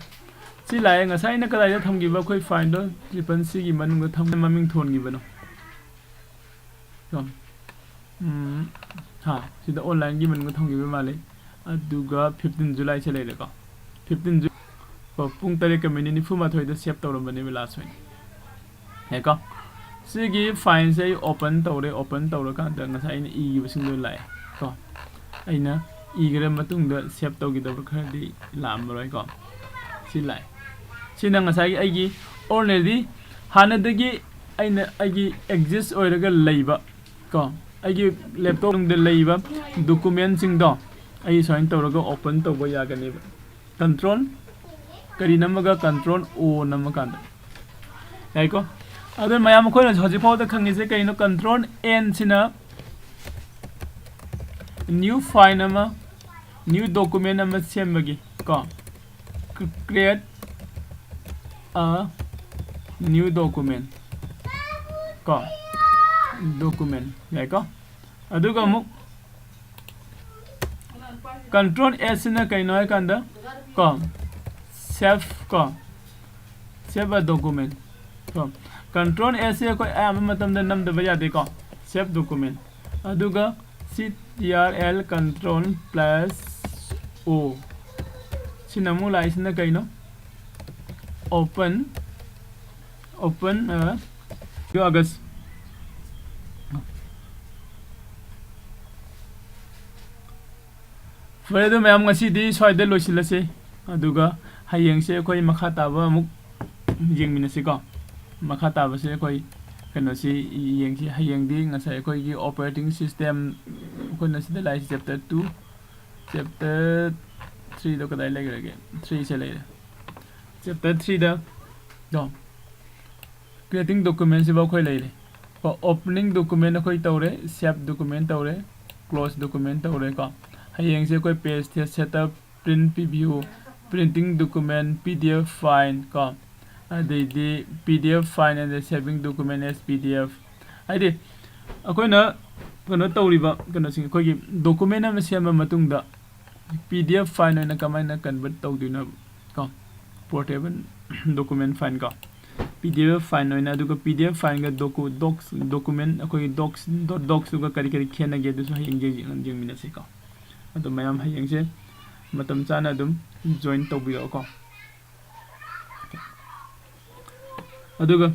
ꯁꯤ ꯂꯥꯛꯑꯦ꯫ ꯉꯁꯥꯏ ꯑꯩꯅ ꯀꯗꯥꯏꯗ ꯊꯝꯈꯤꯕ ꯑꯩꯈꯣꯏ file ꯗꯣ, triple C ꯒꯤ ꯃꯅꯨꯡꯗ ꯊꯝ-, ꯃꯃꯤꯡ ꯊꯣꯟꯈꯤꯕꯅꯣ? ꯀꯣ꯫ ꯎꯝ, ꯍꯥ, ꯁꯤꯗ online ꯒꯤ ꯃꯅꯨꯡꯗ ꯊꯝꯈꯤꯕ ꯃꯥꯜꯂꯤ꯫ ꯑꯗꯨꯒ fifteen July ꯁꯦ ꯂꯩꯔꯦꯀꯣ꯫ Fifteen Ju-, ꯀꯣ, ꯄꯨꯡ ꯇꯔꯦꯠꯀ minute ꯅꯤꯐꯨ ꯃꯥꯊꯣꯏꯗ save ꯇꯧꯔꯝꯕꯅꯦꯕ last ꯑꯣꯏꯅ꯫ ꯌꯥꯏꯀꯣ? ꯁꯤꯒꯤ ꯐꯥꯏꯜꯁꯦ ꯑꯩ ꯑꯣꯄꯟ ꯇꯧꯔꯦ꯫ ꯑꯣꯄꯟ ꯇꯧꯔꯀꯥꯟꯗ ꯉꯁꯥꯏ ꯑꯩꯅ ꯏꯈꯤꯕꯁꯤꯡꯗꯣ ꯂꯥꯛꯑꯦ ꯀꯣ꯫ ꯑꯩꯅ ꯏꯈ꯭ꯔ ꯃꯇꯨꯡꯗ ꯁꯦꯞ ꯇꯧꯈꯤꯗꯕ ꯈꯔꯗꯤ ꯂꯥꯛꯑꯝꯃꯔꯣꯏꯀꯣ꯫ ꯁꯤ ꯂꯥꯛꯑꯦ꯫ ꯁꯤꯅ ꯉꯁꯥꯏꯒꯤ ꯑꯩꯒꯤ already ꯍꯥꯟꯅꯗꯒꯤ ꯑꯩꯅ ꯑꯩꯒꯤ ꯑꯦꯛꯖꯤꯁ ꯑꯣꯏꯔꯒ ꯂꯩꯕ ꯀꯣ, ꯑꯩꯒꯤ ꯂꯦꯞꯇꯣꯞ ꯃꯅꯨꯡꯗ ꯂꯩꯕ ꯗꯣꯀꯨꯃꯦꯟꯁꯤꯡꯗꯣ ꯑꯩ ꯁꯨꯃꯥꯏꯅ ꯇꯧꯔꯒ ꯑꯣꯄꯟ ꯇꯧꯕ ꯌꯥꯒꯅꯦꯕ꯫ ꯀꯟꯇ꯭ꯔꯣꯜ ꯀꯔꯤ ꯅꯝꯃꯒ? ꯀꯟꯇ꯭ꯔꯣꯜ ꯑꯣ ꯅꯝꯃꯀꯥꯟꯗ ꯌꯥꯏꯀꯣ꯫ ꯑꯗꯨ ꯃꯌꯥꯝ ꯑꯩꯈꯣꯏꯅ ꯍꯧꯖꯤꯛ ꯐꯥꯎꯗ ꯈꯪꯉꯤꯁꯦ ꯀꯩꯅꯣ? ꯀꯟꯇ꯭ꯔꯣꯜ ꯑꯦꯟ ꯁꯤꯅ ꯅ꯭ꯌꯨ ꯐꯥꯏꯜ ꯑꯃ, ꯅ꯭ꯌꯨ ꯗꯣꯀꯨꯃꯦꯟ ꯑꯃ ꯁꯦꯝꯕꯒꯤ ꯀꯣ, create a new document ꯀꯣ, ꯗꯣꯀꯨꯃꯦꯟ ꯌꯥꯏꯀꯣ꯫ ꯑꯗꯨꯒ ꯑꯃꯨꯛ ꯀꯟꯇ꯭ꯔꯣꯜ ꯑꯦꯁ ꯁꯤꯅ ꯀꯩꯅꯣ ꯍꯥꯏꯀꯥꯟꯗ ꯀꯣ, ꯁꯦꯞ ꯀꯣ, save a document ꯀꯣ꯫ ꯀꯟꯇ꯭ꯔꯣꯜ ꯑꯦꯁ ꯁꯤ ꯑꯩꯈꯣꯏ ꯑꯌꯥꯝꯕ ꯃꯇꯝꯗ ꯅꯝꯗꯕ ꯌꯥꯗꯦꯀꯣ, save document꯫ ꯑꯗꯨꯒ ꯁꯤ T R L control plus ꯑꯣ ꯁꯤꯅ ꯑꯃꯨꯛ ꯂꯥꯛꯏꯁꯤꯅ ꯀꯩꯅꯣ? Open, open, ꯑ, August꯫ ꯐꯔꯦ, ꯑꯗꯨ ꯃꯌꯥꯝ, ꯉꯁꯤꯗꯤ ꯁ꯭ꯋꯥꯏꯗ ꯂꯣꯏꯁꯤꯜꯂꯁꯤ꯫ ꯑꯗꯨꯒ ꯍꯌꯦꯡꯁꯦ ꯑꯩꯈꯣꯏ ꯃꯈꯥ ꯇꯥꯕ ꯑꯃꯨꯛ ꯌꯦꯡꯃꯤꯟꯅꯁꯤꯀꯣ꯫ ꯃꯈꯥ ꯇꯥꯕꯁꯦ ꯑꯩꯈꯣꯏ ꯀꯩꯅꯣꯁꯤ ꯌꯦꯡꯁꯤ꯫ ꯍꯌꯦꯡꯗꯤ ꯉꯁꯥꯏ ꯑꯩꯈꯣꯏꯒꯤ operating system, ꯑꯩꯈꯣꯏꯅ ꯁꯤꯗ ꯂꯥꯛꯏꯁꯤ chapter two, chapter threeꯗꯣ ꯀꯗꯥꯏ ꯂꯩꯈ꯭ꯔꯒꯦ? Threeꯁꯦ ꯂꯩꯔꯦ꯫ Chapter threeꯗ ꯗꯣ creating documentꯁꯤꯐꯥꯎ ꯑꯩꯈꯣꯏ ꯂꯩꯔꯦ꯫ ꯀꯣ, opening document ꯑꯩꯈꯣꯏ ꯇꯧꯔꯦ, save document ꯇꯧꯔꯦ, close document ꯇꯧꯔꯦ ꯀꯣ꯫ ꯍꯌꯦꯡꯁꯦ ꯑꯩꯈꯣꯏ page setup, print preview, printing document, P D F file ꯀꯣ, ꯑꯗꯩꯗꯤ P D F file and saving document as P D F, ꯍꯥꯏꯗꯤ ꯑꯩꯈꯣꯏꯅ ꯀꯩꯅꯣ ꯇꯧꯔꯤꯕ ꯀꯩꯅꯣꯁꯤꯡ, ꯑꯩꯈꯣꯏꯒꯤ document ꯑꯃ ꯁꯦꯝꯕ ꯃꯇꯨꯡꯗ P D F file ꯑꯣꯏꯅ ꯀꯃꯥꯏꯅ convert ꯇꯧꯗꯣꯏꯅꯣ ꯀꯣ, portable document file ꯀꯣ, P D F file ꯑꯣꯏꯅ꯫ ꯑꯗꯨꯒ P D F fileꯒ docu-, docs, document, ꯑꯩꯈꯣꯏꯒꯤ docs, dot docsꯇꯨꯒ ꯀꯔꯤ ꯀꯔꯤ ꯈꯦꯠꯅꯒꯦ, ꯑꯗꯨꯁꯨ ꯍꯌꯦꯡ ꯌꯦꯡ-, ꯌꯦꯡꯃꯤꯟꯅꯁꯤ ꯀꯣ꯫ ꯑꯗꯣ ꯃꯌꯥꯝ ꯍꯌꯦꯡꯁꯦ ꯃꯇꯝ ꯆꯥꯅ ꯑꯗꯨꯝ join ꯇꯧꯕꯤꯔꯛꯑꯣ ꯀꯣ꯫ ꯑꯗꯨꯒ